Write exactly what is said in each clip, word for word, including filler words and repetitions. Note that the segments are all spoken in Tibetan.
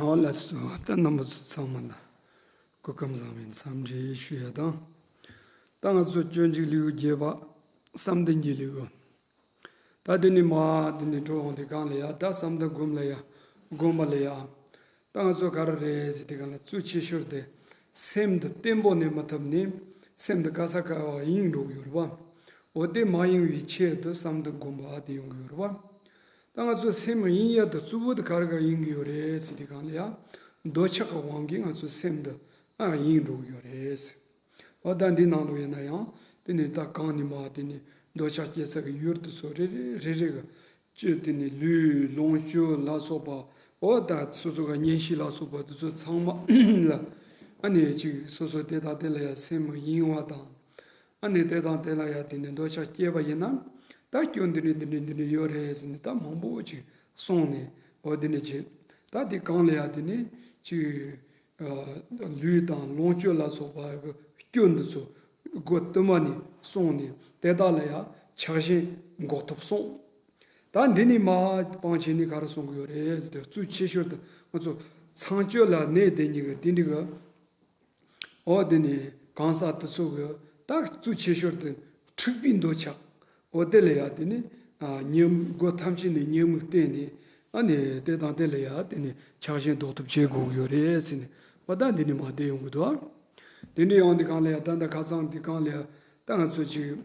ཨོ་ལགས་སོ། ད་རྣམ་པ་ཚོ་ཚང་མ་ལ་སྐུ་ཁམས་བཟང་བའི་འཚམས་འདྲི་ཞུ་ཡ་དང་། ད་ང་ཚོ་སྤྱོད་འཇུག་ལེའུ་བརྒྱད་པ། བསམ་གཏན་གྱི་ལེའུ། ད་དེ་ནི་མ་དེ་ནི་འགྲོ་འོང་དེ་གང་ལ་ཡ། ད་བསམ་གཏན་སྒོམ་ལ་ཡ། སྒོམ་པ་ལ་ཡ། ད་ང་ཚོ་ག་རེ་རེད་ཟེར་དེ་གང་ལ་གཙོ་ཆེ་ཤོས་དེ། སེམས་འདི་བརྟན་པོ་གནས་མ་ཐུབ་ནི། སེམས་འདི་ག་ས་ག་བ་གཡེང་འགྲོ་གི་ཡོད་རེད་པ། འོ་དེ་མ་གཡེང་བའི་ཆེད་དུ་བསམ་གཏན་སྒོམ་པ་དེ་ཡོང་གི་ཡོད་རེད་པ། ད་ང་ཚོ་སེམས་གཡེང་ཡ་དང་གཙོ་བོ་དེ་ག་རེ་ག་གཡེང་གི་ཡོད་རེད་ཟེར་དེ་གང་ལ་ཡ། འདོད་ཆགས་ཀྱི་དབང་གིས་ང་ཚོ་སེམས་འདི་ཨ་གཡེང་འགྲོ་གི་ཡོད་རེད། འོ་ད་འདི་ནང་ལོགས་ཡིན་ན་ཡང་དེ་ནི་ད་གང་ནི་མ་དེ་ནི་འདོད་ཆགས་སྐྱེ་ས་གི་ཡུལ་དེ་ཚོ་རེ་རེ་རེ་རེ་གི་སྤྱོད་དེ་ནི་ལུས་ལོངས་སྤྱོད་ལ་སོགས་པ། འོ་ད་སོ་སོ་ག་གཉེན་བཤེས་ལ་སོགས་པ་དེ་ཚོ་ཚང་མ་ལ་ཨ་ནི་ཅིག་སོ་སོ་དེ་དང་དེ་ལ་ཡ་སེམས་གཡེང་བ་དང་། ཨ་ནི་དེ་དང་དེ་ལ་ཡ་དེ་ནི་འདོད་ཆགས་སྐྱེས་པ་ཡིན་ན། ད་སྐྱོན་འདི་འདྲ་འདི་འདྲ་འདི་འདྲ་ཡོད་རེད་ཟེར་ནས་ད་མང་པོ་ཅིག་གསུངས་ནས། འོ་འདི་འདྲ་བྱེད། ད་དེ་གང་ལ་ཡ་དེ་ནི་ཅིག་ཨ་ལུས་དང་ལོངས་སྤྱོད་ལ་སོགས་པ་གི་སྐྱོན་འདི་ཚོ་སྒོ་དུ་མ་ནས་གསུངས་ནས། དེ་དག་ལ་ཡ་ཆགས་ཞེན་འགོག་ཐབས་གསུངས། ད་འདི་ནི་མ་སྤང་བྱས་ནས་ག་རེ་གསུང་གི་ཡོད་རེད་ཟེར་ཏེ། གཙོ་ཆེ་ཤོས་དེ་ང་ཚོ་ཚངས་སྤྱོད་ལ་གནས་བསྡད་མཁན་གི་དེ་འདྲ་གི། འོ་དེ་ནི་གང་ཟག་དེ་ཚོ་གི་ད་གཙོ་ཆེ་ཤོས་དེ་འཁྲིག་པའི་འདོད་ཆགས། འོ་དེ་ལ་ཡ་དེ་ནི་ཉོན་སྒོ་ཐམས་ཅད་ནས་ཉོན་མོངས་བསྟན་ནས། ཨ་ནི་དེ་དང་དེ་ལ་ཡ་དེ་ནི་ཆགས་ཞེན་ལྡོག་ཐབས་བྱེད་དགོས་ཀྱི་ཡོད་རེད་ཟེར་ནས། འོ་ད་འདི་ནི་མ་བསྡད་ཡོང་གི་འདུག། དེ་འདྲ་ཡོང་དུས་གང་ལ་ཡ་ད་ད་ཁ་སང་དེ་གང་ལ་ཡ་ད་ང་ཚོ་ཅིག་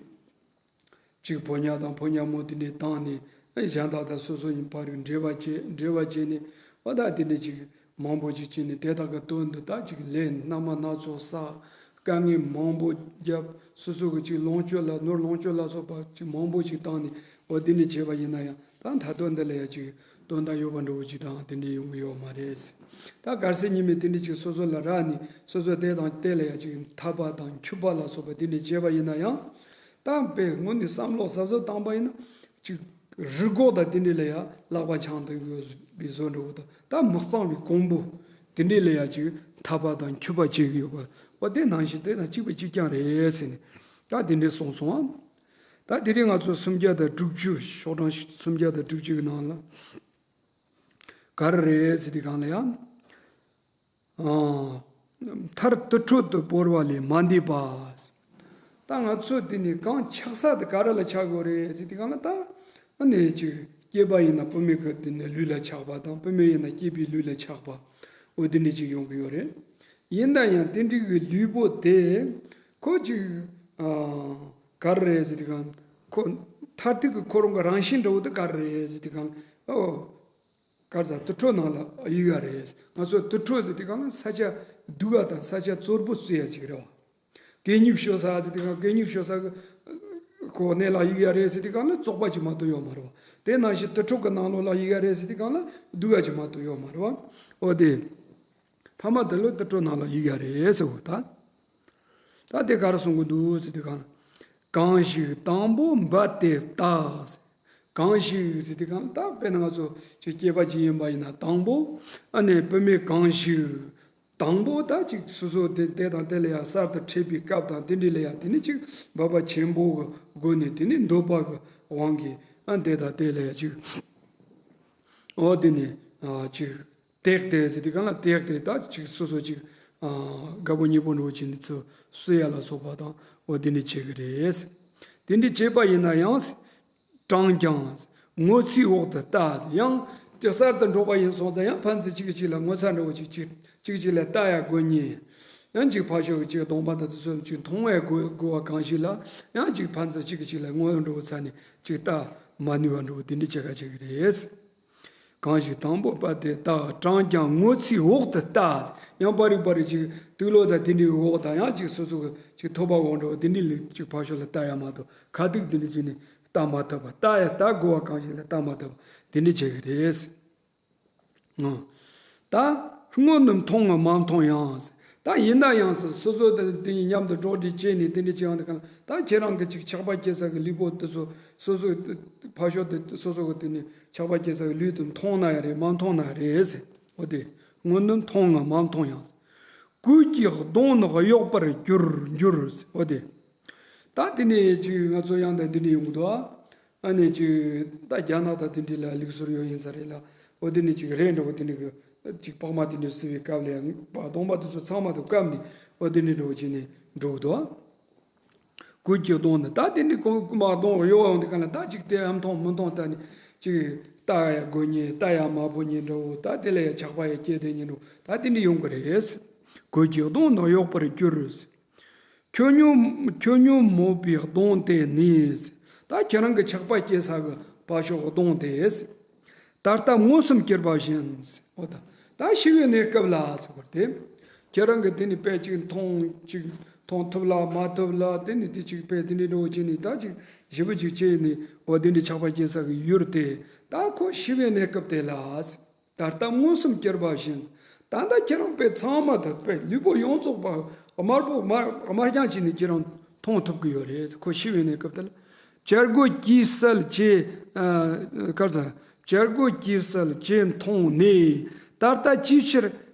གཅིག་ཕོ་ཉ་དང་ཕོ་ཉ་མོ་དེ་འདྲས་བཏང་ནས། ཨ་གཞན་དག་དང་སོ་སོ་གཉིས་བར་གྱི་འབྲེལ་བ་བྱས། འབྲེལ་བ་བྱས་ནས། འོ་ད་དེ་འདྲས་ཅིག་མང་པོ་ཅིག་བྱས་ནས། དེ་དག་གི་དོན་དུ་ད་ཅིག་ལས་སྣ་མང་སྣ་ཚོགས་བསགས། དཀའ་ངལ་མང་པོ་བརྒྱབ། སོ་སོ་གི་ཅིག་ལོངས་སྤྱོད་ལ། ནོར་ལོངས་སྤྱོད་ལ་སོགས་པ་ཅིག་མང་པོ་ཅིག་བཏང་ནས། འོ་དེ་འདྲས་བྱས་པ་ཡིན་ན་ཡང་། ད་མཐའ་དོན་འདི་ལ་ཡ་ཅིག་དོན་དག་ཡོད་པ་འདྲ་བོ་ཅིག་དང་དེ་འདྲས་ཡོང་གི་ཡོད་མ་རེད། ད་གལ་སྲིད་ཉི་མས་དེ་འདྲས་ཅིག་སོ་སོ་ལ་རག་ནས། སོ་སོ་དེ་དང་དེ་ལ་ཡ་ཅིག་འཐབ་པ་དང་འཁྱུད་པ་ལ་སོགས་པ་དེ་འདྲས་བྱས་པ་ཡིན་ན་ཡང་། ད་དཔེ་དངོས་གནས་བསམ་བློ་གཟབ་གཟབ་བཏང་པ་ཡིན་ན། ཅིག་རི་སྒོ་དང་དེ་འདྲས་ལ་ཡ་ལག་པ་འཆང་བསྡད་ཡོད་པའི་བཟོ་འདྲ་བོ་དང་། ད་མི་གཙང་བའི་ཀོང་བུ་དེ་འདྲས་ལ་ཡ་ཅིག་འཐབ་པ་དང་འཁྱུད་པ་བྱེད་ཀྱི་ཡོད་པ། འོ་དེ་ནང་བཞིན་དེ་དང་གཅིག་པ་གཅིག་རྐྱང་རེད་ཟེར་ནས། ད་དེ་འདྲས་གསུངས་སོང་ཨ། ད་དེ་རིང་ང་ཚོ་སུམ་བརྒྱ་དང་དྲུག་ཅུ། ཤོག་གྲངས་སུམ་བརྒྱ་དང་དྲུག་ཅུ་གི་ནང་ལ། ག་རེ་རེད་ཟེར་དུས་གང་ལ་ཡང་། ཨ། མཐར་དུར་ཁྲོད་དུ་བོར་བ་ལས་མ་འདས་པ། ད་ང་ཚོ་དེ་ནི་གང་ཆགས་ས་དེ་ག་རེ་ལ་ཆགས་དགོས་རེད་ཟེར་དུས་གང་ལ། ད་ཨ་ནི་ཅིག་སྐྱེས་པ་ཡིན་ན་བུད་མེད་ཀྱི་དེ་ནི་ལུས་ལ་ཆགས་པ་དང་། བུད་མེད་ཡིན་ན་སྐྱེས་པའི་ལུས་ལ་ཆགས་པ། འོ་དེ་འདྲས་ཅིག་ཡོང་གི་ཡོད་རེད། ཡིན་ན་ཡང་དེ་འདྲའི་གི་ལུས་པོ་དེ་ཁོ་ཅིག་ཨ་ག་རེ་རེད་ཟེར་དུས་གང་། ཁོ་མཐར་ཐུག་གི་ཁོ་རང་གི་རང་བཞིན་འདྲ་བོ་དེ་ག་རེ་རེད་ཟེར་དུས་གང་། ཨོ། ག་རེ་ཟ། དུར་ཁྲོད་ནང་ལ་གཡུག་ཡ་རེད། ང་ཚོ་དུར་ཁྲོད་ཟེར་དུས་གང་ལ་ས་ཆ་སྡུག་ཡ་དང་ས་ཆ་བཙོག་པོ་བཟོ་ཡ་ཅིག་རེད་བ། གད་སྙིགས་བཤོ་ས་ཟེར་དུས་གང་། གད་སྙིགས་བཤོ་ས་གི་ཁོ་གནས་ལ་གཡུག་ཡ་རེད་ཟེར་དུས་གང་ལ་བཙོག་པ་ཅིག་མ་གཏོགས་ཡོད་མ་རེད་བ། དེ་ནང་བཞིན་དུར་ཁྲོད་ཀྱི་ནང་ལོགས་ལ་གཡུག་ཡ་རེད་ཟེར་དུས་གང་ལ་སྡུག་ཡ་ཅིག་མ་གཏོགས་ཡོད་མ་རེད་བ། འོ་དེ། ཐ་མ་དེ་ལ་དུར་ཁྲོད་ནང་ལ་གཡུག་ཡ་རེད་ཟེར་བ་ད། ད་དེ་ག་རེ་གསུང་གི་འདུག་ཟེར་དུས་གང་། གང་ཞིག་དང་པོ་འབད་དེ་བལྟ། གང་ཞིག་ཟེར་དུས་གང་། ད་དཔེར་ན་ང་ཚོ་ཅིག་སྐྱེས་པ་ཅིག་ཡིན་པ་ཡིན་ན་དང་པོ། ཨ་ནི་བུད་མེད་གང་ཞིག་དང་པོ་ད་ཅིག་སོ་སོ་དེ་དེ་དང་དེ་ལ་ཡ་གསར་དུ་འཕྲད་པའི་སྐབས་དང་དེ་འདྲ་ལ་ཡ། དེ་ནི་ཅིག་འབད་པ་ཆེན་པོ་གི་སྒོ་ནས། དེ་ནི་འདོད་པ་གི་དབང་གིས་ཨ་དེ་དང་དེ་ལ་ཡ་ཅིག། འོ་དེ་ནི་ཨ་ཅིག་བཏེགས་ཏེ་ཟེར་དུས་གང་ལ། བཏེགས་ཏེ་ད་ཅིག་སོ་སོ་ཅིག་ཨ་དགའ་པོ་ཉེ་པོ་འདྲ་བོ་ཅིག་ནི་ཚུར་གསོ་ཡ་ལ་སོགས་པ་དང་། འོ་དེ་འདྲ་བྱེད་ཀྱི་རེད། དེ་འདྲ་བྱས་པ་ཡིན་ན་ཡང་། གྲངས་ཀྱང་ངོ་ཚའི་འོག་ཏུ་ལྟ། ཡང་དེ་གསར་དུ་འགྲོགས་པ་ཡིན་སོང་ཙང་། ཡང་ཕན་ཚུན་གཅིག་གིས་གཅིག་ལ་ངོ་ཚ་འདྲ་བོ་ཅིག་གཅིག་གཅིག་གཅིག་ལ་ལྟ་ཡ་དགོས་ཉེན། ཡང་ཅིག་ཕར་ཕྱོགས་ཀྱི་ཅིག་གདོང་པ་དང་དེ་ཚོ་ཅིག་མཐོང་བའི་དགོས་དགོས་པ་གང་ཞིག་ལ། ཡང་ཅིག་ཕན་ཚུན་གཅིག་གིས་གཅིག་ལ་ངོ་འདྲ་བོ་ཚ་ནས་ཅིག་ལྟ་མ་ནུས་པ་འདྲ་བོ་དེ་འདྲ་བྱེད་ཁ་བྱེད་ཀྱི་རེད། གང་ཞིག་དང་པོ་འབད་དེ་བལྟ། གྲངས་ཀྱང་ངོ་ཚའི་འོག་ཏུ་ལྟ། ཡང་པ་རིག་པ་རིག་ཅིག་དུག་ལོག་དང་དེ་འདྲའི་འོག་དང་། ཡང་ཅིག་སོ་སོ་གི་ཅིག་ཐོད་པ་འོག་འདྲ་བོ་དེ་འདྲའི་ལ་ཅིག་ཕར་ཕྱོགས་ལ་ལྟ་ཡ་མ་གཏོགས། ཁ་ཐུག་དེ་འདྲ་ཅིག་ནི་ལྟ་མ་ཐུབ་པ། ལྟ་ཡ་ལྟ་དགོས་པ་གང་ཞིག་ལ་ལྟ་མ་ཐུབ་པ་དེ་འདྲ་བྱེད་ཀྱི་རེད། ཨོ། ད་སྔོན་ནི་མཐོང་ངམ་མ་མཐོང་ཡང་། ད་ཡིན་ན་ཡང་སོ་སོ་དང་དེ་གཉིས་མཉམ་དུ་འགྲོགས་འདྲིས་བྱས་ནས་དེ་འདྲ་བྱེད་ཡོང་དུས་གང་ལ། ད་ཁྱེད་རང་གི་ཅིག་ཆགས་པ་སྐྱེ་ས་གི་ལུས་པོ་དེ་ཚོ་སོ་སོ་ཕར་ཕྱོགས་དེ་སོ་སོ་གི་དེ་ནི་ཆགས་པ་སྐྱེ་ས་གི་ལུས་དེ་མཐོང་ན་ཡང་རེད། མ་མཐོང་ན་ཡང་རེད་ཟེར། འོ་དེ་སྔོན་ནི་མཐོང་ངམ་མ་མཐོང་ཡང་། གོས་ཀྱི་གདོང་ནི་གཡོགས་པར་གྱུར་འགྱུར་ཟེར། འོ་དེ། ད་དེ་ནས་ཅིག་ང་ཚོ་ཡང་ད་འདི་འདྲ་ཡོང་གི་འདུག་ཨ། ཨ་ནི་ཅིག་ད་རྒྱ་ནག་དང་དེ་འདྲ་ལ་ལུགས་སྲོལ་ཡོད་ཡིན་ས་རེད་ལ། འོ་དེ་ནི་ཅིག་རས་འདྲ་བོ་དེ་འདྲ་གི་ ཅིག་པགས་མ་དེ་འདྲ་བསུ་བའི་སྐབས་ལ་ཡང་པ་གདོང་པ་དེ་ཚོ་ཚང་མ་དུ་བཀབ་ནས་འོ་དེ་འདྲ་འགྲོ་བྱས་ནས་འགྲོ་གི་འདུག་གོས་ཀྱི་གདོང་ནི་ད་དེ་འདྲ་གོས་མ་གདོང་གཡོག་ཡོང་དུས་ག་ལ་ད་ཅིག་དེ་ཨ་མཐོང་མི་མཐོང་ད་ནི་ཅིག་ལྟ་ཡ་དགོས་ཉེན་ལྟ་ཡ་མ་དགོས་ཉེན་འདྲ་བོ་ད་དེ་ལ་ཡ་ཆགས་པ་ཡ་སྐྱེ་དེ་ཉེན་འགྲོ་ད་དེ་འདྲ་ཡོང་གི་རེད། གོས་ཀྱི་གདོང་ནི་གཡོག་པར་གྱུར། ཁྱོད་ཉོན་ཁྱོད་ཉོན་མོངས་པའི་གདོང་དེ་ནི། ད་ཁྱེད་རང་གི་ཆགས་པ་སྐྱེ་ས་གི་ཕ་ཤོག་གདོང་དེ། ད་ལྟ་མངོན་སུམ་གྱུར་པ་བཞིན། འོ་ད་ད་ཤི་བའི་གནས་སྐབས་ལ་ཟེར་བ་དེ། ཁྱེད་རང་གི་དེ་ནི་དཔེ་ཅིག་མཐོང་ཅིག་མཐོང་ཐུབ་ལ་མ་ཐུབ་ལ་དེ་ནི་དེ་ཅིག་དཔེ་དེ་འདྲའི་འགྲོ་བྱས་ནི་ད་ཅིག་ཞེ་པོ་ཅིག་བྱས་ནི་འོ་དེ་འདྲའི་ཆགས་པ་སྐྱེ་ས་གི་ཡུལ་དེ་ད་ཁོ་ཤི་བའི་གནས་སྐབས་དེ་ལ། ད་ལྟ་མངོན་སུམ་གྱུར་པ་བཞིན། ད་ལྟ་ཁྱེད་རང་དཔེ་ཚང་མ་ཐུབ་དཔེ་ལུས་པོ་ཡོངས་རྫོགས་པ་དམར་པོ་དམར་དམར་རྐྱང་བྱས་ནས་ཁྱེད་རང་མཐོང་ཐུབ་ཀྱི་ཡོད་རེད། ཁོ་ཤི་བའི་གནས་སྐབས་དེ་ལ། བྱ་རྒོད་ཀྱིས་བསད་བྱས་ཨ་གར་ས་བྱ་རྒོད་ཀྱིས་བསད་བྱས་མཐོང་ནས་ད་ལྟ་ཅིའི་ཕྱིར་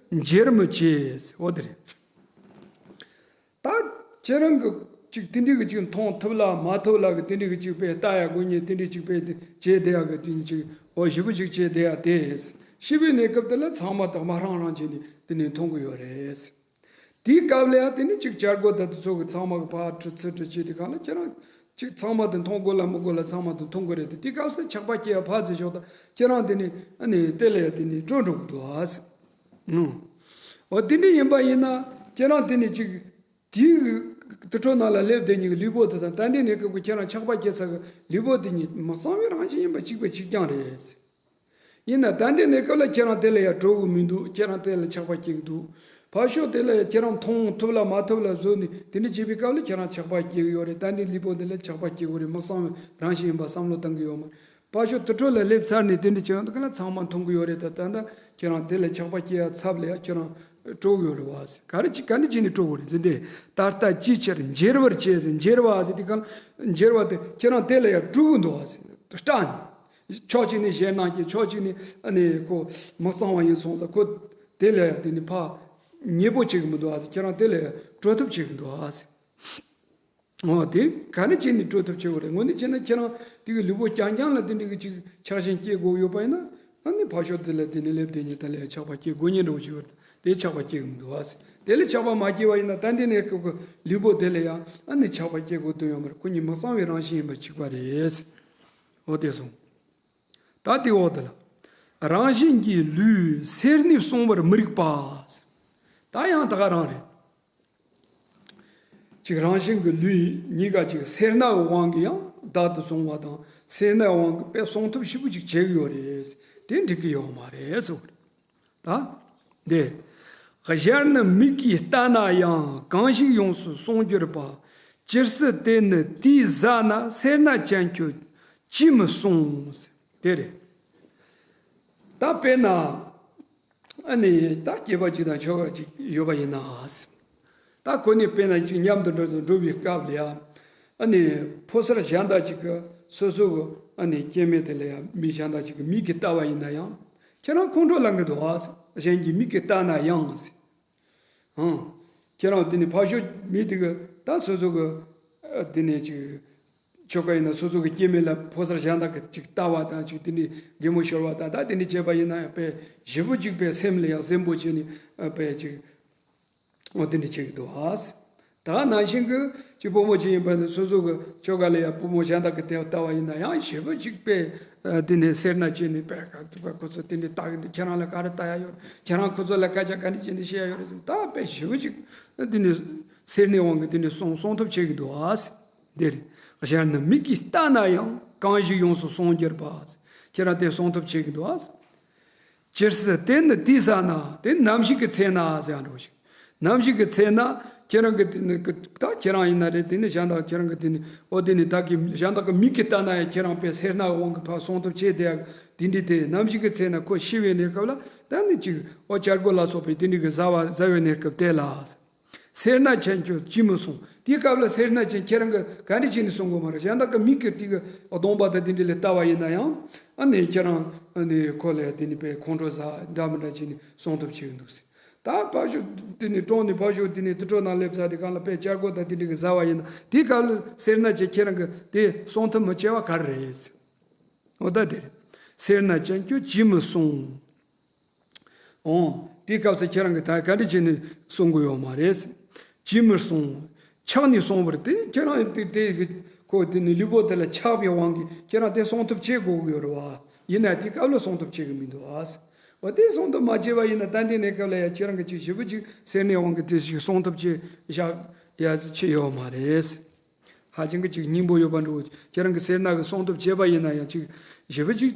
འཇིར་མི་བྱེད། འོ་དེ་རེད། ད་ཁྱེད་རང་གི་ཅིག་དེ་འདྲའི་གི་ཅིག་མཐོང་ཐུབ་ལ་མ་ཐུབ་ལ་གི་དེ་འདྲའི་གི་ཅིག་དཔེ་ལྟ་ཡ་དགོས་ཉེན་དེ་འདྲའི་ཅིག་དཔེ་དེ་བྱས་བསྡད་ཡ་གི་དེ་འདྲའི་ཅིག་འོ་ཞེ་པོ་ཅིག་བྱས་བསྡད་ཡ་དེ། ཤི་བའི་གནས་སྐབས་དེ་ལ་ཚང་མ་དག་མ་རང་རང་བྱས་ནས་དེ་ནས་མཐོང་གི་ཡོད་རེད། དེའི་སྐབས་ལ་ཡང་དེ་ནི་ཅིག་བྱ་རྒོད་དང་དེ་ཚོ་གི་ཚང་མ་གི་ཕར་ཁྲི་ཚི་ཁྲི་བྱས་དེ་གང་ལ་ཁྱེད་རང་ཅིག་ཚང་མ་དེ་མཐོང་དགོས་ལ་མི་དགོས་ལ་ཚང་མ་དེ་མཐོང་གི་རེད་དེ་དེའི་སྐབས་སུ་ཆགས་པ་སྐྱེ་ཡ་ཕར་ཚེ་ཞོག་དང་ཁྱེད་རང་དེ་ནི་ཨ་ནི་དེ་ལ་ཡ་དེ་ནི་སྤྲོ་འགྲོ་གི་འདུག་ཨ། ཨུ། འོ་དེ་འདྲ་ཡིན་པ་ཡིན་ན་ཁྱེད་རང་དེ་ནི་ཅིག་དེའི་དུར་ཁྲོད་ནང་ལ་སླེབས་བསྡད་མཁན་གྱི་ལུས་པོ་དེ་དང་ད་ལྟའི་གནས་སྐབས་ཀྱི་ཁྱེད་རང་ཆགས་པ་སྐྱེ་ས་གི་ལུས་པོ་དེ་གཉིས་མི་གཙང་བའི་རང་བཞིན་ཡིན་པ་གཅིག་པ་གཅིག་རྐྱང་རེད། ཡིན་ན་ད་ལྟའི་གནས་སྐབས་ལ་ཁྱེད་རང་དེ་ལ་ཡང་སྤྲོ་གི་མི་འདུག་ཁྱེད་རང་དེ་ལ་ཆགས་པ་སྐྱེ་གི་འདུག་ཕར་ཕྱོགས་དེ་ལ་ཡང་ཁྱེད་རང་མཐོང་ཐུབ་ལ་མ་ཐུབ་ལ་བཟོས་ནས་དེ་འདྲ་བྱེད་པའི་སྐབས་ལ་ཁྱེད་རང་ཆགས་པ་སྐྱེ་གི་ཡོད་རེད། ད་ལྟའི་ལུས་པོ་འདི་ལ་ཆགས་པ་སྐྱེ་གི་རེད། མི་གཙང་བའི་རང་བཞིན་ཡིན་པ་བསམ་བློ་བཏང་གི་ཡོད་མ་རེད། ཕར་ཕྱོགས་དུར་ཁྲོད་ལ་སླེབས་ཚར་ནས་དེ་འདྲ་བྱེད་ཡོང་དུས་ལ་ཚང་མ་མཐོང་གི་ཡོད་རེད། ད་ད་ལྟ་ཁྱེད་རང་དེ་ལ་ཆགས་པ་སྐྱེ་ཡ་ཚབ་ལ་ཡང་ཁྱེད་རང་སྤྲོ་གི་ཡོད་རེད་བ་ཟེར། ག་རེ་ཅི་ག་འདྲ་བྱས་ནས་སྤྲོ་གི་རེད་ཟེར་ཏེ། ད་ལྟ་ཅིའི་ཕྱིར་འཇིར་བར་བྱེད་ཟེར། འཇིར་བ་ཟེར་དེ་ག་ལ་འཇིར་བ་དེ་ཁྱེད་རང་དེ་ལ་ཡང་སྤྲོ་གི་འདུག་བ་ཟེར། སྐྲག་ནས། ཕྱོགས་གཅིག་ནས་ཞེད་སྣང་སྐྱེ། ཕྱོགས་གཅིག་ནས་ཨ་ནི་ཁོ་མི་གཙང་བ་ཡིན་སོང་ཙང་ཁོ་དེ་ལ་ཡང་དེ་ནི་ཕ་མཉེས་པོ་བྱེད་གི་མི་འདུག་ཨ་ཟེར། ཁྱེད་རང་དེ་ལ་ཡང་སྤྲོ་ཐབས་བྱེད་གི་འདུག་ཨ་ཟེར། འོ་དེ་ག་ནས་བྱས་ནས་སྤྲོ་ཐབས་བྱེད་དགོས་རེད། དངོས་གནས་བྱས་ན་ཁྱེད་རང་དེ་གི་ལུས་པོ་རྐྱང་རྐྱང་ལ་དེ་འདྲ་གི་ཅིག་ཆགས་ཞེན་སྐྱེ་དགོས་ཡོད་པ་ཡིན་ན་ཨ་ནི་ཕར་ཕྱོགས་དེ་ལ་དེ་ནི་སླེབས་དེ་ཉིད་དེ་ལ་ཡང་ཆགས་པ་སྐྱེ་དགོས་ཉེན་འདྲ་བོ་ཞིག་ཡོད་རེད། དེ་ཆགས་པ་སྐྱེ་གི་མི་འདུག་ཨ་ཟེར། དེ་ལ་ཆགས་པ་མ་སྐྱེ་བ་ཡིན་ན་ད་འདི་ནས་སྐབས་ཀྱི་ལུས་པོ་དེ་ལ་ཡང་ཨ་ནི་ཆགས་པ་སྐྱེ་དགོས་དོན་ཡོད་མ་རེད། ཁོ་གཉིས་མི་གཙང་བའི་རང་བཞིན་ཡིན་པ་གཅིག་པ་རེད། འོ་དེ་སོང་། ད་དེ་འོག་དེ་ལ། རང་བཞིན་གྱིས་ལུས་སེར་སྣས་སྲུང་བར་མི་རིགས་པ། ད་ཡང་ད་ག་རང་རེད། ཅིག་རང་བཞིན་གྱི་ལུས་གཉིས་ཀ་ཅིག་སེར་སྣའི་དབང་གིས་ཡང་བདག་ཏུ་བཟུང་བ་དང་སེར་སྣའི་དབང་གིས་དཔེ་སྲུང་ཐབས་ཞིབ་པོ་ཅིག་བྱེད་ཀྱི་ཡོད་རེད། དེ་འགྲིག་གི་ཡོད་མ་རེད་ཟེར་བ་རེད། ད། འདི། གཞན་ནི་མིག་གིས་བལྟ་ན་ཡང་གང་ཞིག་ཡོངས་སུ་སྲུང་གྱུར་པ། ཇི་སྲིད་དེ་ནི་དེའི་གཟའ་ན་སེར་སྣ་ཅན་ཁྱོད་ཅིས་མི་གསུང་། དེ་རེད། ད་དཔེར་ན། ཨ་ནི་ད་སྐྱེས་པ་གཅིག་དང་ཆོ་ག་གཅིག་ཡོད་པ་ཡིན་ན། ད་ཁོ་གཉིས་དཔེར་ན་གཅིག་མཉམ་དུ་འགྲོ་དུ་འགྲོ་བའི་སྐབས་ལ་ཡང་། ཨ་ནི་ཕོ་གསར་གཞན་དག་ཅིག་གིས་སོ་སོ་གི་ཨ་ནི་སྐྱེ་དམན་དེ་ལ་ཡང་མི་གཞན་དག་ཅིག་གིས་མིག་གིས་བལྟ་བ་ཡིན་ན་ཡང་། ཁྱེད་རང་ཁོང་ཁྲོ་ལངས་གི་འདུག་ཨ། གཞན་གྱིས་མིག་གིས་བལྟ་ན་ཡང་ཟེར། ཨང་། ཁྱེད་རང་དེ་ནི་ཕར་ཕྱོགས་མི་དེ་གི་ད་སོ་སོ་གི་ཨ་དེ་ནས་ཅིག་ཆོ་ག་ཡིན་ན་སོ་སོ་གི་སྐྱེ་དམན་ལ་ཕོ་གསར་གཞན་དག་གིས་ཅིག་ལྟ་བ་དང་ཅིག་དེ་ནི་གད་མོ་ཤོར་བ་དང་ད་དེ་ནི་བྱས་པ་ཡིན་ན་ཡང་དཔེ་ཞེ་པོ་ཅིག་དཔེ་སེམས་ལ་ཡང་གཟན་པོ་བྱས་ནས་ཨ་དཔེ་ཅིག་འོ་དེ་འདྲ་བྱེད་ཀྱི་འདུག་ཨ། ད་ནང་བཞིན་གྱི་ཅིག་བུ་མོ་ཅིག་ཡིན་པ་ནི་སོ་སོ་གི་ཆོ་ག་ལ་ཡང་བུ་མོ་གཞན་དག་གིས་དེ་ལྟ་བ་ཡིན་ན་ཡང་ཞེ་པོ་ཅིག་དཔེ་དེ་ནས་སེར་སྣ་བྱས་ནས་དཔེ་ག་ཐུབ་པ་ཁོ་ཚོ་དེ་འདྲ་ལྟ་གི་འདུག་ཁྱེད་རང་ལ་ག་རེ་ལྟ་ཡ་ཡོད་རེད། ཁྱེད་རང་ཁོ་ཚོ་ལ་སྐད་ཆ་ག་འདྲ་བྱས་ནས་བཤད་ཡ་ཡོད་རེད་ཟེར་ད་དཔེ་ཞེ་པོ་ཅིག་དེ་ནས་སེར་སྣའི་དབང་གིས་དེ་འདྲ་གསུང་གསུང་ཐབས་བྱེད་ཀྱི་འདུག་ཨ། འདིར་གཞན་ནི་མིག་གིས་བལྟ་ན་ཡང་གང་ཞིག་ཡོངས་སུ་སྲུང་གྱུར་པ། ཁྱེད་རང་དེ་སྲུང་ཐབས་བྱེད་ཀྱི་འདུག་ཨ། ཇི་སྲིད་དེ་ནི་དེའི་གཟའ་ན་དེ་ནམ་ཞིག་གི་ཚེ་ན་ཟེར་ཡང་འགྲོ་ཞིག་ནམ་ཞིག་གི་ཚེ་ན་ཁྱེད་རང་གི་དེ་ནི་གི་ད་ཁྱེད་རང་ཡིན་ན་རེད། དེ་ནི་གཞན་དག་ཁྱེད་རང་གི་དེ་ནི་འོ་དེ་ནི་ད་གི་གཞན་དག་གི་མིག་གིས་བལྟ་ན་ཡང་ཁྱེད་རང་དཔེ་སེར་སྣའི་དབང་གིས་ཕར་སྲུང་ཐབས་བྱས་བསྡད་ཡ་དེ་འདྲ་དེ་ནམ་ཞིག་གི་ཚེ་ན་ཁོ་ཤི་བའི་གནས་སྐབས་ལ་ད་ནི་ཅིག་འོ་བྱ་རྒོད་ལ་སོགས་པའི་དེ་འདྲ་གི་གཟའ་བ་གཟའ་བའི་གནས་སྐབས་དེ་ལ། སེར་སྣ་ཅན་ཁྱོད་ཅིས་མི་གསུང་། དེའི་སྐབས་ལ་སེར་སྣ་ཅན་ཁྱེད་རང་གི་ག་འདྲ་བྱས་ནས་གསུང་དགོས་མ་རེད། གཞན་དག་གི་མིག་གིས་དེ་གི་གདོང་པ་དང་དེ་འདྲ་ལ་ལྟ་བ་ཡིན་ན་ཡང་ཨ་ནི་ཁྱེད་རང་ཨ་ནི་ཁོ་ལ་དེ་ནི་དཔེ་ཁོང་ཁྲོ་ཟ་འདྲ་མི་འདྲ་བྱས་ནས་གསུང་ཐབས་བྱེད་ཀྱི་འདུག་ཟེར། ད་ཕར་ཕྱོགས་དེ་ནི་གྲོང་ནས་ཕར་ཕྱོགས་དེ་ནི་དུར་ཁྲོད་ནང་སླེབས་ཚར་དེ་གང་ལ་དཔེ་བྱ་རྒོད་དང་དེ་འདྲ་གི་ཟ་བ་ཡིན་ན་དེའི་སྐབས་ལ་སེར་སྣ་ཅན་ཁྱེད་རང་གི་དེ་གསུང་ཐབས་མི་བྱེད་པ་ག་རེ་རེད་ཟེར། འོ་ད་དེ་རེད། སེར་སྣ་ཅན་ཁྱོད་ཅིས་མི་གསུང་། འོང་། དེའི་སྐབས་སུ་ཁྱེད་རང་གིས་ད་ག་འདྲ་བྱས་ནས་གསུང་གི་ཡོད་མ་རེད། ཅིས་མི་གསུང་། ཆགས་ནས་གསུངས་པར་དེ་ཁྱེད་རང་དེ་དེ་གི་ཁོ་དེ་ནི་ལུས་པོ་དེ་ལ་ཆགས་པའི་དབང་གིས་ཁྱེད་རང་དེ་གསུང་ཐབས་བྱེད་དགོས་ཀྱི་ཡོད་རེད་བ། ཡིན་ན་དེའི་སྐབས་ལ་གསུང་ཐབས་བྱེད་ཀྱི་མི་འདུག་ཨ། འོ་དེ་གསུང་ཐབས་མ་བྱས་པ་ཡིན་ན་ད་འདི་ནས་སྐབས་ལ་ཡ་ཁྱེད་རང་གིས་ཅིག་ཞིབ་པོ་ཅིག་སེར་སྣའི་དབང་གིས་དེ་ཞིག་གསུང་ཐབས་བྱེད་བཞག་ཡ་ཅི་ཡོད་མ་རེད། ཧ་ཅང་གི་ཅིག་སྙིང་པོ་ཡོད་པ་འདྲ་བོ། ཁྱེད་རང་གི་སེར་སྣ་གི་གསུང་ཐབས་བྱས་པ་ཡིན་ན་ཡང་ཅིག་ཞིབ་པོ་ཅིག་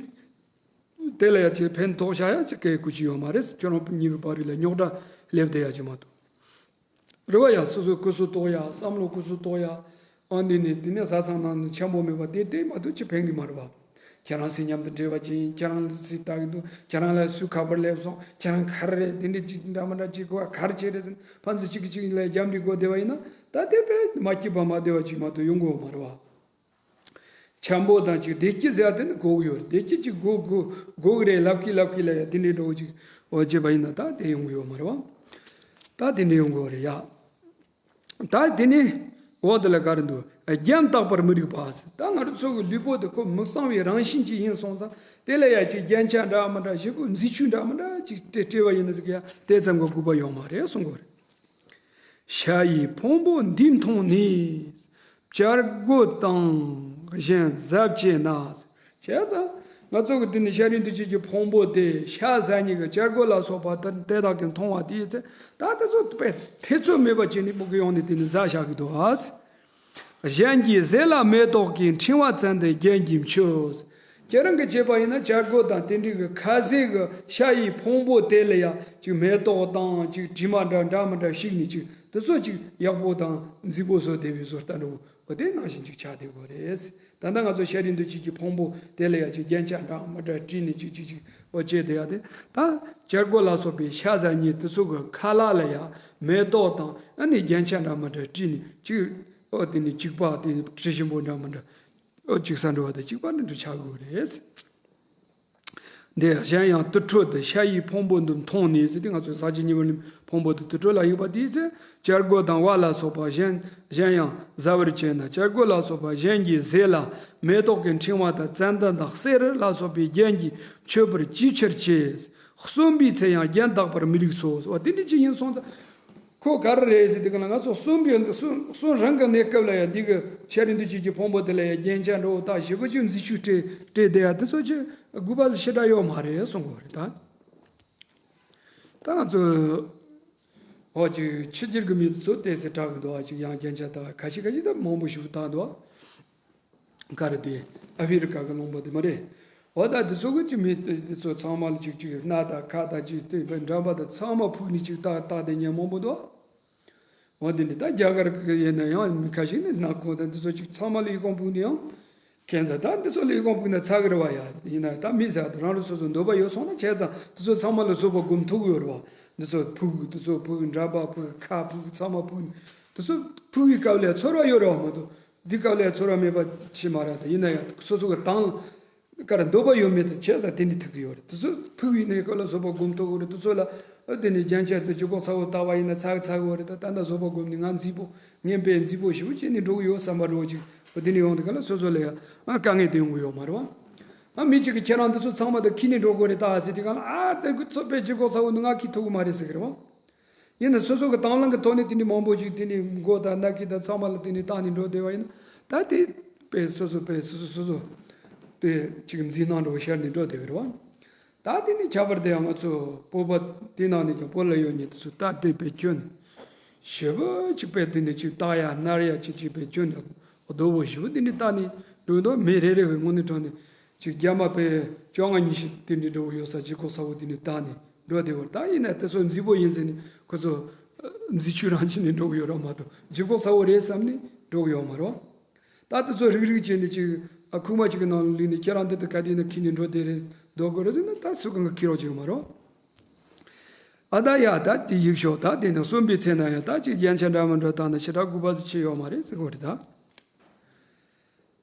དེ་ལ་ཡང་ཅིག་ཕན་ཐོགས་བཞག་ཡ་ཅིག་གལ་དགོས་ཀྱི་ཡོད་མ་རེད། ཁྱེད་རང་གཉིས་ཀྱི་བར་རིགས་ལ་རྙོག་དྲ་སླེབས་བསྡད་ཡ་ཅིག་མ་གཏོགས། རེད་བ་ཡ། སོ་སོའི་སྐུ་གཟུགས་རྟོགས་ཡ། བསམ་བློ་སྐུ་གཟུགས་རྟོགས་ཡ། ཨ་འདི་ནས་དེ་ནས་བཟའ་ཚང་ནང་ནས་འཆམ་པོ་མེད་པ་དེ་དེ་མ་གཏོགས་ཅི་ཕན་གི་མ་རེད་བ། ཁྱེད་རང་སྲིད་མཉམ་དུ་འབྲེལ་བ་ཅིག་ཡིན། ཁྱེད་རང་ལ་སྲིད་ལྟ་གི་འདུག་ཁྱེད་རང་ལ་སུས་ཁ་པར་སླེབས་སོང་། ཁྱེད་རང་ག་རེ་རེད། དེ་འདྲ་ཅིག་འདྲ་མ་འདྲ་ཅིག་གོ་བ་ག་རེ་བྱས་རེད་ཟེར་ནས་ཕན་ཚུན་གཅིག་གིས་གཅིག་ལ་རྒྱབ་འདྲི་དགོས་བསྡད་པ་ཡིན་ན་ད་དེ་དཔེ་མ་སྐྱིད་པ་མ་བདེ་བ་ཅིག་མ་གཏོགས་ཡོང་གི་ཡོད་མ་རེད་བ། འཆམ་པོ་དང་ཅིག་བདེ་སྐྱིད་ཟེར་བ་དེ་ནི་དགོས་ཀྱི་ཡོད་རེད། བདེ་སྐྱིད་ཅིག་དགོས་དགོས་དགོས་ཀྱི་རེད། ལབ་ཀྱི་ལབ་ཀྱི་ལ་ཡ་དེ་འདྲའི་འགྲོ་ཅིག་འོ་བྱས་པ་ཡིན་ན་ད་དེ་ཡོང་གི་ཡོད་མ་རེད་བ། ད་དེ་འདྲ་ཡོང་གི་ཡོད་རེད་ཡ། ད་དེ་ནི་འོག་དེ་ལ་ག་རེ་འདུག་རྒྱན་བཏགས་པར་མི་རིགས་པ་ཟེར། ད་ང་རང་ཚོ་གི་ལུས་པོ་དེ་ཁོ་མི་གཙང་བའི་རང་བཞིན་ཅིག་ཡིན་སོང་ཙང་དེ་ལ་ཡ་ཅིག་རྒྱན་ཆ་འདྲ་མི་འདྲ་ཞིབ་པོ་མཛེས་ཆོས་འདྲ་མི་འདྲ་ཅིག་སྤྲས་སྤྲས་པ་ཡིན་ན་ཟེར་གི་ཡ་དེ་ཙམ་གྱི་དགོས་པ་ཡོད་མ་རེད་གསུང་གི་རེད། ཤ་ཡི་ཕུང་པོ་འདི་མཐོང་ནས། བྱ་རྒོད་དང་གཞན་ཟ་བྱེད་ན། བྱས་ཙང་ང་ཚོ་གི་འདི་ནི་ཤ་རུས་འདུ་བྱེད་ཀྱི་ཕུང་པོ་དེ་ཤ་ཟ་མཁན་གྱི་བྱ་རྒོད་ལ་སོགས་པ་དེ་དེ་དག་གིས་མཐོང་བ་དེའི་ཚེ་ད་དེ་ཚོ་དཔེ་ཐེ་ཚོམ་མེད་པ་བྱས་ནས་སྤུ་གུ་ཡོང་ནས་དེ་ནི་ཟ་བཞག་གི་འདུག་ཨ། གཞན་གྱི་ཟས་ལ་མེ་ཏོག་གི་ཕྲེང་བ་བཙན་ཏེ་རྒྱན་གྱིས་མཆོད། ཁྱེད་རང་གིས་བྱས་པ་ཡིན་ན་བྱ་རྒོད་དང་དེ་འདྲའི་གི་ཁ་ཟས་གི་ཤ་ཡི་ཕུང་པོ་དེ་ལ་ཡང་ཅིག་མེ་ཏོག་དང་ཅིག་དྲི་མ་འདྲ་འདྲ་མི་འདྲ་བཤིག་ནས་ཅིག་དེ་ཚོ་ཅིག་ཡག་པོ་དང་མཛེས་པོ་བཟོ་བསྡད་པའི་བཟོ་ལྟ་འདྲ་བོ་དེ་ནང་བཞིན་ཅིག་ཆགས་བསྡད་དགོས་རེད། ད་ལྟ་ང་ཚོ་ཤ་རུས་འདུ་བྱེད་ཀྱི་ཕུང་པོ་དེ་ལ་ཡང་ཅིག་རྒྱན་ཆ་འདྲ་མི་འདྲ་བྲིས་ནས་ཅིག་ཅིག་ཅིག་འོ་བྱས་བསྡད་ཡ་དེ་ད་བྱ་རྒོད་ལ་སོགས་པའི་ཤ་ཟ་མཁན་དེ་ཚོ་གི་ཁ་ལག་ལ་ཡང་མེ་ཏོག་དང་ཨ་ནི་རྒྱན་ཆ་འདྲ་མི་འདྲ་བྲིས་ནས་ཅིག་འོ་དེ་ནི་གཅིག་པ་དེ་དྲི་ཞིམ་པོ་འདྲ་མི་འདྲ། འོ་གཅིག་ས་འགྲོ་བ་དང་གཅིག་པ་འདྲ་འདྲ་ཆགས་དགོས་རེད། འདི་གཞན་ཡང་དུར་ཁྲོད་དུ་ཤ་ཡི་ཕུང་པོ་འདི་མཐོང་ནས་ཟེར་ཏེ་ང་ཚོའི་ཟག་བཅས་ཉེ་བར་ལེན་ཕུང་པོ་དེ་དུར་ཁྲོད་ལ་ཡོད་པ་དེའི་ཚེ་བྱ་རྒོད་དང་ཝ་ལ་སོགས་པ་གཞན་གཞན་ཡང་ཟ་བར་བྱེད་ན་བྱ་རྒོད་ལ་སོགས་པ་གཞན་གྱི་ཟས་ལ་མེ་ཏོག་གི་ཕྲེང་བ་དང་ཙན་དན་དང་གསེར་ལ་སོགས་པའི་རྒྱན་གྱིས་མཆོད་པར་ཅིའི་ཕྱིར་བྱེད། གསོན་པའི་ཚེ་ཡང་རྒྱན་བཏགས་པར་མི་རིགས་སོ། འོ་དེ་འདྲ་ཅིག་ཡིན་སོང་ཙང་། ཁོ་ག་རེ་རེད་ཟེར་དུས་ག་ལ་ང་ཚོ་གསོན་པའི་གསོན་གསོན་རང་གི་གནས་སྐབས་ལ་ཡང་འདི་གི་ཤ་རུས་འདུ་བྱེད་ཀྱི་ཕུང་པོ་དེ་ལ་ཡང་རྒྱན་ཆ་འདྲ་བོ་དག་ཞེ་པོ་ཅིག་མཛེས་ཆོས་སྤྲས་སྤྲས་བསྡད་ཡ་དེ་ཚོ་ཅིག་དགོས་པ་ཞེ་དྲག་ཡོད་མ་རེད་གསུང་གི་རེད་ད། ད་ང་ཚོ་འོ་ཅིག་ཕྱི་རྒྱལ་གི་མི་ཚོ་བལྟས་ཚེ་དྲག་གི་འདུག་ཨ། ཅིག་ཡང་རྒྱན་ཆ་དག་ཁ་ཤས་ཁ་ཤས་ད་མང་པོ་ཞིག་བཏགས་འདུག་ཨ། ག་རེ་དེ་ཨ་ཧྥེ་རི་ཀ་གི་ལུང་པ་དེ་མ་རེད། འོ་ད་དེ་ཚོ་གི་ཅི་མི་དེ་ཚོ་ཚང་མ་ལ་ཅིག་ཅིག་སྣ་དང་ཁ་དང་ཅིག་དེ་འདྲ་པ་དང་ཚང་མ་ཕུག་ནས་ཅིག་བཏགས་བཏགས་དེ་ཉན་མང་པོ་འདུག་འོ་དེ་འདྲ་ད་རྒྱ་གར་གི་ཡིན་ན་ཡང་མི་ཁ་ཤས་ནི་སྣ་ཁུང་དང་དེ་ཚོ་ཅིག་ཚང་མ་ལ་ཡི་གོང་ཕུག་ནས་ཡང་ཁྱད་མཚར་ད་འདི་ཚོ་ལ་ཡི་གོང་ཕུག་ན་ཚ་གི་རེད་བ་ཡ། ཡིན་ན་ད་མི་ཟེར་དེ་རང་རང་སོ་སོ་འདོད་པ་ཡོད་སོང་ན་བྱས་ཙང་དེ་ཚོ་ཚང་མ་ལ་བཟོད་པ་སྒོམ་ཐུབ་ཀྱི་ཡོད་རེད་བ། འདི་ཚོ་ཕུག་དེ་ཚོ་ཕུག་འདྲ་པ་ཕུག་ཁ་ཕུག་ཚང་མ་ཕུག་དེ་ཚོ་ཕུག་པའི་སྐབས་ལ་ཚོར་བ་ཡོད་རེད་བ་མ་གཏོགས། འདི་སྐབས་ལ་ཚོར་བ་མེད་པ་ཞིག་མ་རེད་དེ། ཡིན་ན་ཡང་སོ་སོ་གི་དང་ཀར་འདོད་པ་ཡོད་མེད་དེ་བྱས་ཙང་དེ་འདྲ་ཐུག་གི་ཡོད་རེད། དེ་ཚོ་ཕུག་པའི་གནས་སྐབས་ལ་བཟོད་པ་སྒོམ་ཐུབ་ཀྱི་རེད། དེ་ཚོ་ལ་ཨ་དེ་ནས་རྒྱན་ཆ་དེ་ལྗིད་ཁོག་ཚ་བོ་བཏགས་པ་ཡིན་ན་ཚ་གི་ཚ་གི་ཡོད་རེད། ད་ད་ལྟ་བཟོད་པ་སྒོམ་ནས་ང་མཛེས་པོ་ངན་པས་མཛེས་པོ་ཞེ་པོ་བྱས་ནས་འགྲོ་གི་ཡོད་བསམ་པ་འདྲ་བོ་ཅིག་འོ་དེ་འདྲ་ཡོང་དུས་ག་ལ་སོ་སོ་ལ་ཡང་ཨ་དཀའ་ངལ་དེ་ཡོང་གི་ཡོད་མ་རེད་བ། ཨ་མི་གཅིག་གིས་ཁྱེད་རང་འདི་ཚོ་ཚང་མ་ད་འཁྱེར་ནས་འགྲོ་དགོས་རེད་ད་ཟེར་དུས་ག་ལ་ཨ་དེ་ཚོ་དཔེ་ལྗིད་ཁོག་ཚ་བོ་འདུག་ང་འཁྱེར་ཐུབ་ཀྱི་མ་རེད་ཟེར་གི་རེད་བ། ཡིན་ན་སོ་སོ་གི་དང་བླངས་ཀྱི་ཐོག་ནས་དེ་འདྲའི་མང་པོ་ཞིག་དེ་ནས་མགོ་དང་སྣ་ཁ་དང་ཚང་མ་ལ་དེ་ནས་བཏགས་ནས་འགྲོ་བསྡད་པ་ཡིན་ན་ད་དེ་དཔེ་སོ་སོ་དཔེ་སོ་སོ་སོ་སོ་དཔེ་ཅིག་མཛེས་སྣང་འདྲ་བོ་ཤར་ནས་འགྲོ་བསྡད་ཀྱི་རེད་བ། ད་དེ་ནས་ཁྱད་པར་དུ་ཡང་ང་ཚོ་བོད་པ་དེ་ནང་ནས་ཀྱང་བོད་ལ་ཡོད་མཁན་དེ་ཚོ་ད་དེ་དཔེ་སྐྱོན་ཞེ་པོ་ཅིག་དཔེ་དེ་ནས་ཅིག་བཏགས་ཡ་ནར་ཡ་ཅིག་ཅིག་དཔེ་སྐྱོན་རྡོ་བོ་ཞེ་པོ་དེ་འདྲ་བཏགས་ནས་འགྲོ་འདུག་མི་རེ་རེ་བའི་ངོས་ནས་དྲངས་ནས་ཅིག་རྒྱ་མ་དཔེ་བཅོ་ལྔ་ཉི་ཤུ་དེ་འདྲ་འདྲ་བོ་ཡོད་ས་ལྗིད་ཁོག་ཚ་བོ་དེ་འདྲ་བཏགས་ནས། འགྲོ་བསྡད་པར་ད་ཡིན་ན་དེ་ཚོ་མཛེས་པོ་ཡིན་ཟེར་ནས་ཁོ་ཚོ་མཛེས་ཆོས་རང་བྱས་ནས་འགྲོ་གི་ཡོད་རེད་མ་གཏོགས་ལྗིད་ཁོག་ཚ་བོ་རེད་བསམ་ནས་འགྲོ་གི་ཡོད་མ་རེད། ད་དེ་ཚོ་རིག་རིག་བྱས་ནས་ཅིག་ཨ་ཁུག་མ་ཅིག་གི་ནང་ལ་ལུས་ནས་ཁྱེད་རང་འདི་ལྟར་ག་དུས་ན་འཁྱེར་ནས་འགྲོ་བསྡད་རེད་འགྲོ་དགོས་རེད་ཟེར་ན་ད་སུ་གང་གི་འཁྱེར་རོགས་བྱེད་གི་མ་རེད། ཨ་ད་ཡ་ད་དེ་ཡིག་ཤོག་ད་དེ་ནས་གསོན་པའི་ཚེ་ན་ཡང་ད་ཅིག་རྒྱན་ཆ་འདྲ་མི་འདྲ་བཏགས་ན་ཞེ་དྲག་དགོས་པ་ཟེར་ཆེ་ཡོད་མ་རེད་ཟེར་གོ་རེད་ད།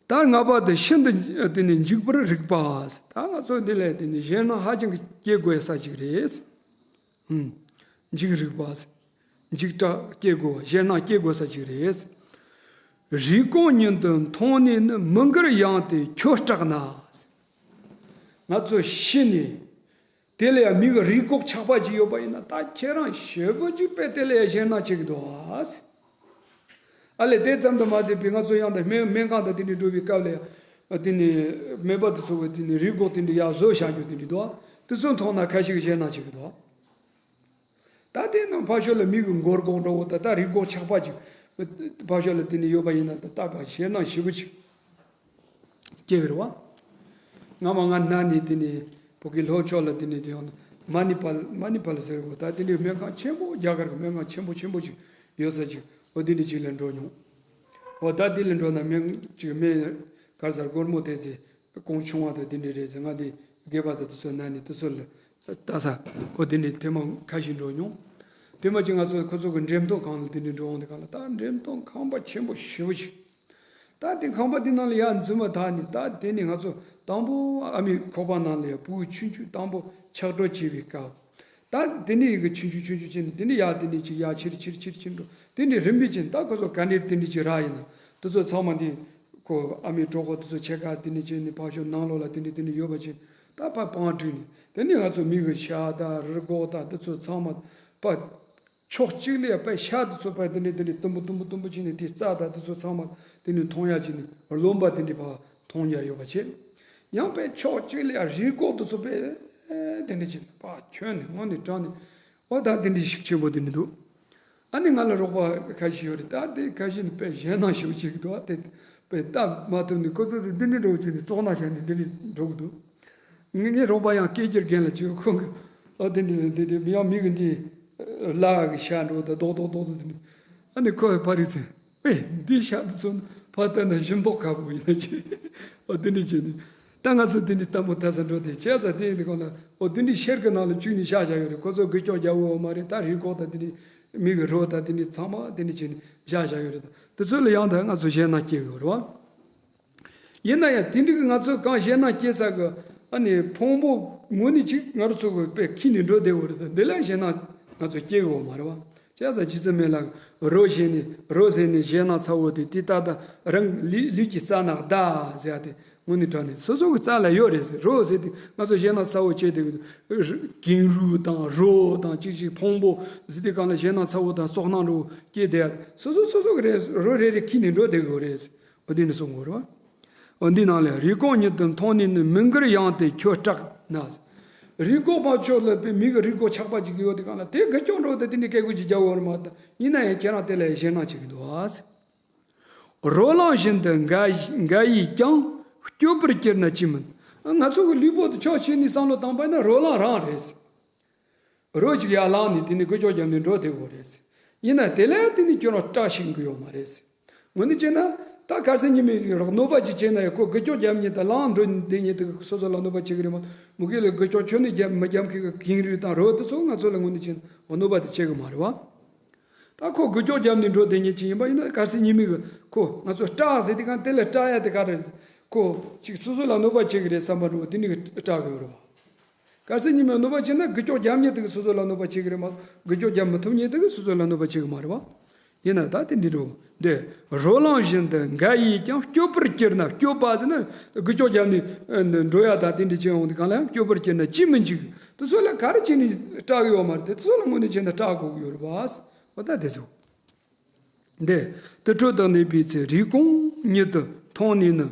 ད་ལྔ་པ་དེ་ཤིན་ཏུ་དེ་ནི་འཇིགས་པར་རིགས་པ། ད་ང་ཚོ་འདི་ལ་དེ་ནི་ཞེད་སྣང་ཧ་ཅང་གི་སྐྱེ་དགོས་ས་ཅིག་རེད། ཧུམ། འཇིགས་རིགས་པ། འཇིགས་སྐྲག་སྐྱེ་དགོས་ཞེད་སྣང་སྐྱེ་དགོས་ས་ཅིག་རེད། རེས་སྐོང་ཉིད་དུ་མཐོང་ནས་ནི་མི་འགར་ཡང་དེ་ཁྱོད་སྐྲག་ན། ང་ཚོ་ཤི་ནས། དེ་ལ་ཡང་མི་གི་རུས་ཁོག་ཆག་པ་ཅིག་ཡོད་པ་ཡིན་ན། ད་ཁྱེད་རང་ཞེ་པོ་ཅིག་དཔེ་དེ་ལ་ཡང་ཞེད་སྣང་བྱེད་ཀྱི་འདུག་ཨ། ཨ་ལས་དེ་ཙམ་དུ་མ་ཟད་པའི་ང་ཚོ་ཡང་ད་སྨན་སྨན་ཁང་དུ་དེ་འདྲའི་འགྲོ་བའི་སྐབས་ལ་ཡང་དེ་ནི་སྨན་པ་དེ་ཚོ་གི་དེ་ནི་རུས་ཁོག་དེ་འདྲ་ཡར་བཟོས་བཞག་རྒྱུ་དེ་འདྲ་འདུག་ཨ། དེ་ཚོ་མཐོང་ན་ཁ་ཤས་ཀྱིས་ཞེད་སྣང་བྱེད་ཀྱི་འདུག་ཨ། ད་དེ་ནང་ཕར་ཕྱོགས་ལ་མི་གི་མགོ་སྒོར་འགྲོ་བོ་ད་ལྟ་རུས་ཁོག་ཆག་པ་ཅིག་ཕར་ཕྱོགས་ལ་དེ་ནས་ཡོད་པ་ཡིན་ན། ད་ལྟ་བ་ཞེད་སྣང་ཞེ་པོ་ཅིག་སྐྱེ་གི་རེད་བ། སྔ་མ་ང་ན་ནས་དེ་ནས་བོད་ཀྱི་ལྷོ་ཕྱོགས་ལ་དེ་ནས་དེ་ཡོང་ན་མ་ནི་པལ་མ་ནི་པལ་ཟེར་བོ། ད་དེ་འདྲའི་སྨན་ཁང་ཆེན་པོ། རྒྱ་གར་གྱི་སྨན་ཁང་ཆེན་པོ་ཆེན་པོ་ཅིག་ཡོད་ས་ཅིག་འོ་དེ་འདྲ་ཅིག་ལ་འགྲོ་མྱོང་། འོ་ད་དེ་ལ་འགྲོ་ན་སྨན་ཅིག་སྨན་ག་རེ་ཟེར། སྒོར་མོ་དེ་ཚེ་གོང་ཆུང་བ་དང་དེ་འདྲ་རེད་ཟེར། ང་དེ་སྒལ་པ་དང་དེ་ཚོ་ན་ནས་དེ་ཚོ་ལ་ལྟ་ས། འོ་དེ་ནས་ཐེངས་མ་ཁ་ཤས་འགྲོ་མྱོང་། ཐེངས་མ་ཅིག་ང་ཚོ་ཁོ་ཚོ་གི་འགྲེམས་སྟོན་ཁང་ལ་དེ་འདྲ་འགྲོ་འོང་དུས་སྒང་ལ། ད་འགྲེམས་སྟོན་ཁང་པ་ཆེན་པོ་ཞེ་པོ་ཞིག་ད་དེ་ཁང་པ་དེ་ནང་ལ་ཡར་འཛུལ་མ་ཐག་ནས། ད་དེ་ནས་ང་ཚོ་དང་པོ་ཨ་མའི་ཁོག་པ་ནང་ལ་ཡར་བུ་ཆུང་ཆུང་དང་པོ་ཆགས་འགྲོ་བྱེད་པའི་སྐབས། ད་དེ་ནས་ཡི་གེ་ཆུང་ཆུང་ཆུང་ཆུང་བྱས་ནས། དེ་ནས་ཡར་དེ་ནས་ཅིག་ཡར་ཆེར་ཆེར་ཆེར་ཆེར་འགྲོ། དེ་ནས་རིམ་པས་ཅིག་ད་ཁོ་ཚོ་ག་འདྲ་དེ་འདྲ་ཅིག་རག་ཡིན་ན། དེ་ཚོ་ཚང་མ་འདི་ཁོ་ཨ་མའི་གྲོད་ཁོག་དེ་ཚོ་ཕྱེད་ཀ་དེ་ནས་བྱས་ནས་ཕར་ཕྱོགས་ནང་ལོགས་ལ་དེ་འདྲ་དེ་འདྲ་ཡོད་པ་ཅིག་ད་ཕར་པང་བསྒྲིགས་ནས། དེ་ནས་ང་ཚོ་མི་གི་ཤ་དང་རུས་ཁོག་དང་དེ་ཚོ་ཚང་མ་ཕར་ཕྱོགས་གཅིག་ལ་ཡར་པའི་ཤ་དེ་ཚོ་པའི་དེ་འདྲ་དེ་འདྲ་དུམ་བུ་དུམ་བུ་དུམ་བུ་བྱས་ནས། དེ་རྩ་དང་དེ་ཚོ་ཚང་མ་དེ་ནས་མཐོང་ཡག་བྱས་ནས། རློན་པ་དེ་འདྲ་ཕར་མཐོང་ཡག་ཡོད་པ་བྱས། ཡང་པའི་ཕྱོགས་གཅིག་ལ་ཡར་རུས་ཁོག་དེ་ཚོ་པའི་དེ་འདྲ་བྱས་ནས་ཕར་ཁྱོན་ནས་སྔོན་ནས་དྲངས་ནས། འོ་ད་དེ་འདྲ་ཤུགས་ཆེན་པོ་དེ་འདྲ་འདུག་ཨ་ནི་ང་ལ་རོགས་པ་ཁ་ཤས་ཡོད་རེད། ད་དེ་ཁ་ཤས་ནི་དཔེ་ཞེད་སྣང་ཞེ་པོ་བྱེད་ཀྱི་འདུག་ཨ། དེ་དཔེ་ལྟ་མ་ཐུབ་ནས། ཁོ་ཚོ་དེ་འདི་འདྲ་འགྲོ་བྱས་ནས་བཙོག་ནག་བྱས་ནས་འདི་འདྲ་འགྲོ་གི་འདུག་ངས་ངའི་རོགས་པ་ཡང་སྐད་སྒྱུར་རྒན་ལ་བྱས། ཁོང་གིས་ཨ་དེ་འདྲ་དེ་འདྲ་ཡང་མི་གི་འདི་ལ་གི་ཤ་འགྲོ་ད་རྡོག་རྡོག་རྡོག་རྡོག་དེ་འདྲ། ཨ་ནི་ཁོ་ཕར་རིག་ཚེ། ཨེ་འདི་ཤ་འདི་ཚོ་ཕར་ལྟ་ན་ཞིམ་མདོག་ཁ་པོ་ཡིན་ན་ཅི། ཨ་དེ་འདྲ་བྱས་ནས། ད་ང་ཚོ་དེ་འདྲ་ལྟད་མོ་ལྟ་ས་འགྲོ་དེ་བྱས་ཙང་། དེ་ཡིན་དུས་སྒང་ལ་འོ་དེ་འདྲའི་ཤེལ་གྱི་ནང་ལ་བཅུག་ནས་བཞག་བཞག་ཡོད་རེད། ཁོ་ཚོ་འགུལ་སྐྱོད་རྒྱག་འོས་མ་རེད། ད་རུས་ཁོག་དང་དེ་འདྲའི་མི་གི་རོ་དང་དེ་འདྲའི་ཚང་མ་དེ་འདྲ་བྱས་ནས་བཞག་བཞག་ཡོད་རེད། ད་དེ་ཚོ་ལ་ཡང་ད་ང་ཚོ་ཞེད་སྣང་སྐྱེ་གི་ཡོད་རེད་བ། ཡིན་ན་ཡང་དེ་འདྲའི་གི་ང་ཚོ་གང་ཞེད་སྣང་སྐྱེ་ས་གི་ཨ་ནི་ཕུང་པོ་དངོས་གནས་ཅིག་ང་རང་ཚོ་གི་དཔེ་ཁྱེར་ནས་འགྲོ་བསྡད་ཡོད་རེད། ད་འདི་ལ་ཞེད་སྣང་ང་ཚོ་སྐྱེ་གི་ཡོད་མ་རེད་བ། བྱས་ཙང་རྗེ་བཙུན་མི་ལ་རོ་ཞེས་ནས། རོ་ཟེར་ནས་ཞེད་སྣང་ཚ་བོ་དེ། དེ་ད་ལྟ་རང་ལུས་ལུས་ཀྱི་རྩ་ནས་གདའ་ཟེར་ཡ་དེ་དངོས་གནས་དྲང་གནས་སོ་སོ་གི་རྩ་ལ་ཡོད་རེད་ཟེར། རོ་ཟེར་དེ་ང་ཚོ་ཞེད་སྣང་ཚ་བོ་བྱས་དེ་གི་གངས་རུད་དང་རོ་དང་ཅིག་ཅིག་ཕུང་པོ་ཟེར་དེ་སྒང་ལ་ཞེད་སྣང་ཚ་བོ་དང་བཙོག་སྣང་འདྲ་བོ་སྐྱེས་བསྡད་ཡ་དེ་སོ་སོ་སོ་སོ་གི་རེད། རོ་རེ་རེ་ཁྱེར་ནས་འགྲོ་བསྡད་དགོས་རེད་ཟེར། འོ་དེ་ནས་གསུང་དགོས་རེད་བ། འོ་འདི་ནང་ལས། རུས་ཁོག་ཉིད་དུ་མཐོང་ནས་ནི། མི་འགུལ་ཡང་དེ་ཁྱོད་སྐྲག་ན། རུས་ཁོག་པ་ཕྱོགས་ལ་དཔེ་མི་གི་རུས་ཁོག་ཆག་པ་ཅིག་ཡོད་དེ་སྒང་ལ་དེ་འགུལ་སྐྱོད་འགྲོ་དེ་དེ་འདྲའི་སྐད་ཆ་ཅིག་རྒྱག་ཡོད་རེད་མ་གཏོགས། ཡིན་ན་ཡང་ཁྱེད་རང་དེ་ལ་ཞེད་སྣང་བྱེད་ཀྱི་འདུག་ཨ། རོ་ལངས་བཞིན་དུ་འགའ་འགའ་ཡིས་ཀྱང་སྐྱོབ་པར་གྱུར་ན་ཅི་མིན། ང་ཚོ་གི་ལུས་པོ་དེ་ཕྱོགས་གཅིག་ནས་བསམ་བློ་བཏང་པ་ན་རོ་ལངས་རང་རེད། རོ་ཅིག་ཡར་ལངས་ནས་དེ་ནས་འགུལ་སྐྱོད་བརྒྱབ་ནས་འགྲོ་བསྡད་ཡོད་རེད། ཡིན་ན་དེ་ལ་དེ་ནས་ཁྱོད་རང་སྐྲག་ཤེས་ཀྱི་ཡོད་མ་རེད། དངོས་གནས་བྱས་ན་ད་གལ་སྲིད་ཉི་མའི་རོགས་གནོད་པ་ཅིག་བྱས་ན་ཡང་ཁོ་འགུལ་སྐྱོད་རྒྱབ་མཁན་དང་ལངས་འགྲོ་བསྡད་མཁན་དེ་སོ་སོ་ལ་གནོད་པ་བྱེད་ཀྱི་རེད་མ་གཏོགས། མུ་གེ་ལ་འགུལ་སྐྱོད་ཁྱོན་ནས་རྒྱབ་མི་རྒྱབ་མཁན་གྱི་གངས་རུད་དང་རོ་དེ་ཚོ་ང་ཚོ་ལ་དངོས་གནས་བྱས་ན་གནོད་པ་དེ་བྱེད་ཀྱི་མ་རེད་བ། ད་ཁོ་འགུལ་སྐྱོད་རྒྱབ་ནས་འགྲོ་བསྡད་མཁན་ཅིག་ཡིན་པ་ཡིན་ན། གལ་སྲིད་ཉི་མའི་གི་ཁོ་ང་ཚོ་སྐྲག་ཟེར་དེ་གང་དེ་ལ་སྐྲག་ཡ་དེ་ག་རེ་རེད། ཁོ་ཅིག་སོ་སོ་ལ་གནོད་པ་བྱེད་ཀྱི་རེད་བསམ་པ་འདྲ་བོ་དེ་ནས་སྐྲག་གི་ཡོད་རེད་བ། གལ་སྲིད་ཉི་མས་གནོད་པ་བྱས་ན་འགུལ་སྐྱོད་རྒྱབ་མཁན་དེ་གིས་སོ་སོ་ལ་གནོད་པ་བྱེད་ཀྱི་རེད་མ་གཏོགས། འགུལ་སྐྱོད་རྒྱབ་མི་ཐུབ་མཁན་དེ་གིས་སོ་སོ་ལ་གནོད་པ་བྱེད་ཀྱི་མ་རེད་བ། ཡིན་ན་ད་དེ་འདྲ་འགྲོ་འདི། རོ་ལངས་བཞིན་དུ་འགའ་ཡིས་ཀྱང་སྐྱོབ་པར་གྱུར་ན། སྐྱོབ་པ་ཟེར་ན་འགུལ་སྐྱོད་རྒྱབ་ནས་འགྲོ་ཡ་དང་དེ་འདྲ་བྱེད་ཡོང་དུས་སྒང་ལ་ཡང་སྐྱོབ་པར་གྱུར་ན་ཅི་མི་འཇིགས། དེ་ཚོ་ལ་ག་རེ་བྱས་ནས་སྐྲག་གི་ཡོད་མ་རེད་དེ། དེ་ཚོ་ལ་དངོས་གནས་བྱས་ན་སྐྲག་དགོས་ཀྱི་ཡོད་རེད་བ། འོ་ད་དེ་ཚོ། འདི། དུར་ཁྲོད་དུ་གནས་པའི་ཚེ། རུས་ཁོག་ཉིད་དུ་མཐོང་ནས་ནི།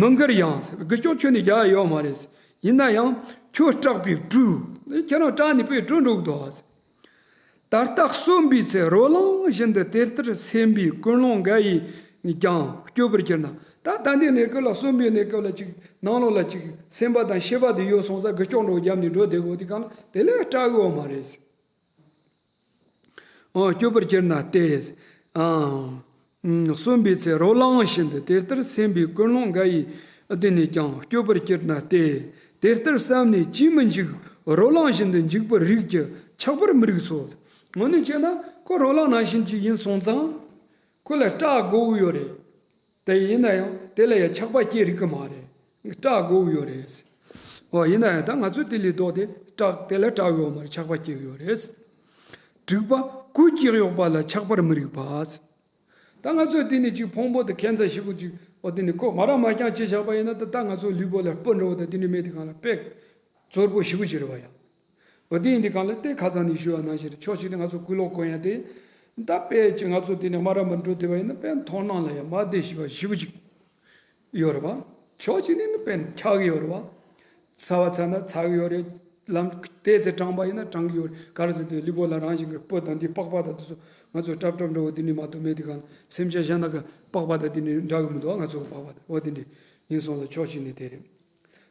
མི་འགུལ་ཡང་། འགུལ་སྐྱོད་ཁྱོན་ནས་རྒྱག་ཡ་ཡོད་མ་རེད། ཡིན་ན་ཡང་ཁྱོད་སྐྲག་པས་བྲོས། ཁྱེད་རང་སྐྲག་ནས་དཔེ་བྲོས་འགྲོ་གི་འདུག་ད་ལྟ་གསོན་པའི་ཚེ། རོ་ལངས་བཞིན་དུ་དེ་ལྟར་སེམས་པའི་ཀུན་སློང་འགའ་ཡིས་ཀྱང་སྐྱོབ་པར་གྱུར་ན། ད་ད་ལྟའི་གནས་སྐབས་ལ། གསོན་པའི་གནས་སྐབས་ལ་ཅིག་ནང་ལོགས་ལ་ཅིག་སེམས་པ་དང་ཤེས་པ་དེ་ཡོད་སོང་ཙང་འགུལ་སྐྱོད་འགྲོ་རྒྱབ་ནས་འགྲོ་བསྡད་དགོས་དུས་སྒང་ལ་དེ་ལས་སྐྲག་གི་ཡོད་མ་རེད། ཨང་། སྐྱོབ་པར་གྱུར་ན་སྟེ། ཨང་། གསོན་པའི་ཚེ། རོ་ལངས་བཞིན་དུ་དེ་ལྟར་སེམས་པའི་ཀུན་སློང་འགའ་ཡིས་བསྡུས་ནས་ཀྱང་སྐྱོབ་པར་གྱུར་ན་སྟེ། དེ་ལྟར་བསམས་ནས་ཅིས་མི་འཇིགས། རོ་ལངས་བཞིན་དུ་འཇིགས་པར་རིགས་ཀྱི་ཆགས་པར་མི་རིགས་སོ། དངོས་གནས་བྱས་ན་ཁོ་རོ་ལངས་ནང་བཞིན་ཅིག་ཡིན་སོང་ཙང་ཁོ་ལ་སྐྲག་དགོས་ཀྱི་ཡོད་རེད། དེ་ཡིན་ན་ཡང་དེ་ལ་ཡང་ཆགས་པ་སྐྱེ་རིགས་ཀྱི་མ་རེད། སྐྲག་དགོས་ཀྱི་ཡོད་རེད། འོ་ཡིན་ན་ཡང་ད་ང་ཚོས་དེ་ལས་ལྡོག་སྟེ་སྐྲག་དེ་ལ་སྐྲག་ཡོད་མ་རེད། ཆགས་པ་སྐྱེ་གི་ཡོད་རེད། དྲུག་པ། སྐུ་སྐྱེ་གཡོགས་པ་ལ་ཆགས་པར་མི་རིགས་པ། ད་ང་ཚོས་དེ་ནས་ཅིག་ཕུང་པོ་དེ་ཁྱད་མཚར་ཞེ་པོ་ཅིག་འོ་དེ་ནས་ཁོ་མ་ར་མ་རྐྱང་བྱས་བཞག་པ་ཡིན་ན། ད་ད་ང་ཚོ་ལུས་པོ་ལ་སྤུ་འདྲ་བོ་དང་དེ་འདྲ་མེད་དུས་སྒང་ལ་དཔེ་ཚོར་པོ་ཞེ་པོ་ཅིག་རེད་བ་ཡ། འོ་དེ་ཡིན་དུས་གང་ལ་དེ་ཁ་སང་ནས་ཞུས་པ་ནང་བཞིན་རེད། ཕྱོགས་གཅིག་ནས་ང་ཚོ་ཀུན་ལོག་གོན་ཡ་དེ། ད་དཔེ་ཅིག་ང་ཚོ་དེ་ནས་སྨ་ར་མར་འགྲོ་བསྡད་པ་ཡིན་ན་དཔེ་མཐོང་སྣང་ལ་ཡ་མ་བདེ་ཞིག་པ་ཞེ་པོ་ཅིག་ཡོད་རེད་པ། ཕྱོགས་གཅིག་ནས་ནི་དཔེ་འཁྱག་གི་ཡོད་རེད་པ། ཚ་བ་ཚ་ན་ཚ་གི་ཡོད་རེད། ལམ་བལྟས་ཚེ་གྲང་པ་ཡིན་ན་གྲང་གི་ཡོད་རེད། ག་རེ་ཟེར་དུས་ལུས་པོ་ལ་རང་བཞིན་གྱི་སྤུ་དང་འདི་པགས་པ་དང་དེ་ཚོ་ང་ཚོ་ཀྲབ་ཀྲབ་འདྲ་བོ་དེ་ནི་མ་གཏོགས་མེད། དེ་གང་སེམས་ཅན་གཞན་དག་གི་པགས་པ་དང་དེ་ནི་འདྲ་གི་མི་འདུག་ང་ཚོ་གི་པགས་པ་དང་འོ་དེ་འདྲ་ཡིན་སོང་ལ་ཕྱོགས་གཅིག་ནས་དེ་རེད།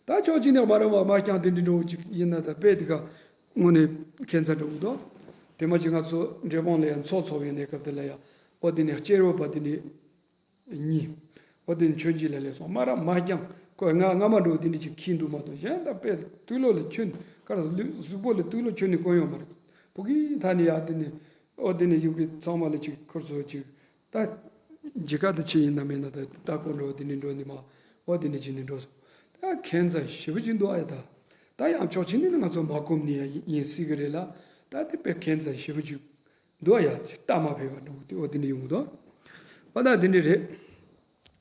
ད་ཕྱོགས་གཅིག་ནས་སྨ་ར་མར་མ་རྐྱང་དེ་འདྲ་འདྲ་བོ་ཅིག་ཡིན་ན་ད་དཔེ་དེ་ག་དངོས་གནས་ཁྱད་མཚར་འདྲ་བོ་འདུག་དེ་མ་ཅིག་ང་ཚོ་འབྲས་སྤུངས་ལ་ཡང་ཚོགས་འཚོགས་པའི་གནས་སྐབས་དེ་ལ་ཡང་འོ་དེ་ནས་སྐྱེ་རོགས་པ་དེ་འདྲ་གཉིས། འོ་དེ་ནས་མཆོད་མཇལ་ལ་སླེབས་སོང་། སྨ་ར་མར་རྐྱང་ཁོ་ང་སྔ་མ་འདྲ་བོ་དེ་འདྲ་ཅིག་འཁྱེར་འདུག་མ་གཏོགས་གཞན་དག་དཔེ་དུག་ལོག་ལ་ཁྱོན་ག་རེ་ལུས་གཟུགས་པོ་ལ་དུག་ལོག་ཁྱོན་ནས་གོན་ཡོད་མ་རེད། ཕ་གིའི་མཐའ་ནས་ཡར་དེ་ནས་འོ་དེ་ནས་ཡུལ་གྱི་ཚང་མ་ལ་ཅིག་ཁུར་ཚོ་ཅིག་ད་མཇལ་ཁ་དེ་ཆེ་ཡིན་ན་མེད་ན་ད་ལྟ་སྐོར་འགྲོ་དེ་ནས་འགྲོ་ནས་མ་འོ་དེ་ནས་ཅིག་ནས་འགྲོ་སོང་། ད་ཁྱད་མཚར་ཞེ་པོ་ཅིག་འདུག་ཨ་ཡ། ད་ད་ཡང་ཕྱོགས་གཅིག་ནས་ནི་ང་ཚོ་མ་གོམས་ནས་ཡ་ཡིན་སྲིད་གི་རེད་ལ། ད་དེ་དཔེ་ཁྱད་མཚར་ཞེ་པོ་ཅིག་འདུག་ཡ། ལྟ་མ་ཕོད་པ་འདུག་དེ་འོ་དེ་འདྲ་ཡོང་གི་འདུག་འོ་ད་དེ་འདྲ་རེད།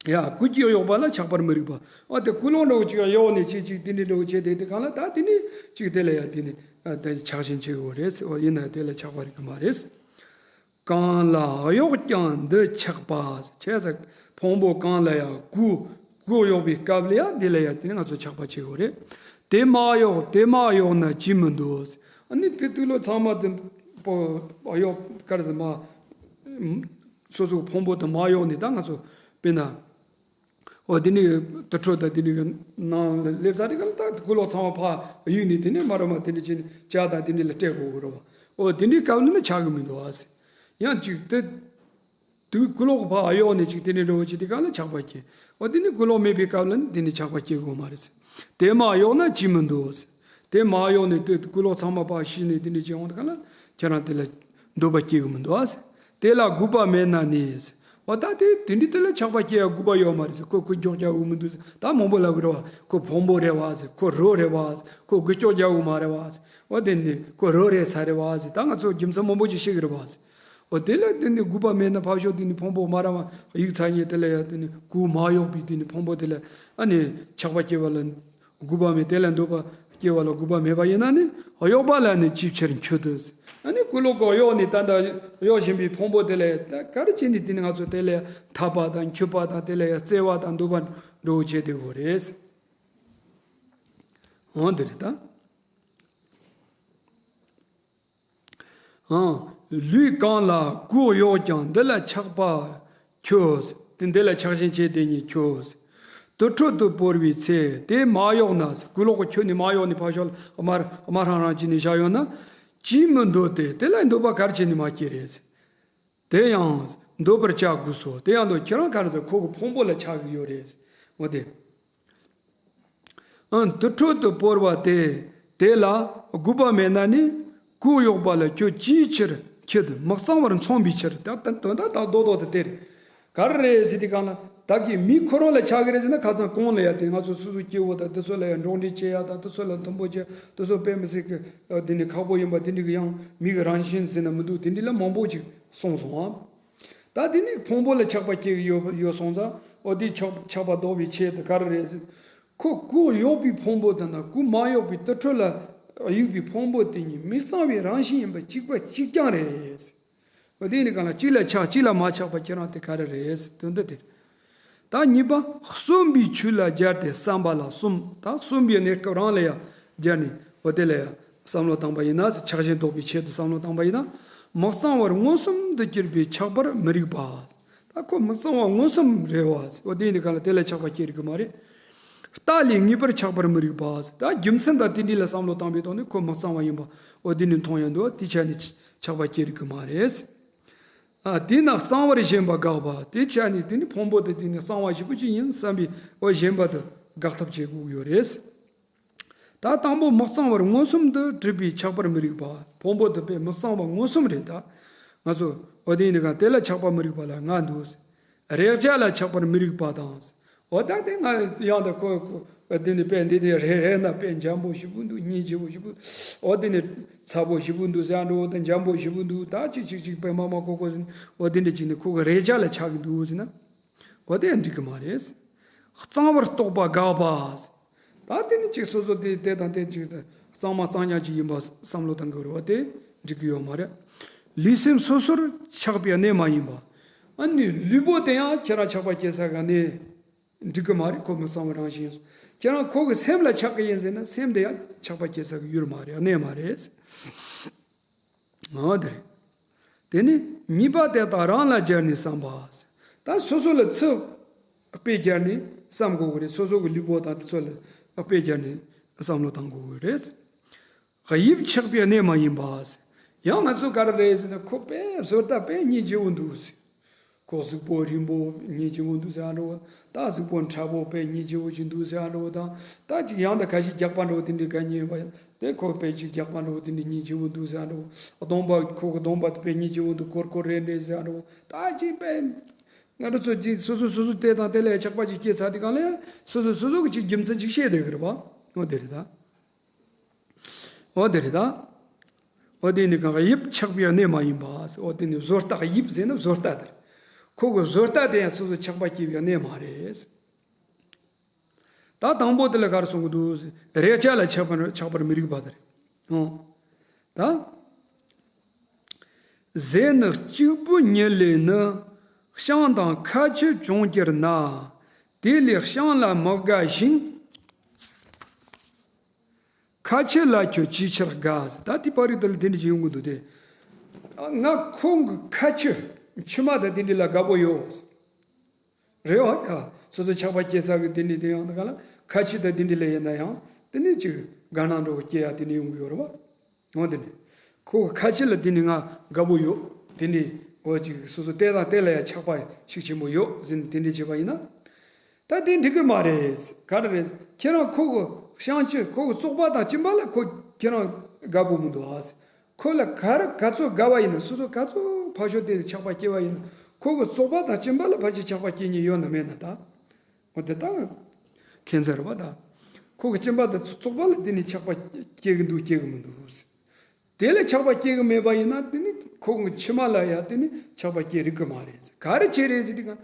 ཡ། སྐུ་སྐྱེ་གཡོགས་པ་ལ་ཆགས་པར་མི་རིགས་པ། འོ་དེ་ཀུན་སློང་འདྲ་བོ་ཅིག་གཡོགས་ནས་ཅིག་ཅིག་དེ་འདྲ་འདྲ་བོ་བྱས་དེ་དེ་གང་ལ་ད་དེ་ནས་ཅིག་དེ་ལ་ཡ་དེ་ནས་ཨ་དེ་ཆགས་ཞེན་བྱེད་དགོས་རེད། འོ་ཡིན་ན་དེ་ལ་ཆགས་པ་རིགས་གི་མ་རེད། གང་ལ་གཡོགས་ཀྱང་འདི་ཆགས་པ། བྱས་ཙང་ཕུང་པོ་གང་ལ་ཡ་སྐུ་སྐུ་གཡོགས་པའི་སྐབས་ལ་ཡ་དེ་ལ་ཡ་དེ་ནས་ང་ཚོ་ཆགས་པ་བྱེད་དགོས་རེད། དེ་མ་གཡོགས་དེ་མ་གཡོགས་ན་ཅི་མི་འདུག་ཨ་ནི་དེ་དུག་ལོག་ཚང་མ་དེ་པོ་གཡོགས་ག་རེ་ཟེར་མ། སོ་སོའི་ཕུང་པོ་དེ་མ་གཡོགས་ནས་ད་ང་ཚོ་དཔེར་ན། འོ་དེ་ནི་དུར་ཁྲོད་དང་དེ་ནི་ནང་ལ་སླེབས་ཚར་དེ་ག་ལ་ད་ཀུན་སློང་ཚང་མ་ཕར་གཡུགས་ནས་དེ་ནི་སྨ་ར་མར་དེ་འདྲ་བྱས་ནས་ཇ་དང་དེ་འདྲ་ལ་སྤྲད་དགོས་ཀྱི་རེད་བ། འོ་དེ་འདྲའི་སྐབས་ལ་ནི་ཆགས་ཀྱི་མི་འདུག་ཨ་ཟེར། ཡང་ཅིག་དེ་དུག་ཀུན་སློང་ཕར་གཡོགས་ནས་ཅིག་དེ་འདྲ་འདྲ་བོ་ཅིག་དེ་ག་ལ་ཆགས་པ་སྐྱེ། འོ་དེ་ནི་ཀུན་སློང་མེད་པའི་སྐབས་ལ་ནི་དེ་ནི་ཆགས་པ་སྐྱེ་དགོས་མ་རེད་ཟེར། དེ་མ་གཡོགས་ན་ཅི་མི་འདུག་ཟེར། དེ་མ་གཡོགས་ནས་དེ་ཀུན་སློང་ཚང་མ་ཕར་ཞིག་ནས་དེ་འདྲ་བྱས་འོང་དེ་ག་ལ་ཁྱེད་རང་དེ་ལ་འདོད་པ་སྐྱེ་གི་མི་འདུག་ཨ་ཟེར། དེ་ལ་དགོས་པ་མེད་ན་ནི་ཟེར། འོ་ད་དེ་དེ་འདྲའི་དེ་ལ་ཆགས་པ་སྐྱེ་ཡ་དགོས་པ་ཡོད་མ་རེད་ཟེར། ཁོ་སྐུ་འཁྱོག་རྒྱག་འོས་མི་འདུག་ཟེར། ད་མང་པོ་ལབ་གི་རེད་བ། ཁོ་ཕུང་པོ་རེད་བ་ཟེར། ཁོ་རོ་རེད་བ་ཟེར། ཁོ་སྐུ་འཁྱོག་རྒྱག་འོས་མ་རེད་བ་ཟེར། འོ་དེ་ནི་ཁོ་རོ་རེད་ས་རེད་བ་ཟེར། ད་ང་ཚོ་རྒྱུ་མཚན་མང་པོ་ཅིག་བཤད་གི་རེད་བ་ཟེར། འོ་དེ་ལ་དེ་ནི་དགོས་པ་མེད་ན་ཕར་ཞོག་དེ་ནི་ཕུང་པོ་སྨ་ར་མར་གཡུགས་ཚར་ཉིན་དེ་ལ་ཡ་དེ་ནི་སྐུ་མ་གཡོགས་པའི་དེ་ནི་ཕུང་པོ་དེ་ལ་ཨ་ནི་ཆགས་པ་སྐྱེ་བ་ལ་དགོས་པ་མེད། དེ་ལ་འདོད་པ་སྐྱེ་བ་ལ་དགོས་པ་མེད་པ་ཡིན་ན་ནི་གཡོགས་པ་ལ་ནི་ཅིའི་ཕྱིར་འཁྱུད་དུ། ཨ་ནི་ཀུན་སློང་གིས་གཡོགས་ནས་ད་ལྟ་གཡོགས་བཞིན་པའི་ཕུང་པོ་དེ་ལ་ད་ག་རེ་བྱས་ནས་དེ་ནི་ང་ཚོ་དེ་ལ་འཐབ་པ་དང་འཁྱུད་པ་དང་དེ་ལ་ཡ་བརྩེ་བ་དང་འདོད་པ་འདྲ་བོ་བྱས་བསྡད་དགོས་རེད། འོ་འདི་རེད་ད། ཨང་། ལུས་གང་ལ་སྐུ་གཡོགས་ཀྱང་འདི་ལ་ཆགས་པ་ཁྱོད། དེ་འདི་ལ་ཆགས་ཞེན་བྱེད་དེ་ཉིད་ཁྱོད། དུར་ཁྲོད་དུ་བོར་བའི་ཚེ་དེ་མ་གཡོགས་ན། ཀུན་སློང་གིས་ཁྱོད་ནི་མ་གཡོགས་ནས་ཕར་ཞོག་ལ་དམར་དམར་ཧྲང་ཧྲང་བྱས་ནས་བཞག་ཡོད་ན། ཅིས་མི་འདོད་དེ། དེ་ལ་འདོད་པ་ག་རེ་བྱས་ནས་མ་སྐྱེས་རེད། དེ་ཡང་འདོད་པར་བྱ་དགོས་སོ། དེ་ཡང་འདོད། ཁྱེད་རང་ག་རེ་ཟེར། ཁོ་གི་ཕུང་པོ་ལ་ཆགས་ཀྱི་ཡོད་རེད། འོ་དེ། ཨང་། དུར་ཁྲོད་དུ་བོར་བ་དེ། དེ་ལ་དགོས་པ་མེད་ན་ནི། སྐུ་གཡོགས་པ་ལ་ཁྱོད་ཅིའི་ཕྱིར་འཁྱུད། མི་གཙང་བར་མཚོན་པའི་ཕྱིར། ད་ད་དོན་དག་ད་རྡོག་རྡོག་ཏུ་དེ་རེད། ག་རེ་རེད་ཟེར་དུས་གང་ལ་བདག་གི་མི་ཁོ་རང་ལ་ཆགས་ཀྱི་རེད་ཟེར་ན། ཁ་སང་གོང་ལ་ཡ་དེ་ང་ཚོ་སོ་སོ་སྐྱེ་བོ་དང་དེ་ཚོ་ལ་ཡ་འགྲོགས་འདྲིས་བྱེད་ཡ་དང་དེ་ཚོ་ལ་མཐུན་པོ་བྱེད། དེ་ཚོ་དཔེ་མི་སྲིད་ཀྱི་དེ་ནི་ཁག་པོ་ཡིན་པ་དེ་འདྲ་གི་ཡང་མི་གི་རང་བཞིན་ཟེར་ན་མི་འདུག་དེ་འདྲ་ལ་མང་པོ་ཅིག་གསུངས་སོང་ཨ། ད་དེ་ནི་ཕུང་པོ་ལ་ཆགས་པ་སྐྱེ་གི་ཡོད་ཡོད་སོང་ཙང་། འོ་དེ་ཆགས་ཆགས་པ་ཟློག་པའི་ཆེད་དུ་ག་རེ་རེད་ཟེར། ཁོ་སྐུ་གཡོགས་པའི་ཕུང་པོ་དེ་དང་སྐུ་མ་གཡོགས་པའི་དུར་ཁྲོད་ལ་གཡུགས་པའི་ཕུང་པོ་དེ་གཉིས་མི་གཙང་བའི་རང་བཞིན་ཡིན་པ་གཅིག་པ་གཅིག་རྐྱང་རེད། འོ་དེ་ནི་གང་ལ་གཅིག་ལ་ཆགས་གཅིག་ལ་མ་ཆགས་པ་ཁྱེད་རང་དེ་ག་རེ་རེད་ཟེར། དོན་དུ་དེ། ད་གཉིས་པ། གསོན་པའི་ཆོས་ལ་སྦྱར་ཏེ་བསམ་པ་ལ་གསུམ། ད་གསོན་པའི་གནས་སྐབས་རང་ལ་ཡང་སྦྱར་ནས་འོ་དེ་ལ་ཡང་བསམ་བློ་བཏང་པ་ཡིན་ན། ཆགས་ཞེན་ཟློག་པའི་ཆེད་དུ་བསམ་བློ་བཏང་པ་ཡིན་ན། མི་གཙང་བར་མངོན་སུམ་དུ་གྱུར་པས་ཆགས་པར་མི་རིགས་པ། ད་ཁོ་མི་གཙང་བ་མངོན་སུམ་རེད་བ། འོ་དེ་ཡིན་དུས་གང་ལ་དེ་ལ་ཆགས་པ་སྐྱེ་རིགས་ཀྱི་མ་རེད། རྟ་ལས་ངེས་པར་ཆགས་པར་མི་རིགས་པ། ད་རྒྱུ་མཚན་དང་དེ་འདྲ་ལ་བསམ་བློ་བཏང་པའི་ཐོག་ནས་ཁོ་མི་གཙང་བ་ཡིན་པ་འོ་དེ་ནི་མཐོང་ཡ་འདུག་དེ་ཆ་ནས་ཆགས་པ་སྐྱེ་རིགས་ཀྱི་མ་རེད། ཨ། དེས་ན་གཙང་བར་ཞེན་པ་དགག་པ། དེ་ཆ་ནས་དེ་ནི་ཕུང་པོ་དེ་དེ་ནི་གཙང་བ་ཞེ་པོ་ཅིག་ཡིན་བསམ་པའི་འོ་ཞེན་པ་དེ་དགག་ཐབས་བྱེད་དགོས་ཀྱི་ཡོད་རེད། ད་དང་པོ་མི་གཙང་བར་མངོན་སུམ་དུ་གྲུབ་པས་ཆགས་པར་མི་རིགས་པ། ཕུང་པོ་དེ་དཔེ་མི་གཙང་བ་མངོན་སུམ་རེད། ད་ང་ཚོ་འོ་དེ་ཡིན་ནི་གང་དེ་ལ་ཆགས་པ་མི་རིགས་པ་ལ་ལྔ་འདུག་རེག་བྱ་ལ་ཆགས་པར་མི་རིགས་པ་དང་། འོ་ད་དེ་ང་ཡང་ད་ཁོ་ཁོ་དེ་ནི་དཔེ་འདི་དེ་རེ་རེ་ན་དཔེ་འཇམ་པོ་ཞེ་པོ་འདུག་སྙིང་རྗེ་པོ་ཞེ་པོ། འོ་དེ་ནི་ཚ་པོ་ཞེ་པོ་འདུག་ཟེར་འགྲོ། འོ་དེ་འཇམ་པོ་ཞེ་པོ་འདུག་ད་ཅིག་ཅིག་ཅིག་དཔེ་མ་མ་ཀོ་ཀོ་ཟེར། འོ་དེ་འདྲ་ཅིག་ནི་ཁོ་གི་རེག་བྱ་ལ་ཆགས་ཀྱི་འདུག་ཟེར་ན། འོ་དེ་འགྲིག་གི་མ་རེད། གཙང་བར་རྟོགས་པ་དགག་པ། ད་དེ་ནི་ཅིག་སོ་སོ་དེ་དེ་དང་དེ་ཅིག་ད་ གཙང་མ་གཙང་རྐྱང་ཅིག་ཡིན་པ་བསམ་བློ་བཏང་གི་རེད་བ། དེ་འགྲིག་གི་ཡོད་མ་རེད། ལུས་སེམས་སོ་སོར་ཆགས་པའི་གནས་མ་ཡིན་པ། ཨ་ནི་ལུས་པོ་དེ་ཡང་ཁྱེད་རང་ཆགས་པ་སྐྱེ་ས་གི་གནས་འགྲིག་གི་མ་རེད། ཁོ་མི་གཙང་བ་རང་བཞིན་སོང་། ཁྱེད་རང་ཁོ་གི་སེམས་ལ་ཆགས་ཀྱི་ཡིན་ཟེར་ན། སེམས་དེ་ཡང་ཆགས་པ་སྐྱེ་ས་གི་ཡུལ་མ་རེད། གནས་མ་རེད། འོ་དེ་རེད། དེ་ནི་ཉེས་པ་དེ་དག་རང་ལ་སྦྱར་ནས་བསམ་པ། ད་སོ་སོ་ལ་ཚུར་དཔེ་སྦྱར་ནས་བསམ་དགོས་ཀྱི་རེད། སོ་སོ་གི་ལུས་པོ་དང་དེ་ཚོ་ལ་དཔེ་སྦྱར་ནས་བསམ་བློ་བཏང་དགོས་ཀྱི་རེད། དབྱིབས་ཆགས་པའི་གནས་མ་ཡིན་པ། ཡང་ང་ཚོ་ག་རེ་རེད་ཟེར་ན། ཁོ་དཔེ་བཟོ་ལྟ་དཔེ་སྙིང་རྗེ་བོ་འདུག་ཟེར། ཁོ་གཟུགས་པོ་རིང་པོ་སྙིང་རྗེ་བོ་འདུག་ཟེར་ཨ་འདྲ་བོ། ད་གཟུགས་པོ་མཁྲེགས་པོ་དཔེ་སྙིང་རྗེ་བོ་ཅིག་འདུག་ཟེར་ཨ་འདྲ་བོ་དང་། ད་ཅིག་ཡང་ད་ཁ་ཤས་རྒྱགས་པ་འདྲ་བོ་དེ་འདྲའི་ག་ཉན་པ་ཡང་དེ་ཁོ་དཔེ་ཅིག་རྒྱགས་པ་འདྲ་བོ་དེ་འདྲའི་སྙིང་རྗེ་བོ་འདུག་ཟེར་ཨ་འདྲ་བོ། གདོང་པ་ཁོ་གི་གདོང་པ་དེ་དཔེ་སྙིང་རྗེ་བོ་འདུག་སྐོར་སྐོར་རེད་འདྲ་ཟེར་ཨ་འདྲ་བོ། ད་ཅིག་དཔེ་ང་ཚོ་ཚོ་ཅིག་སོ་སོ་སོ་སོ་དེ་དང་དེ་ལ་ཆགས་པ་ཅིག་སྐྱེས་ཚར་དུས་སྒང་ལ་སོ་སོ་སོ་སོ་གི་ཅིག་རྒྱུ་མཚན་ཅིག་ཤེས་བསྡད་ཀྱི་རེད་པ། འོ་དེ་རེད་ད། འོ་དེ་རེད་ད། འོ་དེ་ནི་གང་དབྱིབས་ཆགས་པའི་གནས་མ་ཡིན་པ། འོ་དེ་ནི་བཟོ་ལྟ། དབྱིབས་ཟེར་ན་བཟོ་ལྟ་དེ་རེད། ཁོ་གི་བཟོ་ལྟ་དེ་ཡང་སོ་སོ་ཆགས་པ་སྐྱེ་བའི་གནས་མ་རེད། ད་དང་པོ་དེ་ལ་ག་རེ་གསུང་གི་འདུག་རེག་བྱ་ལ་ཆགས་པར་ཆགས་པར་མི་རིགས་པ་དེ་རེད། འོ། ད། ཟས་ནི་གཅིག་པུ་ཉིད་ལས་ནི། བྱང་དང་ཁ་ཆུ་བྱུང་གྱུར་ན། དེ་ལས་བྱང་ལ་མི་དགའ་ཞིང་། ཁ་ཆུ་ལ་ཁྱོད་ཅིའི་ཕྱིར་དགའ། ད་དེ་པར་རིས་དེ་ལ་དེ་འདྲ་ཅིག་ཡོང་གི་འདུག་སྟེ། ང་ཁོང་གི་ཁ་ཆུ་མཆིལ་མ་དང་དེ་འདྲ་ལ་དགའ་པོ་ཡོད། རེད་བ་ཡ། སོ་སོ་ཆགས་པ་སྐྱེ་ས་གི་དེ་འདྲ་དེ་ཡང་ད་ག་ལ་ཁ་ཆུ་དང་དེ་འདྲ་ལ་ཡིན་ན་ཡང་དེ་འདྲ་ཅིག་དགའ་སྣང་འདྲ་བོ་སྐྱེ་ཡ་དེ་འདྲ་ཡོང་གི་ཡོད་རེད་བ། འོ་དེ་ནི། ཁོ་གི་ཁ་ཆུ་ལ་དེ་ནི་ང་དགའ་པོ་ཡོད། དེ་ནི་འོ་ཅིག་སོ་སོ་དེ་དང་དེ་ལ་ཡང་ཆགས་པ་ཤུགས་ཆེན་པོ་ཡོད་ཟེར་ནས་དེ་འདྲ་བྱས་པ་ཡིན་ན། ད་དེ་འགྲིག་གི་མ་རེད། ག་རེ་རེད། ཁྱེད་རང་ཁོ་གི་བྱང་ཆུབ་ཁོ་གི་བཙོག་པ་དང་སྐྱིན་པ་ལ་ཁོ་ཁྱེད་རང་དགའ་པོ་མི་འདུག་ཨ། ཁོ་ལ་ག་རེ་ག་ཚོད་དགའ་བ་ཡིན་ན། སོ་སོ་ག་ཚོད་ཕར་ཕྱོགས་དེ་ལ་ཆགས་པ་སྐྱེ་བ་ཡིན་ན། ཁོ་གི་བཙོག་པ་དང་སྐྱིན་པ་ལ་ཕལ་ཆེར་ཆགས་པ་སྐྱེ་ཉེན་ཡོད་ན་མེད་ན་ད། འོ་དེ་ད་ཁྱད་མཚར་རེད་པ་ད། ཁོ་གི་སྐྱིན་པ་དང་བཙོག་པ་ལ་དེ་ནི་ཆགས་པ་སྐྱེ་གི་འདུག་སྐྱེ་གི་མི་འདུག་དེ་ལ་ཆགས་པ་སྐྱེ་གི་མེད་པ་ཡིན་ན། དེ་ནི་ཁོ་གི་མཆིལ་མ་ལ་ཡང་དེ་ནི་ཆགས་པ་སྐྱེ་རིགས་གི་མ་རེད། ག་རེ་བྱས་རེད་ཟེར་དུས་སྒང་།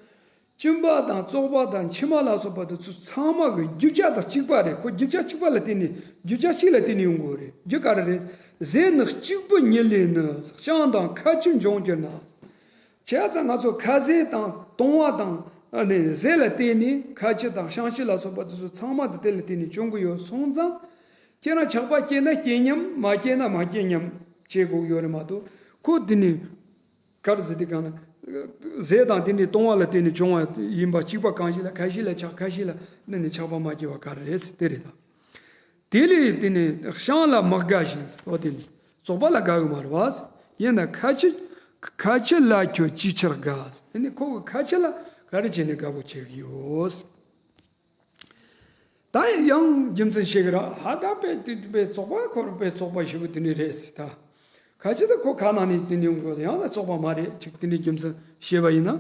སྐྱིན་པ་དང་བཙོག་པ་དང་མཆིལ་མ་ལ་སོགས་པ་དེ་ཚོ་ཚང་མ་གི་རྒྱུ་ཆ་དང་གཅིག་པ་རེད། ཁོ་རྒྱུ་ཆ་གཅིག་པ་ལ་བརྟེན་ནས། རྒྱུ་ཆ་གཅིག་ལ་བརྟེན་ནས་ཡོང་གི་རེད། རྒྱུ་ག་རེ་རེད། ཟས་ནི་གཅིག་པུ་ཉིད་ལས་ནི། བྱང་དང་ཁ་ཆུ་འབྱུང་གྱུར་ན། བྱས་ཙང་ང་ཚོ་ཁ་ཟས་དང་བཏུང་བ་དང་། ཨ་ནི་ཟས་ལ་བརྟེན་ནས་ཁ་ཆུ་དང་བྱང་ཆུབ་ལ་སོགས་པ་དེ་ཚོ་ཚང་མ་དེ་དེ་ལ་བརྟེན་ནས་བྱུང་གི་ཡོད་སོང་ཙང་། ཁྱེད་རང་ཆགས་པ་སྐྱེས་ན་སྐྱེ་སྙམ། མ་སྐྱེས་ན་མ་སྐྱེ་སྙམ་བྱེད་དགོས་ཀྱི་ཡོད་རེད་མ་གཏོགས། ཁོ་དེ་ནི་ག་རེ་ཟེར་དུས་སྒང་ལ། ཟས་དང་དེ་ནི་བཏུང་བ་ལ་བརྟེན་ནས་བྱུང་བ་ཡིན་པ་གཅིག་པ་གང་ཞིག་ལ། ཁ་ཤས་ལ་ཆགས། ཁ་ཤས་ལ་ནི་ནི་ཆགས་པ་མ་སྐྱེ་བ་ག་རེ་རེད་ཟེར་དེ་རེད་ད། དེ་ལས་དེ་ནི་བྱང་ལ་མི་དགའ་ཞིང་། འོ་དེ་ནི་བཙོག་པ་ལ་དགའ་གི་མ་རེད་བ། ཡིན་ན་ཁ་ཆུ། ཁ་ཆུ་ལ་ཁྱོད་ཅིའི་ཕྱིར་དགའ། དེ་ནི་ཁོ་གི་ཁ་ཆུ་ལ་ག་རེ་བྱས་ནས་དགའ་པོ་བྱེད་ཀྱི་ཡོད། ད་ཡང་རྒྱུ་མཚན་བཤད་ཀྱི་ར། ཧ་ད་དཔེ་དེ་དཔེ་བཙོག་པ། ཁོ་རང་དཔེ་བཙོག་པ་ཞེ་པོ་དེ་ནི་རེད་ཟེར་ད། ཁ་ཆུ་ད་ཁོ་ཁ་ནང་ནས་དེ་ནི་ཡོང་གི་ཡོད། ཡང་ད་བཙོག་པ་མ་རེད་ཅིག་དེ་འདྲའི་རྒྱུ་མཚན་བཤད་པ་ཡིན་ན།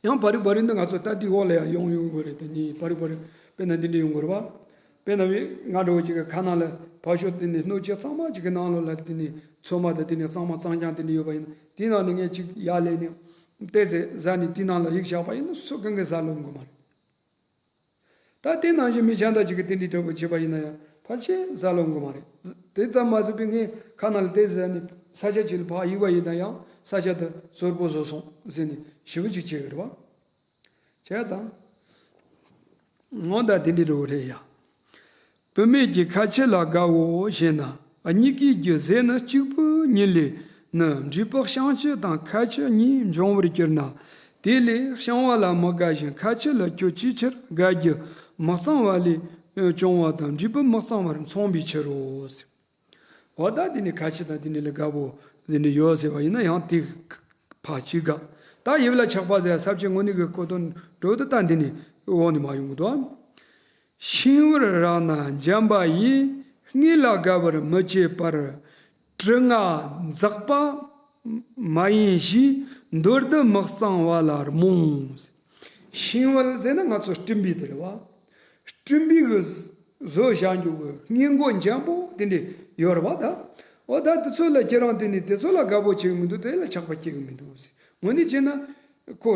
ཡང་བར་རིམ་བར་རིམ་དུ་ང་ཚོ་ད་དེའི་འོག་ལ་ཡང་ཡོང་ཡོང་གི་རེད། དེ་ནི་བར་རིམ་བར་རིམ་དཔེར་ན་འདི་འདྲ་ཡོང་གི་རེད་བ། དཔེར་ན་ང་འདྲ་བོ་ཅིག་གི་ཁ་ནང་ལ་ཕར་ཕྱོགས་དེ་ནི་སྣོད་ཆས་ཚང་མ་ཅིག་གི་ནང་ལོགས་ལ་དེ་ནི་ཚོད་མ་དང་དེ་ནི་གཙང་མ་གཙང་རྐྱང་དེ་འདྲ་ཡོད་པ་ཡིན་ན། དེའི་ནང་ནས་ངས་ཅིག་ཡར་ལེན་ནས་ཏོག་ཙམ་ཟ་ནས་དེའི་ནང་ལ་གཡུགས་བཞག་པ་ཡིན་ན་སུ་གང་གིས་ཟ་ལོང་གི་མ་རེད། ད་དེ་ནང་བཞིན་མི་ཆ་འདྲ་ཅིག་གིས་དེ་འདྲའི་འདྲ་བོ་བྱས་པ་ཡིན་ན་ཡང་ཕལ་ཆེར་ཟ་ལོང་གི་མ་རེད། དེ་ཙམ་མ་ཟད་པའི་ངས་ཁ་ནང་ལ་ཏོག་ཙམ་ཟ་ནས་ས་ཆ་ཅིག་ལ་ཕར་གཡུགས་པ་ཡིན་ན་ཡང་ས་ཆ་དེ་ཟོར་པོ་བཟོས་སོང་ཟེར་ནས་ཞེ་པོ་ཅིག་བྱེད་ཀྱི་རེད་བ། བྱས་ཙང་། འོ་ད་དེ་འདྲའི་འདྲ་བོ་རེད་ཡ། བུད་མེད་ཀྱི་ཁ་ཆུ་ལ་དགའ་བོ་ཞེ་ན། གཉིས་ཀའི་རྒྱུ་ཟས་ནི་གཅིག་པུ་ཉིད་ལས་ནི། འབྲས་བུ་བྱང་ཆུབ་དང་ཁ་ཆུ་གཉིས་འབྱུང་བར་གྱུར་ན། དེ་ལས་བྱང་བ་ལ་མི་དགའ་ཞིང་། ཁ་ཆུ་ལ་ཁྱོད་ཅིའི་ཕྱིར་དགའ། རྒྱུ་མི་གཙང་བ་ལས་བྱུང་བ་དང་། འབྲས་བུ་མི་གཙང་བར་མཚུངས་པའི་ཕྱིར་རོ། འོ་ད་དེ་ནི་ཁ་ཆུ་དང་དེ་ནི་ལ་དགའ་བོ་དེ་ནི་ཡོད་ཟེར་བ་ཡིན་ན་ཡང་དེ་ཕར་ཅིག་དགའ། ད་དབྱིབས་ལ་ཆགས་པ་ཟེར་ས་བཅད་དངོས་གནས་ཀྱི་གོ་དོན་འགྲོ་དུ་ད་འདི་ནི་འོག་ནས་མར་ཡོང་གི་འདུག་ཤིང་བུར་རག་ན་འཇམ་པ་ཡིས། དངོས་ལ་དགའ་བར་མི་བྱེད་པར། དྲི་ང་འཛག་པ་མ་ཡིན་ཞེས། མདོར་བསྡུ་མི་གཙང་བ་ལ་རྨོངས། ཤིང་བུར་ཟེར་ན་ང་ཚོ་སྤྲིན་པའི་དེ་རེད་བ། སྤྲིན་པའི་གི་བཟོ་བཞག་རྒྱུ་གི་སྔས་མགོ་འཇམ་པོ་དེ་འདྲ་ཡོད་རེད་བ་ད། འོ་ད་དེ་ཚོ་ལ་ཁྱེད་རང་དེ་ནི་དེ་ཚོ་ལ་དགའ་པོ་བྱེད་གི་མི་འདུག་དེ་ལ་ཆགས་པ་སྐྱེ་གི་མི་འདུག་དངོས་གནས་བྱས་ན། ཁོ་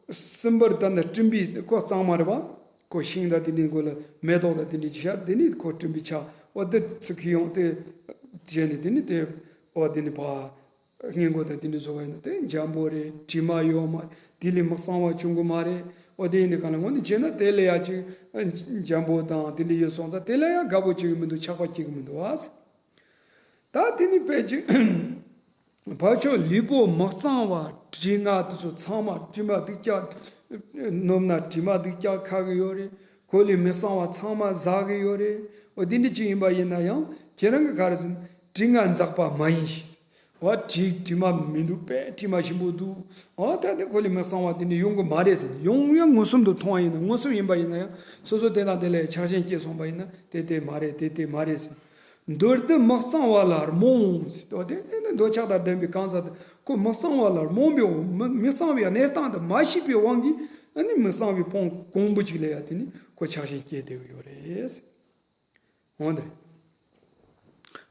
སྲིན་བུར་ད་ནི་སྤྲིན་པའི་ཁོ་གཙང་མ་རེད་བ། ཁོ་ཤིང་དང་དེ་འདྲའི་མགོ་ལ་མེ་ཏོག་དང་དེ་འདྲའི་ཅིག་ཤར། དེ་ནི་ཁོ་སྤྲིན་པའི་ཆ་ འོ་དེ་ཚིག་གི་ཡོང་དེ་བྱས་ནས་དེ་ནི་དེ་འོ་དེ་ནི་ཕ་སྔས་མགོ་དང་དེ་ནི་བཟོ་བ་ཡིན་ན་དེ་འཇམ་པོ་རེད། དྲི་མ་ཡོད་མ་དེ་ལས་མི་གཙང་བ་བྱུང་གི་མ་རེད། འོ་དེ་ཡིན་ནི་གང་ལ་ངོ་ནི་བྱས་ན་དེ་ལས་ཡ་ཅིག་འཇམ་པོ་དང་དེ་ལས་ཡོད་སོང་ཙང་དེ་ལས་ཡ་དགའ་པོ་བྱེད་གི་མི་འདུག་ཆགས་པ་སྐྱེ་གི་མི་འདུག་ཨ། ད་དེ་ནི་དཔེ་ཅིག་ཕར་ཕྱོགས་ལུས་པོ་མི་གཙང་བ་དྲི་ང་དེ་ཚོ་ཚང་མ་དྲི་མ་སྡུག་ཅག་ནོམ་ན་དྲི་མ་སྡུག་ཅག་ཁ་གི་ཡོད་རེད། ཁོ་ལས་མི་གཙང་བ་ཚང་མ་ཟག་གི་ཡོད་རེད། འོ་དེ་འདྲ་ཅིག་ཡིན་པ་ཡིན་ན་ཡང་ཁྱེད་རང་གི་ག་རེ་ཟེར་ན་དྲི་ང་འཛག་པ་མ་ཡིན་ཞིང་། འོ་དྲི་དྲི་མ་མི་འདུག་པས་དྲི་མ་ཞིམ་པོ་འདུག་འོ་ད་དེ་ཁོ་ལས་མི་གཙང་བ་དེ་འདྲ་ཡོང་གི་མ་རེད་ཟེར་ན་ཡོང་ཡང་མངོན་སུམ་དུ་མཐོང་བ་ཡིན་ན་མངོན་སུམ་ཡིན་པ་ཡིན་ན་ཡང་སོ་སོ་དེ་དང་དེ་ལས་ཆགས་ཞེན་སྐྱེས་སོང་བ་ཡིན་ན་དེ་དེ་མ་རེད་དེ་དེ་མ་རེད་ཟེར། མདོར་བསྡུ་མི་གཙང་བ་ལ་རྨོངས་ཟེར་དོ། དེ་ནི་འདོད་ཆགས་དང་ལྡན་པའི་གང་ཟག་དེ་ཁོ་མི་གཙང་བ་ལ་རྨོངས་པའི་འོ་མི་མི་གཙང་བའི་གནས་སྟངས་དེ་མ་ཤེས་པའི་དབང་གིས་ཨ་ནི་མི་གཙང་བའི་ཕུང་གོང་བུ་ཅིག་ལ་ཡ་དེ་ནི་ཁོ་ཆགས་ཞེན་སྐྱེས་བསྡད་ཀྱི་ཡོད་རེད། འོ་དེ་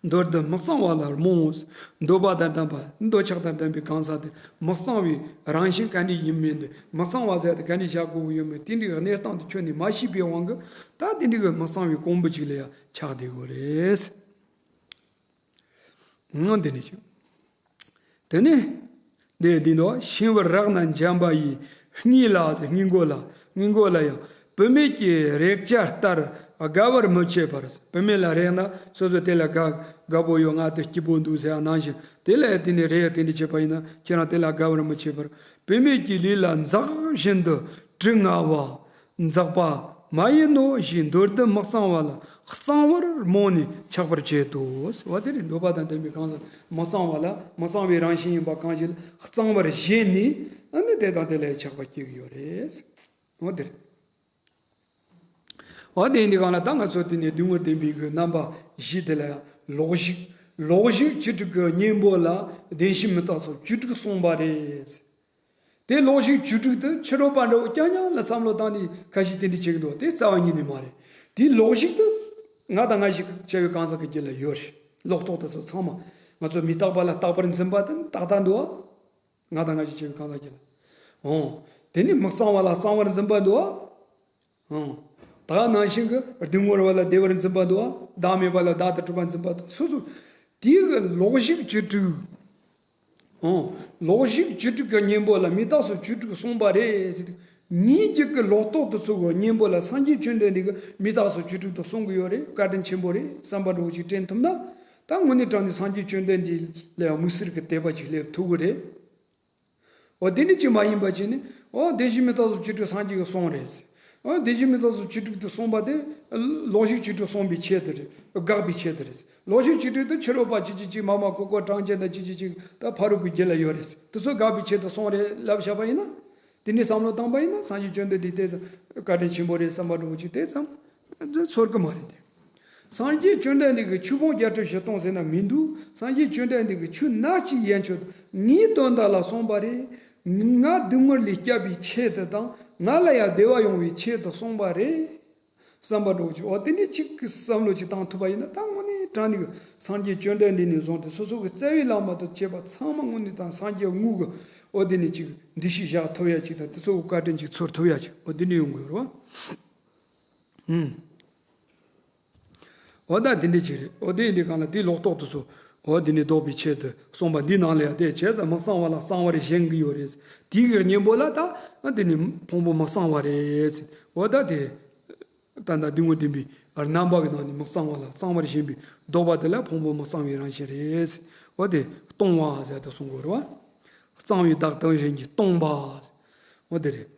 མདོར་བསྡུ་མི་གཙང་བ་ལ་རྨོངས། འདོད་པ་དང་ལྡན་པ་འདོད་ཆགས་དང་ལྡན་པའི་གང་ཟག་དེ་མི་གཙང་བའི་རང་བཞིན་ག་འདྲ་ཡིན་མིན་དེ་མི་གཙང་བ་ཟེར་དེ་ག་འདྲ་བཞག་དགོས་ཀྱི་ཡོད་མེད་དེ་འདྲའི་གནས་སྟངས་དེ་ཁྱོན་ནས་མ་ཤེས་པའི་དབང་གིས་ད་དེ་འདྲའི་མི་གཙང་བའི་ཀོང་བུ་ཅིག་ལ་ཡ་ཆགས་བསྡད་ཡོད་རེད། ང་འདི་ནས་ཅིག་དེ་ནས་འདི་འདི་འདུག་ཤིང་བུར་རེག་ན་འཇམ་པ་ཡི། སྔས་ལ་ཟེར་སྔས་མགོ་ལ། སྔས་མགོ་ལ་ཡང་བུད་མེད་ཀྱི་རེག་བྱ་ལྟར་དགའ་བར་མི་བྱེད་པར། བུད་མེད་ལ་རེག་ན་སོ་སོ་དེ་ལ་དགའ་དགའ་པོ་ཡོད། ང་དེ་སྐྱིད་པོ་འདུག་ཟེར་ཡ་ནང་བཞིན་དེ་ལ་དེ་ནས་རེག་དེ་འདྲ་བྱེད་པ་ཡིན་ན་ཁྱེད་རང་དེ་ལ་དགའ་བར་མི་བྱེད་པར། བུད་མེད་ཀྱི་ལུས་ལ་འཛག་བཞིན་དུ་དྲི་ང་བ། འཛག་པ་མ་ཡིན་ནོ་ཞེས་མདོར་བསྡུ་མི་གཙང་བ་ལ་གཙང་བར་རྨོངས་ནས་ཆགས་པར་བྱེད་དོ། འོ་དེ་ནི་འདོད་པ་དང་ལྡན་པའི་གང་ཟག་མི་གཙང་བ་ལ་མི་གཙང་བའི་རང་བཞིན་ཡིན་པ་གང་ཞིག་ལ་གཙང་བར་ཞེན་ནས་ཨ་ནི་དེ་དང་དེ་ལ་ཆགས་པ་སྐྱེ་གི་ཡོད་རེད། འོ་དེ་རེད། འོ་དེ་ཡིན་དུས་གང་ལ་ད་ང་ཚོ་དེ་ནས་སྡུག་བསྔལ་བདེན་པའི་གི་རྣམ་པ་བཞི་དེ་ལ་ཡང་ལོག་ཞིག་ལོག་ཞིག་བཅུ་དྲུག་གི་གཉེན་པོ་ལ་བདེན་བཞི་མི་རྟག་སོགས་བཅུ་དྲུག་གསུངས་པ་རེད། དེ་ལོག་ཞིག་བཅུ་དྲུག་དེ་ཕྱི་རོལ་པ་འདྲ་བོ་རྐྱང་རྐྱང་ལ་བསམ་བློ་བཏང་ནས་ཁ་ཤས་དེ་འདྲ་བྱེད་ཀྱི་འདུག་དེ་རྩ་བ་ཉིད་ནས་མ་རེད། དེ་ལོག་ཞིག་དེ་ང་དང་ང་ཞིག་བྱ་བའི་གང་ཟག་གི་རྒྱུད་ལ་ཡོད་རེད། ལོག་རྟོག་དེ་ཚོ་ཚང་མ་ང་ཚོ་མི་རྟག་པ་ལ་རྟག་པར་འཛིན་པ་དེ་ཏག་ཏག་འདུག་ང་དང་ང་ཞིག་བྱ་བའི་གང་ཟག་རྒྱུད་ལ། འོང་། དེ་ནི་མི་གཙང་བ་ལ་གཙང་བར་འཛིན་པ་འདུག་ཨང་། ད་ནང་བཞིན་གྱི་སྡུག་བསྔལ་བ་ལ་བདེ་བར་འཛིན་པ་འདུག་བ། བདག་མེད་པ་ལ་བདག་ཏུ་གྲུབ་པར་འཛིན་པ་འདུག་སོ་སོ། དེའི་གི་ལོག་ཞིག་བཅུ་དྲུག་ཨང་། ལོག་ཞིག་བཅུ་དྲུག་གི་གཉེན་པོ་ལ་མི་རྟག་སོགས་བཅུ་དྲུག་གསུངས་པ་རེད་ཟེར་ཏེ། ངའི་རྒྱུད་ཀྱི་ལོག་རྟོག་ཏུ་ཚུད་པའི་གཉེན་པོ་ལ་སངས་རྒྱས་བཅོམ་ལྡན་འདས་ཀྱིས་མི་རྟག་སོགས་བཅུ་དྲུག་ཏུ་གསུང་གི་ཡོད་རེད། བཀའ་དྲིན་ཆེན་པོ་རེད། བསམ་པ་འདྲ་བོ་ཅིག་དྲན་ཐུབ་ན། ད་དངོས་གནས་དྲང་གནས་སངས་རྒྱས་བཅོམ་ལྡན་འདས་ལ་ཡང་དམིགས་བསལ་གྱི་དད་པ་ཅིག་སླེབས་ཐུབ་ཀྱི་རེད། འོ་དེ་འདྲ་ཅིག་མ་ཡིན་པ་བྱས་ནས་འོ་བདེན་བཞི་མི་རྟག་སོགས་བཅུ་དྲུག་སངས་རྒྱས་ཀྱིས་གསུངས་རེད། འོ་བདེན་བཞི་མི་རྟག་སོགས་བཅུ་དྲུག་ཏུ་གསུངས་པ་དེ་ལོག་ཞིག་བཅུ་དྲུག་གསུངས་པའི་ཆེད་དུ་རེད། དགག་པའི་ཆེད་དུ་རེད། ལོག་ཞིག་བཅུ་དྲུག་དེ་ཕྱི་རོལ་པ་ཅི་ཅི་ཅི་མ་མ་ཀོ་ཀོ་གྲངས་ཅན་དང་ཅི་ཅི་ཅི་ད་ཕ་རོལ་པོའི་རྒྱུད་ལ་ཡོད་རེད། དེ་ཚོ་དགག་པའི་ཆེད་དུ་གསུངས་རེད་ལབ་བཞག་པ་ཡིན་ན། དེ་འདྲའི་བསམ་བློ་བཏང་པ་ཡིན་ན་སངས་རྒྱས་བཅོམ་ལྡན་འདས་དེ་ཙམ་བཀའ་དྲིན་ཆེན་པོ་རེད་བསམ་པ་འདྲ་བོ་ཅིག་དེ་ཙམ་ཚོར་གི་མ་རེད་དེ། སངས་རྒྱས་བཅོམ་ལྡན་འདས་ཀྱིས་ཆོས་ཕུང་བརྒྱད་ཁྲི་བཞི་སྟོང་ཟེར་ན་མི་འདུག་སངས་རྒྱས་བཅོམ་ལྡན་འདས་ཀྱིས་ཆོས་སྣ་གཅིག་ཡན་ཆོད་ངའི་དོན་དག་ལ་གསུངས་པ་རེད། ང་སྡུག་བསྔལ་ལས་བསྐྱབ་པའི་ཆེད་དུ་དང་ང་ལ་ཡང་བདེ་བ་ཡོང་བའི་ཆེད་དུ་གསུངས་པ་རེད། བསམ་པ་འདྲ་བོ་ཅིག་འོ་དེ་འདྲའི་གཅིག་གི་བསམ་བློ་ཅིག་བཏང་ཐུབ་པ་ཡིན་ན་ད་དངོས་གནས་དྲང་གནས་ཀྱི་སངས་རྒྱས་བཅོམ་ལྡན་འདས་ནས་བཟུང་སྟེ་སོ་སོ་གི་རྩ་བའི་བླ་མ་དང་བཅས་པ་ཚང་མ་དངོས་གནས་དང་སངས་རྒྱས་དངོས་ཀྱི་འོ་དེ་ནས་ཅིག་འདུ་ཤེས་བཞག་ཐུབ་ཡ་ཅིག་དང་དེ་ཚོ་གི་བཀའ་དྲིན་ཅིག་ཚོར་ཐུབ་ཡ་ཅིག་འོ་དེ་འདྲ་ཡོང་དགོས་རེད་བ། ཧུམ། འོ་ད་དེ་འདྲ་ཅིག་རེད། འོ་དེ་ཡིན་དུས་གང་ལ་དེའི་ལོག་རྟོག་དེ་ཚོ་འོ་དེ་ནས་ལྡོག་པའི་ཆེད་དུ་གསུངས་པ་འདི་ནང་ལ་ཡང་དེ་བྱས་ཙང་མི་གཙང་བ་ལ་གཙང་བར་ཞེན་གྱི་ཡོད་རེད། དེའི་གི་གཉེན་པོ་ལ་ད་དེ་ནི་ཕུང་པོ་མི་གཙང་བ་རེད། འོ་ད་དེ་ད་ལྟ་སྡུག་བསྔལ་བདེན་པའི་རྣམ་པ་གི་ནང་ནས་མི་གཙང་བ་ལ་གཙང་བར་ཞེན་པའི་ལྡོག་པ་དེ་ལ་ཕུང་པོ་མི་གཙང་བའི་རང་བཞིན་རེད། འོ་དེ་སྟོང་བ་ཟེར་དུ་གསུང་དགོས་རེད་བ། གཙང་བའི་བདག་དང་གཞན་གྱིས་སྟོང་པ། འོ་དེ་རེད།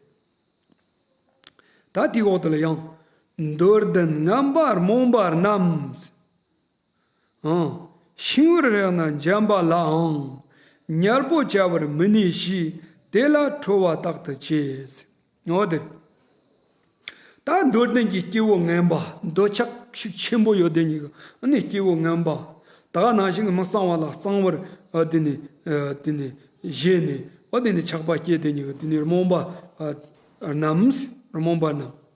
ད་དེའི་འོག་ཏུ་ལ་ཡང་། མདོར་བསྡུ་ངན་པ་རྨོངས་པ་རྣམས། ཨང་། ཤིང་བུར་རེག་ན་འཇམ་པ་ལའང་། ཉལ་པོ་བྱ་བར་མི་ནུས་ཤིང་། དེ་ལ་ཁྲོ་བ་རྟག་ཏུ་སྐྱེ། འོ་དེ། ད་མདོར་བསྡུ་གི་སྐྱེ་བོ་ངན་པ་འདོད་ཆགས་ཤུགས་ཆེན་པོ་ཡོད་དེ་ཉིད་ཀྱི་ནི་སྐྱེ་བོ་ངན་པ། ད་ག་ནང་བཞིན་གྱི་མི་གཙང་བ་ལ་གཙང་བར་ཨ་དེ་ནི་ཨ་དེ་ནི་ཞེན་ནས་འོ་དེ་ནི་ཆགས་པ་སྐྱེས་དེ་ཉིད་ཀྱི་དེ་ནི་རྨོངས་པ་ཨ་རྣམས། རྨོངས་པ་རྣམས།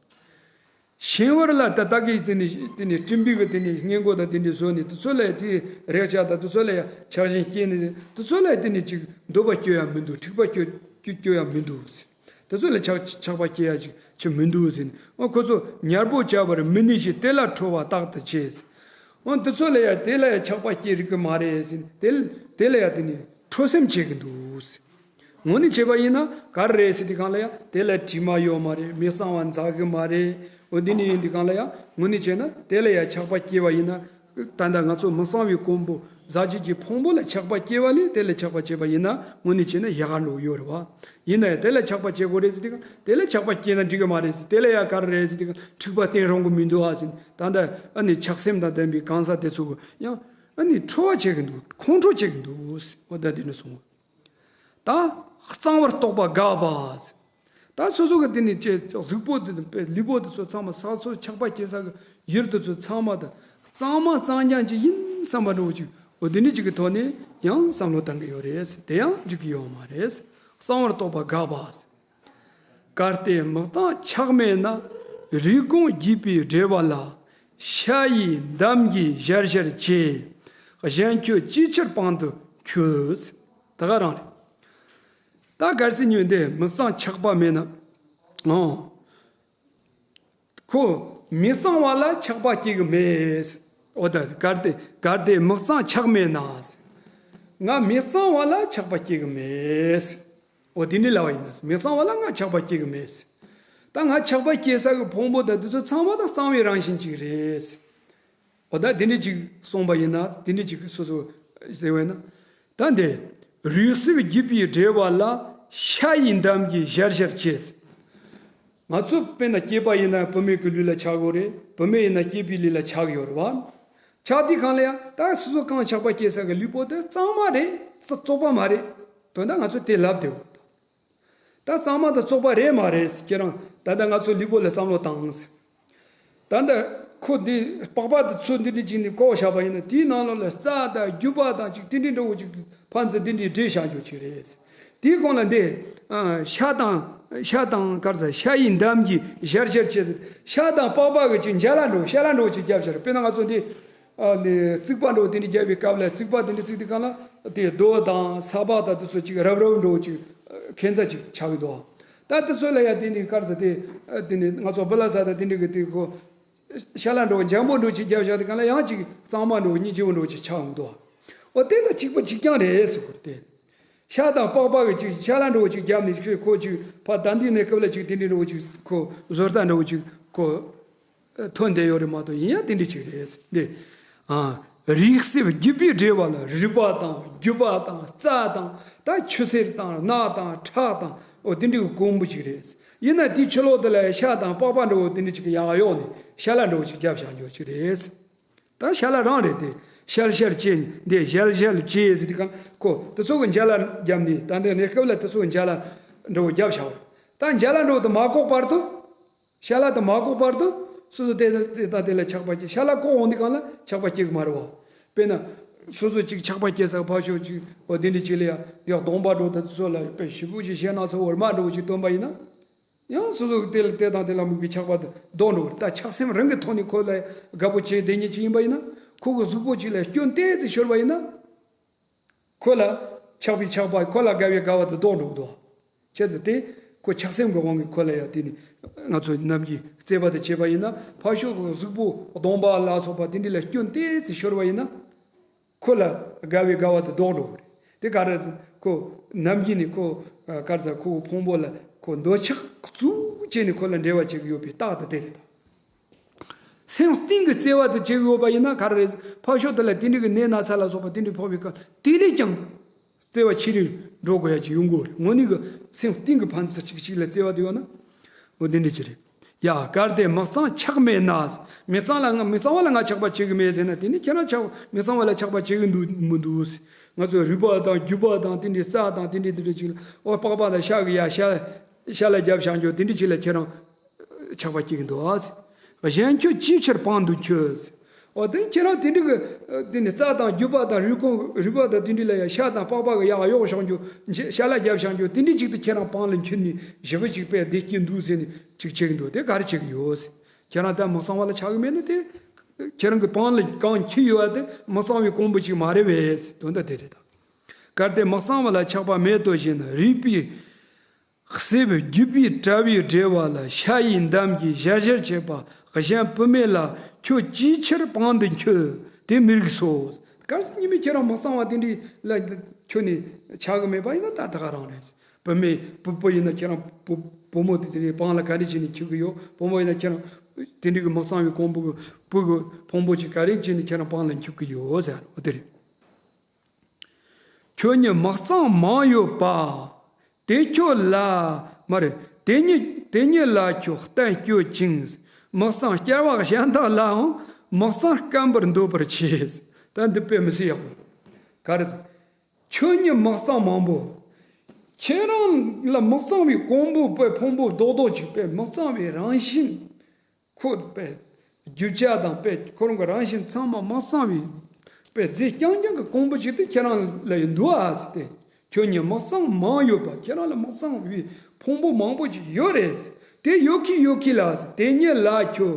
ཤིང་བུར་ལ་ད་ལྟ་གི་དེ་ནི་དེ་ནི་སྤྲིན་པའི་གི་དེ་ནི་སྔས་མགོ་དང་དེ་འདྲ་བཟོས་ནས་དེ་ཚོ་ལ་དེ་རེག་བྱ་དང་དེ་ཚོ་ལ་ཡང་ཆགས་ཞེན་སྐྱེས་ནས་དེ་ཚོ་ལ་དེ་ནི་ཅིག་འདོད་པ་སྐྱེ་ཡ་མི་འདུག་འཁྲིག་པ་སྐྱེ་སྐྱེ་སྐྱེ་ཡ་མི་འདུག་དེ་ཚོ་ལ་ཆགས་ཆགས་པ་སྐྱེ་ཡ་ཅིག་ཅིག་མི་འདུག་ཟེར་ནས་ཨོ་ཁོ་ཚོ་ཉལ་པོ་བྱ་བར་མི་ནུས་ཤིང་དེ་ལ་ཁྲོ་བ་རྟག་ཏུ་སྐྱེ། འོ་འདི་ཚོ་ལ་ཡང་དེ་ལ་ཡང་ཆགས་པ་སྐྱེ་རིགས་ཀྱི་མ་རེད་ཟེར། དེ་དེ་ལ་ཡང་དེ་ནི་ཁྲོ་སེམས་བྱེད་ཀྱི་འདུག་ཟེར། དངོས་གནས་བྱས་པ་ཡིན་ན་ག་རེ་རེད་ཟེར་དུས་སྒང་ལ་ཡང་དེ་ལ་དྲི་མ་ཡོད་མ་རེད། མི་གཙང་བ་འཛག་གི་མ་རེད། འོ་འདི་ནི་ཡིན་དུས་སྒང་ལ་ཡང་དངོས་གནས་བྱས་ན་དེ་ལ་ཡང་ཆགས་པ་སྐྱེ་བ་ཡིན་ན། ད་ལྟ་ང་ཚོ་མི་གཙང་བའི་གོང་བུ་ཟག་བཅས་ཀྱི་ཕུང་པོ་ལ་ཆགས་པ་སྐྱེ་བ་ལས་དེ་ལ་ཆགས་པ་སྐྱེ་བ་ཡིན་ན་དངོས་གནས་བྱས་ན་ཡག་ག་འགྲོ་ཡོད་རེད་བ། ཡིན་ན་ཡང་དེ་ལ་ཆགས་པ་སྐྱེ་དགོས་རེད་ཟེར་དུས་སྒང་དེ་ལ་ཆགས་པ་སྐྱེ་ན་འགྲིག་གི་མ་རེད་ཟེར། དེ་ལ་ཡང་ག་རེ་རེད་ཟེར་དུས་སྒང་འཁྲིག་པ་བསྟེན་རུང་གི་མི་འདུག་ཨ་ཟེར། ད་ལྟ་ཨ་ནི་ཆགས་སེམས་དང་ལྡན་པའི་གང་ཟག་དེ་ཚོ་གི་ཡང་ཨ་ནི་ཁྲོ་བ་བྱེད་ཀྱི་འདུག་ཁོང་ཁྲོ་བྱེད་ཀྱི་འདུག་འོ་ད་དེ་ནས་སོང་། ད་གཙང་བར་རྟོགས་པ་དགག་པ། ད་སོ་སོ་གི་དེ་ནི་ཅེ་གཟུགས་པོ་དེ་དང་ལུས་པོ་དེ་ཚོ་ཚང་མ་ས་སོ་ཆགས་པ་སྐྱེ་ས་གི་ཡུལ་དེ་ཚོ་ཚང་མ་དང་གཙང་མ་གཙང་རྐྱང་ཅིག་ཡིན་བསམ་པ་འདྲ་བོ་ཅིག་འོ་དེ་འདྲ་ཅིག་གི་ཐོག་ནས་ཡང་བསམ་བློ་བཏང་གི་ཡོད་རེད། དེ་ཡང་འགྲིག་གི་ཡོད་མ་རེད། གཙང་བར་རྟོགས་པ་དགག་པ། གལ་ཏེ་མི་གཙང་ཆགས་མེད་ན། རིགས་གོང་བརྒྱུད་པའི་འབྲེལ་བ་ལ། ཤ་ཡི་འདམ་གྱིས་ཞར་ཞར་བྱས། གཞན་ཁྱོད་ཅིའི་ཕྱིར་པང་དུ་འཁྱོལ། ད་ག་རང་རེད། ད་གལ་སྲིད་ཉོན་དེ་མི་གཙང་ཆགས་པ་མེད་ན། ཨོ། ཁོ་མི་གཙང་བ་ལ་ཆགས་པ་སྐྱེ་གི་མེད། ཨོ་ད་གལ་ཏེ་གལ་ཏེ་མི་གཙང་ཆགས་མེད་ན། ང་མི་གཙང་བ་ལ་ཆགས་པ་སྐྱེ་གི་མེད། ཨོ་དེ་འདྲའི་ལབ་པ་ཡིན་ན་མི་གཙང་བ་ལ་ང་ཆགས་པ་སྐྱེ་གི་མེད། ད་ང་ཆགས་པ་སྐྱེ་ས་གི་ཕུང་པོ་ད་དེ་ཚོ་ཚང་མ་ད་གཙང་བའི་རང་བཞིན་ཅིག་རེད། འོ་ད་དེ་འདྲ་ཅིག་གསུངས་པ་ཡིན་ན་དེ་འདྲ་ཅིག་སོ་སོ་ཟེར་བས་ན། ད་འདི་རིགས་གསུམ་བརྒྱུད་པའི་འབྲེལ་བ་ལ་ཤ་ཡི་འདམ་གྱིས་ཞར་ཞར་བྱས། ང་ཚོ་དཔེར་ན་སྐྱེས་པ་ཡིན་ན་བུད་མེད་ཀྱི་ལུས་ལ་ཆགས་ཡོད་རེད། བུད་མེད་ཡིན་ན་སྐྱེས་པའི་ལུས་ལ་ཆགས་ཡོད་རེད་བ། ཆགས་དུས་སྒང་ལ་ཡང་ད་སོ་སོ་གང་ཆགས་པ་སྐྱེ་ས་གི་ལུས་པོ་དེ་གཙང་མ་རེད། བཙོག་པ་མ་རེད། དོན་དག་ང་ཚོ་དེ་ལབ་བསྡད་ཡོད། ད་གཙང་མ་དང་བཙོག་པ་རེད་མ་རེད་ཟེར། ཁྱེད་རང་ད་ལྟ་ང་ཚོ་ལུས་པོ་ལ་བསམ་བློ་བཏང་ཟེར། ད་ལྟ་ཁོ་འདི་པགས་པ་དེ་ཚོ་འདི་འདྲ་ཅིག་ནས་བཀོག་བཞག་པ་ཡིན་ན་དེའི་ནང་ལོགས་ལ་རྩ་དང་རྒྱུས་པ་དང་ཅིག་དེ་འདྲ་འདྲ་བོ་ཅིག་ཕན་ཚུན་དེ་འདྲའི་འདྲེས་བཞག་རྒྱུ་ཅིག་རེད་ཟེར། དེའི་གོང་ལ་འདི་ཨ་ཤ་དང་ཤ་དང་ག་རེ་ཟེར། ཤ་ཡི་འདམ་གྱིས་ཞར་ཞར་བྱས་ཟེར། ཤ་དང་པགས་པ་གི་ཅིག་འཇའ་ལ་འགྲོ་ཤ་ལ་འགྲོ་ཅིག་བརྒྱབ་བཞག་རེད། དཔེར་ན་ང་ཚོ་འདི་ཨ་ནི་རྩིག་པ་འགྲོ་དེ་འདྲ་བརྒྱབ་པའི་སྐབས་ལ་རྩིག་པ་དེ་འདྲ་བརྩིགས་དུས་སྒང་ལ་དེ་རྡོ་དང་ས་ཕག་དང་དེ་ཚོ་ཅིག་རབ་རབ་འགྲོ་ཅིག་ཁེ་མཚར་ཅིག་ཆགས་ཀྱི་འདུག་ད་དེ་ཚོ་ལ་ཡང་དེ་ནི་ག་རེ་ཟེར། དེ་དེ་ནི་ང་ཚོ་བུ་ལ་ཟ་ད་དེ་འདྲ་གི་དེ་ཁོ་ཤ་ལ་འགྲོ་འཇམ་པོ་འགྲོ་ཅིག་བརྒྱབ་བཞག་དུས་སྒང་ལ་ཡང་ཅིག་གཙང་མ་འགྲོ་སྙིང་རྗེ་པོ་འགྲོ་ཅིག་ཆགས་འདུག་འོ་དེ་དང་གཅིག་པ་གཅིག་རྐྱང་རེད་ཟེར་གོ་རེད་དེ། ཤ་དང་པགས་པ་གི་ཅིག་ཤ་ལ་འགྲོ་ཅིག་བརྒྱབ་ནས་ཅིག་ཁོ་ཅིག་ཕར་ད་འདི་ནས་སྐབས་ལ་ཅིག་དེ་འདྲ་འགྲོ་ཅིག་ཁོ་བཟོ་ལྟ་འགྲོ་ཅིག་ཁོ་ཐོན་བསྡད་ཡོད་རེད་མ་གཏོགས་ཡིན་ཡང་དེ་འདྲ་ཅིག་རེད་འདི། ཨ། རིགས་གསུམ་བརྒྱུད་པའི་འབྲེལ་བ་ལ་རུས་པ་དང་རྒྱུས་པ་དང་རྩ་དང་ད་ཆུ་སེར་དང་རྣག་དང་ཁྲག་དང་འོ་དེ་འདྲའི་གོང་བུ་ཅིག་རེད། ཡིན་ན་དེའི་ཕྱི་ལོགས་དེ་ལ་ཤ་དང་པགས་པ་འདྲ་བོ་དེ་འདྲ་ཅིག་ཡག་གཡོག་ནས་ཤ་ལ་འདྲ་བོ་ཅིག་བརྒྱབ་བཞག་རྒྱུ་ཅིག་རེད། ད་ཤ་ལ་རང་རེད་དེ། ཤལ་ཤལ་བྱས་ནས་འདི་ཞལ་ཞལ་བྱས་ཟེར་དུས་སྒང་ཁོ་དེ་ཚོ་གི་འཇའ་ལ་བརྒྱབ་ནས་ད་འདི་གནས་སྐབས་ལ་དེ་ཚོ་གི་འཇའ་ལ་འདྲ་བོ་བརྒྱབ་བཞག་པ་རེད། ད་འཇའ་ལ་འདྲ་བོ་དེ་མ་བཀོག་བར་དུ། ཤ་ལ་དེ་མ་བཀོག་བར་དུ་སོ་སོ་དེ་དེ་དང་དེ་ལ་ཆགས་པ་སྐྱེ། ཤ་ལ་བཀོག་འོང་དུས་སྒང་ལ་ཆགས་པ་སྐྱེ་གི་མ་རེད་བ། དཔེར་ན། སོ་སོ་ཅིག་ཆགས་པ་སྐྱེ་ས་ཕར་ཕྱོགས་ཅིག་འོ་དེ་འདྲ་ཅིག་ལ་ཡ་ཡག་གདོང་པ་འདྲ་བོ་དེ་ཚོ་ལ་དཔེ་ཞིབ་པོ་ཞིག་བཤད་ན་ཚོ་འོར་མ་འདྲ་བོ་ཅིག་སྟོན་པ་ཡིན་ན། ཡང་སོ་སོ་དེ་ལ་དེ་དང་དེ་ལ་དམིགས་པའི་ཆགས་པ་དེ་ལྡོག་འགྲོ་བ་རེད། ད་ཆགས་སེམས་རང་གི་ཐོག་ནས་ཁོ་ལ་དགའ་པོ་བྱས་བསྡད་མཁན་ཅིག་ཡིན་པ་ཡིན་ན། ཁོ་གི་གཟུགས་པོ་ཅིག་ལ་སྐྱོན་ཏོག་ཙམ་ཤོར་བ་ཡིན་ན། ཁོ་ལ་ཆགས་པའི་ཆགས་པ། ཁོ་ལ་དགའ་བའི་དགའ་བ་དེ་ལྡོག་འགྲོ་གི་འདུག་བྱས་ཙང་དེ་ཁོ་ཆགས་སེམས་ཀྱི་དབང་གིས་ཁོ་ལ་ཡང་དེ་ནི་ང་ཚོ་ནམ་རྒྱུན་བརྩེ་བ་དེ་བྱས་པ་ཡིན་ན། ཕར་ཕྱོགས་ཀྱི་གཟུགས་པོ་གདོང་པ་ལ་སོགས་པ་དེ་འདྲ་ལ་སྐྱོན་ཏོག་ཙམ་ཤོར་བ་ཡིན་ན། ཁོ་ལ་དགའ་བའི་དགའ་བ་དེ་ལྡོག་འགྲོ་གི་རེད། དེ་ག་རེ་ཟེར། ཁོ་ནམ་རྒྱུན་ནས་ཁོ་ག་རེ་ཟེར། ཁོ་ཕུང་པོ་ལ་ཁོ་འདོད་ཆགས་གཙོ་བོ་བྱས་ནས་ཁོ་ལ་འབྲེལ་བ་བྱེད་ཀྱི་ཡོད་པའི་རྟགས་དེ་དེ་རེད་ད། སེམས་གཏིང་གི་བརྩེ་བ་དེ་བྱེད་ཀྱི་ཡོད་པ་ཡིན་ན་ག་རེ་རེད། ཕར་ཕྱོགས་དེ་ལ་དེ་འདྲ་གི་ནད་ན་ཚ་ལ་སོགས་པ་དེ་འདྲ་ཕོག་པའི་སྐབས་དེ་ལས་ཀྱང་བརྩེ་བ་ཆེ་རུ་འགྲོ་དགོས་ཡ་ཅིག་ཡོང་གི་ཡོད་རེད། དངོས་གནས་ཀྱི་སེམས་གཏིང་གི་ཕན་ཚུན་གཅིག་གཅིག་ལ་བརྩེ་བ་དེ་ཡོད་ན། འོ་དེ་འདྲ་ཅིག་རེད། ཡ། གལ་ཏེ་མི་གཙང་ཆགས་མེད་ན། མི་གཙང་ལ་ང་མི་གཙང་བ་ལ་ང་ཆགས་པ་བྱེད་ཀྱི་མེད་ཟེར་ན། དེ་ནི་ཁྱེད་རང་ཆགས་མི་གཙང་བ་ལ་ཆགས་པ་བྱེད་ཀྱི་འདུག་མི་འདུག་ང་ཚོའི་རུས་པ་དང་རྒྱུས་པ་དང་དེ་འདྲའི་རྩ་དང་དེ་འདྲའི་དེ་འདྲ་ཅིག་ལ། འོ་པགས་པ་དང་ཤ་གི་ཡ་ཤ་ཤ་ལ་རྒྱབ་བཞག་རྒྱུ་དེ་འདྲ་ཅིག་ལ་ཁྱེད་རང་ཆགས་པ་སྐྱེ་གི་འདུག་ཨ། གཞན་ཁྱོད་ཅིའི་ཕྱིར་པང་དུ་འཁྱོལ། འོ་དེ་ཁྱེད་རང་དེ་འདྲ་གི་དེ་ནི་རྩ་དང་རྒྱུས་པ་དང་རུས་ཁུངས་རུས་པ་དང་དེ་འདྲ་ལ་ཡ་ཤ་དང་པགས་པ་གི་ཡག་གཡོག་བཞག་རྒྱུ། ཤ་ལ་རྒྱབ་བཞག་རྒྱུ་དེ་འདྲ་ཅིག་ཏུ་ཁྱེད་རང་པང་ལ་འཁྱོལ་ནས་ཞེ་པོ་ཅིག་དཔེ་བདེ་སྐྱིད་འདུག་ཟེར་ནས་ཅིག་བྱེད་གི་འདུག་དེ་ག་རེ་བྱེད་གི་ཡོད་ཟེར། ཁྱེད་རང་ད་མི་གཙང་བ་ལ་ཆགས་གི་མེད་ན། དེ་ཁྱེད་རང་གི་པང་ལ་གང་འཁྱོལ་ཡོད་པ་དེ་མི་གཙང་བའི་གོང་བུ་ཅིག་མ་རེད་པས་ཟེར། དོན་དག་དེ་རེད་ད། གལ་ཏེ་མི་གཙང་བ་ལ་ཆགས་པ་མེད་དོ་ཞེ་ན། རིགས་པས་གསོས་བརྒྱུད་པའི་དྲ་བའི་འབྲེལ་བ་ལ་ཤ་ཡི་འདམ་གྱིས་ཞར་ཞར་བྱེད་པ་གཞན་བུད་མེད་ལ་ཁྱོད་ཅིའི་ཕྱིར་པང་དུ་འཁྱོལ། དེ་མི་རིགས་སོ། གལ་སྲིད་ཉི་མས་ཁྱེད་རང་མི་གཙང་བ་དེ་འདྲའི་ལ་ཁྱོན་ནས་ཆགས་གི་མེད་པ་ཡིན་ན་ད་ད་ག་རང་རེད། བུད་མེད་བུ་བུ་ཡིན་ན་ཁྱེད་རང་བུ་བུ་མོ་དེ་དེ་ནས་བང་ལ་ག་རེ་བྱས་ནས་འཁྱུག་གི་ཡོད། བུ་མོ་ཡིན་ན་ཁྱེད་རང་དེ་འདྲའི་གི་མི་གཙང་བའི་ཀོང་བུ་གི་བུ་གི་ཕུང་པོ་ཅིག་ག་རེ་བྱས་ནས་ཁྱེད་རང་བང་ལ་འཁྱུག་གི་ཡོད་ཟེར་འོ་དེ་རེད། ཁྱོད་ཉིད་མི་གཙང་མང་ཡོད་པ། དེ་ཁྱོད་ལ་མ་རེད། དེ་ཉིད་དེ་ཉིད་ལ་ཁྱོད་བརྟེན་སྐྱོད་ཅིང་། མི་གཙང་སྐྱེ་བ་གཞན་དག་ལའང་མི་གཙང་སྐམ་པར་འདོད་པར་བྱེད། ད་འདི་དཔེ་མི་སྲིད་ཡག་པོ། ག་རེ་ཟེར། ཁྱོད་ཉིད་མི་གཙང་མང་པོ། ཁྱེད་རང་ལ་མི་གཙང་བའི་ཀོང་བུ་དཔེ་ཕུང་པོ་རྡོག་རྡོག་ཅིག་དཔེ་མི་གཙང་བའི་རང་བཞིན། ཁོ་པས་རྒྱུ་ཆ་དང་པས་ཁོ་རང་གི་རང་བཞིན་ཚང་མ་མ་གཙང་བའི་པས་རྫས་རྐྱང་རྐྱང་གི་ཀོང་བུ་ཅིག་དེ་ཁྱེད་རང་ལ་ཡོད་འདུག་ཨ་ཟེར་ཏེ། ཁྱོད་ཉིད་མ་གཙང་མང་ཡོད་པ། ཁྱེད་རང་ལ་མ་གཙང་བའི་ཕུང་པོ་མང་པོ་ཅིག་ཡོད་རེད་ཟེར། དེ་ཡོད་ཁི་ཡོད་ཁི་ལ་ཟེར། དེ་ཉིད་ལ་ཁྱོད་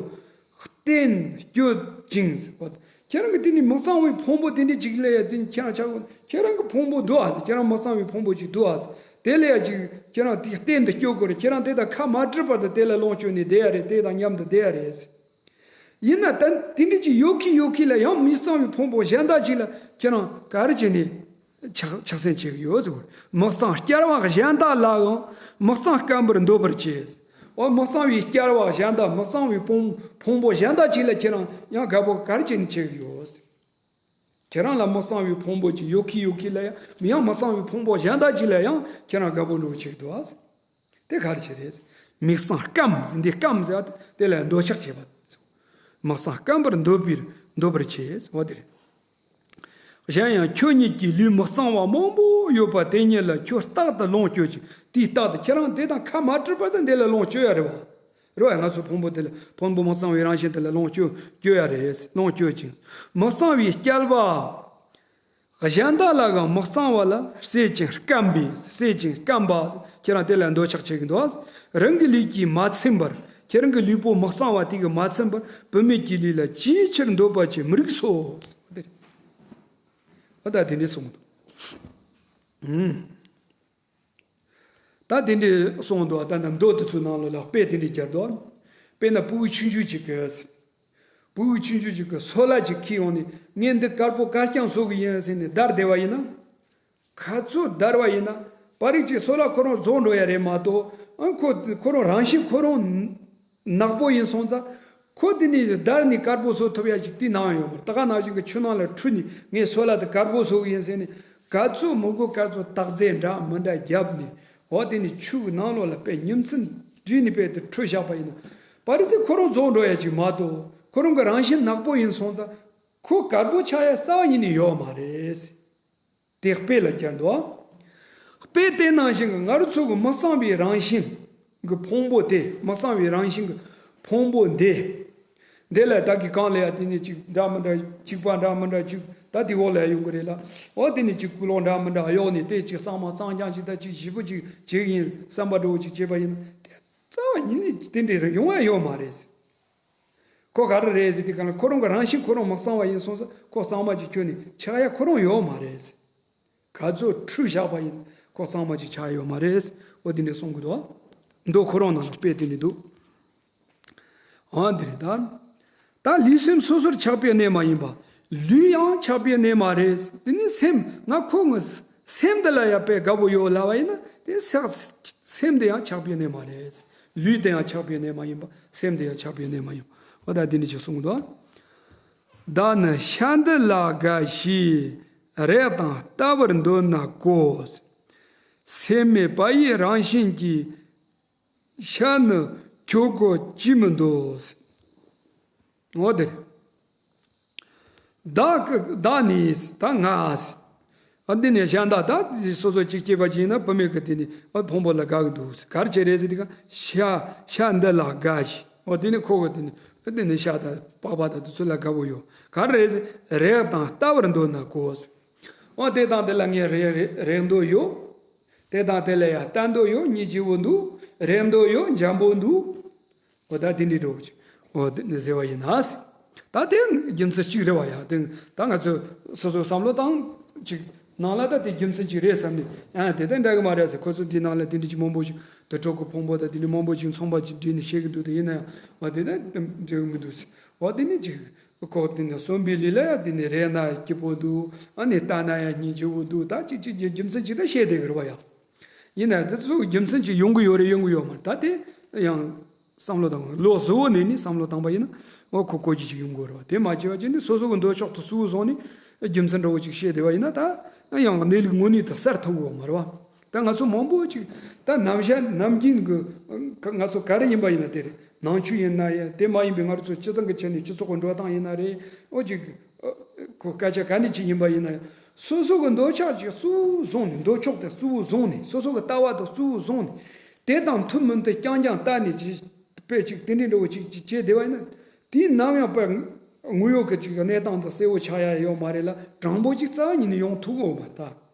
བརྟེན་སྐྱོད་ཅིང་ཟེར། ཁྱེད་རང་གི་དེ་ནི་མ་གཙང་བའི་ཕུང་པོ་དེ་འདྲ་ཅིག་ལ་ཡ་དེ་ནི་ཁྱེད་རང་ཆགས་དགོས། ཁྱེད་རང་གི་ཕུང་པོ་འདུག་ཨ་ཟེར། ཁྱེད་རང་མ་གཙང་བའི་ཕུང་པོ་ཅིག་འདུག་ཨ་ཟེར། དེ་ལ་ཡ་ཅིག་ཁྱེད་རང་དེ་བརྟེན་དུ་སྐྱོད་དགོས་རེད། ཁྱེད་རང་དེ་དང་ཁ་མ་བྲལ་བར་དུ་དེ་ལ་ལོངས་སྤྱོད་ནས་བསྡད་ཡ་རེད། དེ་དང་མཉམ་དུ་བསྡད་ཡ་རེད། ཡིན་ན་ད་དེ་འདྲ་ཅིག་ཡོད་ཁི་ཡོད་ཁི་ལ་ཡང་མི་གཙང་བའི་ཕུང་པོ་གཞན་དག་ཅིག་ལ་ཁྱེད་རང་ག་རེ་བྱས་ནས་ཆགས་ཆགས་སེམས་བྱེད་ཀྱི་ཡོད་ཟེར་གོ། མི་གཙང་སྐྱེ་བ་གཞན་དག་ལའང་མི་གཙང་སྐམ་པར་འདོད་པར་བྱེད། འོ་མི་གཙང་བའི་སྐྱེ་བ་གཞན་དག་མི་གཙང་བའི་ཕུང་ཕུང་པོ་གཞན་དག་ཅིག་ལ་ཁྱེད་རང་ཡང་དགའ་པོ་ག་རེ་བྱས་ནས་བྱེད་ཀྱི་ཡོད་ཟེར། ཁྱེད་རང་ལ་མི་གཙང་བའི་ཕུང་པོ་ཅིག་ཡོད་ཁི་ཡོད་ཁི་ལ་ཡང་ཡང་མི་གཙང་བའི་ཕུང་པོ་གཞན་དག་ཅིག་ལ་ཡང་ཁྱེད་རང་དགའ་པོ་འགྲོ་བྱེད་ཀྱི་འདུག་ཨ། དེ་ག་རེ་བྱེད་རེད། མི་གཙང་སྐམ། འདི་སྐམ་ཟེར་བ་དེ་ལ་འདོད་ཆགས་བྱེད་པ། མི་གཙང་སྐམ་པར་འདོད་པར་འདོད་པར་བྱེད་ཟེར་བ་དེ་རེད། གཞན་ཡང་ཁྱོད་ཉིད་ཀྱི་ལུས་མི་གཙང་བ་མང་པོ་ཡོད་པ་དེ་ཉིད་ལ་ཁྱོད་རྟག་ཏུ་ལོངས་སྤྱོད་ཅིང་། དེའི་རྟག་ཏུ་ཁྱེད་རང་དེ་དང་ཁ་མ་བྲལ་བར་དུ་འདི་ལ་ལོངས་སྤྱོད་ཡ་རེད་བ། རེད་བ། ང་ཚོ་ཕུང་པོ་དེ་ལ་ཕུང་པོ་མི་གཙང་བའི་རང་བཞིན་དེ་ལ་ལོངས་སྤྱོད་སྤྱོད་ཡ་རེད། ལོངས་སྤྱོད་ཅིང་། མི་གཙང་བའི་སྐྱེ་བ་གཞན་དག་ལའང་མི་གཙང་བ་ལ་བསད་ཅིང་སྐམ་པས། བསད་ཅིང་སྐམ་པ། ཁྱེད་རང་དེ་ལ་འདོད་ཆགས་བྱེད་ཀྱི་འདུག། རང་གི་ལུས་ཀྱིས་མ་ཚིམ་པར། ཁྱེད་རང་གི་ལུས་པོ་མི་གཙང་བ་དེ་གིས་མ་ཚིམ་པར་བུད་མེད་ཀྱི་ལུས་ལ་ཅིའི་ཕྱིར་འདོད་པ་ཅིག་མི་རིགས་སོ། འོ་ད་དེ་འདྲས་གསུངས་འདུག། ད་དེ་འདྲས་གསུངས་འདུག། ད་ནམ་མདོ་དེ་ཚོའི་ནང་ལ་ལ་དཔེ་དེ་འདྲས་སྦྱར་འདུག། དཔེར་ན་ཕྲུ་གུ་ཆུང་ཆུང་ཅིག་གིས། ཕྲུ་གུ་ཆུང་ཆུང་ཅིག་གིས་སོལ་བ་ཅིག་འཁྱེར་ཡོང་ནས་ངས་འདི་དཀར་པོ་དཀར་རྐྱང་བཟོ་གི་ཡིན་ཟེར་ནས་བརྡར་བསྡད་པ་ཡིན་ན། ག་ཚོད་བརྡར་བ་ཡིན་ན་པ་རིག་ཅིག་སོལ་བ་ཁོ་རང་རྫོགས་འགྲོ་ཡ་རེད་མ་གཏོགས། ཨ་ཁོ་ཁོ་རང་རང་བཞིན་ཁོ་རང་ནག་པོ་ཡིན་སོང་ཙང་། ཁོ་དེ་ནས་བརྡར་ནས་དཀར་པོ་བཟོ་ཐུབ་ཡ་ཅིག་དེ་ནང་ཡོད་མ་རེད། ད་ག་ནང་བཞིན་གྱི་ཆུ་ནང་ལ་ཁྲུས་ནས་ངས་སོལ་བ་དེ་དཀར་པོ་བཟོ་གི་ཡིན་ཟེར་ནས། ག་ཚོད་མི་དགོས། ག་ཚོད་སྟག་རྫས་འདྲ་མི་འདྲ་བརྒྱབ་ནས། འོ་དེ་ནས་ཆུ་གི་ནང་ལོགས་ལ་དཔེ་ཉིན་མཚན་བསྒྲིལ་ནས་དཔེ་དེ་ཁྲུས་བཞག་པ་ཡིན་ན། པ་རིག་ཅིག་ཁོ་རང་རྫོགས་འགྲོ་ཡ་ཅིག་མ་གཏོགས། ཁོ་རང་གི་རང་བཞིན་ནག་པོ་ཡིན་སོང་ཙང་། ཁོ་དཀར་པོ་ཆགས་ཡ་རྩ་བ་ཉིད་ནས་ཡོད་མ་རེད། དེ་དཔེ་ལ་སྦྱར་འདུག། དཔེ་དེ་ནང་བཞིན་གྱི་ང་རང་ཚོ་གི་མི་གཙང་བའི་རང་བཞིན་གྱི་ཕུང་པོ་དེ། མི་གཙང་བའི་རང་བཞིན་གྱི་ཕུང་པོ་འདི། འདི་ལ་ད་གི་གང་ལ་ཡ་དེ་ནས་ཅིག་འདྲ་མི་འདྲ། གཅིག་པ་འདྲ་མི་འདྲ་ཅིག་ད་དེ་འོག་ལ་ཡ་ཡོང་གི་རེད་ལ། འོ་དེ་ནས་ཅིག་ཀུན་སློང་འདྲ་མི་འདྲ་གཡོགས་ནས་དེ་ཅིག་གཙང་མ་གཙང་རྐྱང་ཅིག་ད་ཅིག་ཞིབ་པོ་ཅིག་བྱེད་ཀྱི་ཡིན་བསམ་པ་འདྲ་བོ་ཅིག་བྱས་པ་ཡིན་ན། དེ་རྩ་བ་ཉིད་ནས་དེ་འདྲའི་རེ་ཡོང་ཡ་ཡོད་མ་རེད། ཁོ་ག་རེ་རེད་ཟེར་དུས་གང་ལ་ཁོ་རང་གི་རང་བཞིན་ཁོ་རང་མ་གཙང་བ་ཡིན་སོང་ཙང་ཁོ་གཙང་མ་ཅིག་ཁྱོན་ནས་ཆགས་ཡ་ཁོ་རང་ཡོད་མ་རེད། ག་ཚོད་ཁྲུས་བཞག་པ་ཡིན་ན་ཁོ་གཙང་མ་ཅིག་ཆགས་ཡོད་མ་རེད། འོ་དེ་འདྲས་གསུང་གི་འདུག། མདོ་ཁོ་རང་ནང་ལ་དཔེ་དེ་འདྲས་འདུག། འོ་འདི་རེད་ད། ད་ལུས་སེམས་སོ་སོར་ཆགས་པའི་གནས་མ་ཡིན་པ། ལུས་ཡང་ཆགས་པའི་གནས་མ་རེད། དེ་ནི་སེམས་ང་ཁོ་ངི་སེམས་འདི་ལ་ཡ་དཔེ་དགའ་པོ་ཡོད་ལབ་པ་ཡིན་ན། དེ་སེམས་སེམས་འདི་ཡང་ཆགས་པའི་གནས་མ་རེད། ལུས་དེ་ཡང་ཆགས་པའི་གནས་མ་ཡིན་པ། སེམས་དེ་ཡང་ཆགས་པའི་གནས་མ་ཡིན་པ། འོ་ད་འདི་འདྲས་ཅིག་གསུངས་འདུག། བདག་ནི་ཤ་འདི་ལ་དགའ་ཞེས། རེག་དང་ལྟ་བར་འདོད་ན་གོ། སེམས་མེད་པ་ཡི་རང་བཞིན་གྱིས། ཤ་ནི་ཁྱོད་གོ་ཅི་མི་འདོད། འོ་དེ་རེད། བདག་གི་བདག་ནི་ད་ང་། ཨ་འདི་ནས་གཞན་དག་ད་སོ་སོ་གཅིག་སྐྱེས་པ་ཅིག་ཡིན་ན་བུད་མེད་ཀྱི་དེ་ནི་ཨ་ཕུང་པོ་ལ་དགའ་གི་འདུག། ག་རེ་བྱས་རེད་ཟེར་དུས་གང་ཤ་ཤ་འདི་ལ་དགའ་ཞེས། འོ་དེ་ནི་ཁོ་གི་དེ་ནི་ཨ་དེ་ནི་ཤ་དང་པགས་པ་དང་དེ་ཚོ་ལ་དགའ་པོ་ཡོད། ག་རེ་རེད་ཟེར་རེག་དང་ལྟ་བར་འདོད་ན་གོ། འོ་དེ་དང་དེ་ལ་ངས་རེག་རེག་རེག་འདོད་ཡོད། དེ་དང་དེ་ལ་ཡང་ལྟ་འདོད་ཡོད། སྙིང་རྗེ་པོ་འདུག། རེག་འདོད་ཡོད། འཇམ་པོ་འདུག། འོ་ད་དེ་འདྲའི་འགྲོ་གི་འོ་དེ་ནི་ཟེར་བ་ཡིན་ན། ད་དེ་རྒྱུ་མཚན་གཅིག་རེད་བ་ཡ། དེ་ད་ང་ཚོས་སོ་སོའི་བསམ་བློ་བཏང་ཅིག་ནང་ལ་ད་དེ་རྒྱུ་མཚན་གཅིག་རེད་བསམ་ནས། ཨ་དེ་ད་འདྲ་གི་མ་རེད་ཟེར། ཁོ་ཚོ་འདི་ནང་ལ་དེ་འདྲ་ཅིག་མང་པོ་ཞིག་དུ་གྲོགས་ཀྱི་ཕུང་པོ་དང་དེ་འདྲ་མང་པོ་ཞིག་མཚུངས་པ་ཅིག་བསྒྲིལ་ནས་བཤད་གི་འདུག། དེ་ཡིན་ན་ཡང་འོ་དེ་ད་འགྲིག་གི་མི་འདུག་ཟེར། འོ་དེ་ནི་ཅིག་ ཁོ་དེ་ནས་གསོན་པའི་ལུས་ལ་ཡང་དེ་ནས་རེག་ན་སྐྱིད་པོ་འདུག་ཨ་ནི་ལྟ་ན་ཡང་སྙིང་རྗེ་བོ་འདུག་ད་ཅིག་ཅིག་རྒྱུ་མཚན་ཅིག་ད་བཤད་བསྡད་ཀྱི་རེད་བ་ཡ། ཡིན་ན་དེ་ཚོ་རྒྱུ་མཚན་ཅིག་ཡོང་གི་ཡོད་རེད་ཡོང་གི་ཡོད་མ་རེད། ད་དེ་ཡང་བསམ་བློ་བཏང་། ལོ་གཟུ་བོ་ནས་ནི་བསམ་བློ་བཏང་པ་ཡིན་ན་འོ་ཁོ་གོ་རྒྱུ་ཅིག་ཡོང་གི་རེད་བ། དེ་མ་བྱས་པ་བྱས་ནས་སོ་སོ་གི་འདོད་ཕྱོགས་དེ་གཙོ་བོ་བཟུང་ནས་རྒྱུ་མཚན་འདྲ་བོ་ཅིག་བཤད་བསྡད་པ་ཡིན་ན་ད་ཡང་གནས་ལུགས་དངོས་གནས་དེ་གསལ་ཐུབ་ཀྱི་ཡོད་མ་རེད་བ། ད་ང་ཚོ་མང་པོ་ཅིག་ད་ནམ་ཞག་ནམ་རྒྱུན་གྱི་ང་ཚོ་ག་རེ་ཡིན་པ་ཡིན་ན་དེ་རེད། ནང་ཆོས་ཡིན་ན་ཡང་དེ་མ་ཡིན་པའི་ང་རང་ཚོ་སྤྱི་ཚོགས་ཀྱི་ཆ་ནས་སྤྱི་ཚོགས་ཀྱི་འགྲོ་སྟངས་ཡིན་ན་རེད། འོ་ཅིག་ཁོ་སྐད་ཆ་ག་ནས་ཅིག་ཡིན་པ་ཡིན་ན་ཡང་སོ་སོ་གི་འདོད་ཆགས་ཅིག་གཙོ་བོ་བཟུང་ནས། འདོད་ཕྱོགས་དེ་གཙོ་བོ་བཟུང་ནས། སོ་སོ་གི་ལྟ་བ་དེ་གཙོ་བོ་བཟུང་ནས། དེ་དང་མཐུན་མི་མཐུན་རྐྱང་རྐྱང་ལྟ་ནས་ཅིག་དཔེ་ཅིག་དེ་འདྲའི་འདྲ་བོ་ཅིག་ཅིག་བྱས་བསྡད་པ་ཡིན་ན་དེས་ནམ་ཡང་དཔེ་དངོས་ཡོད་ཀྱི་ཅིག་གནས་སྟངས་དེ་གསལ་བོ་ཆགས་ཡ་ཡོད་མ་རེད་ལ། དྲང་པོ་ཅིག་རྩ་བ་ཉིད་ནས་ཡོང་ཐུབ་ཀྱི་ཡོད་མ་རེད་ད།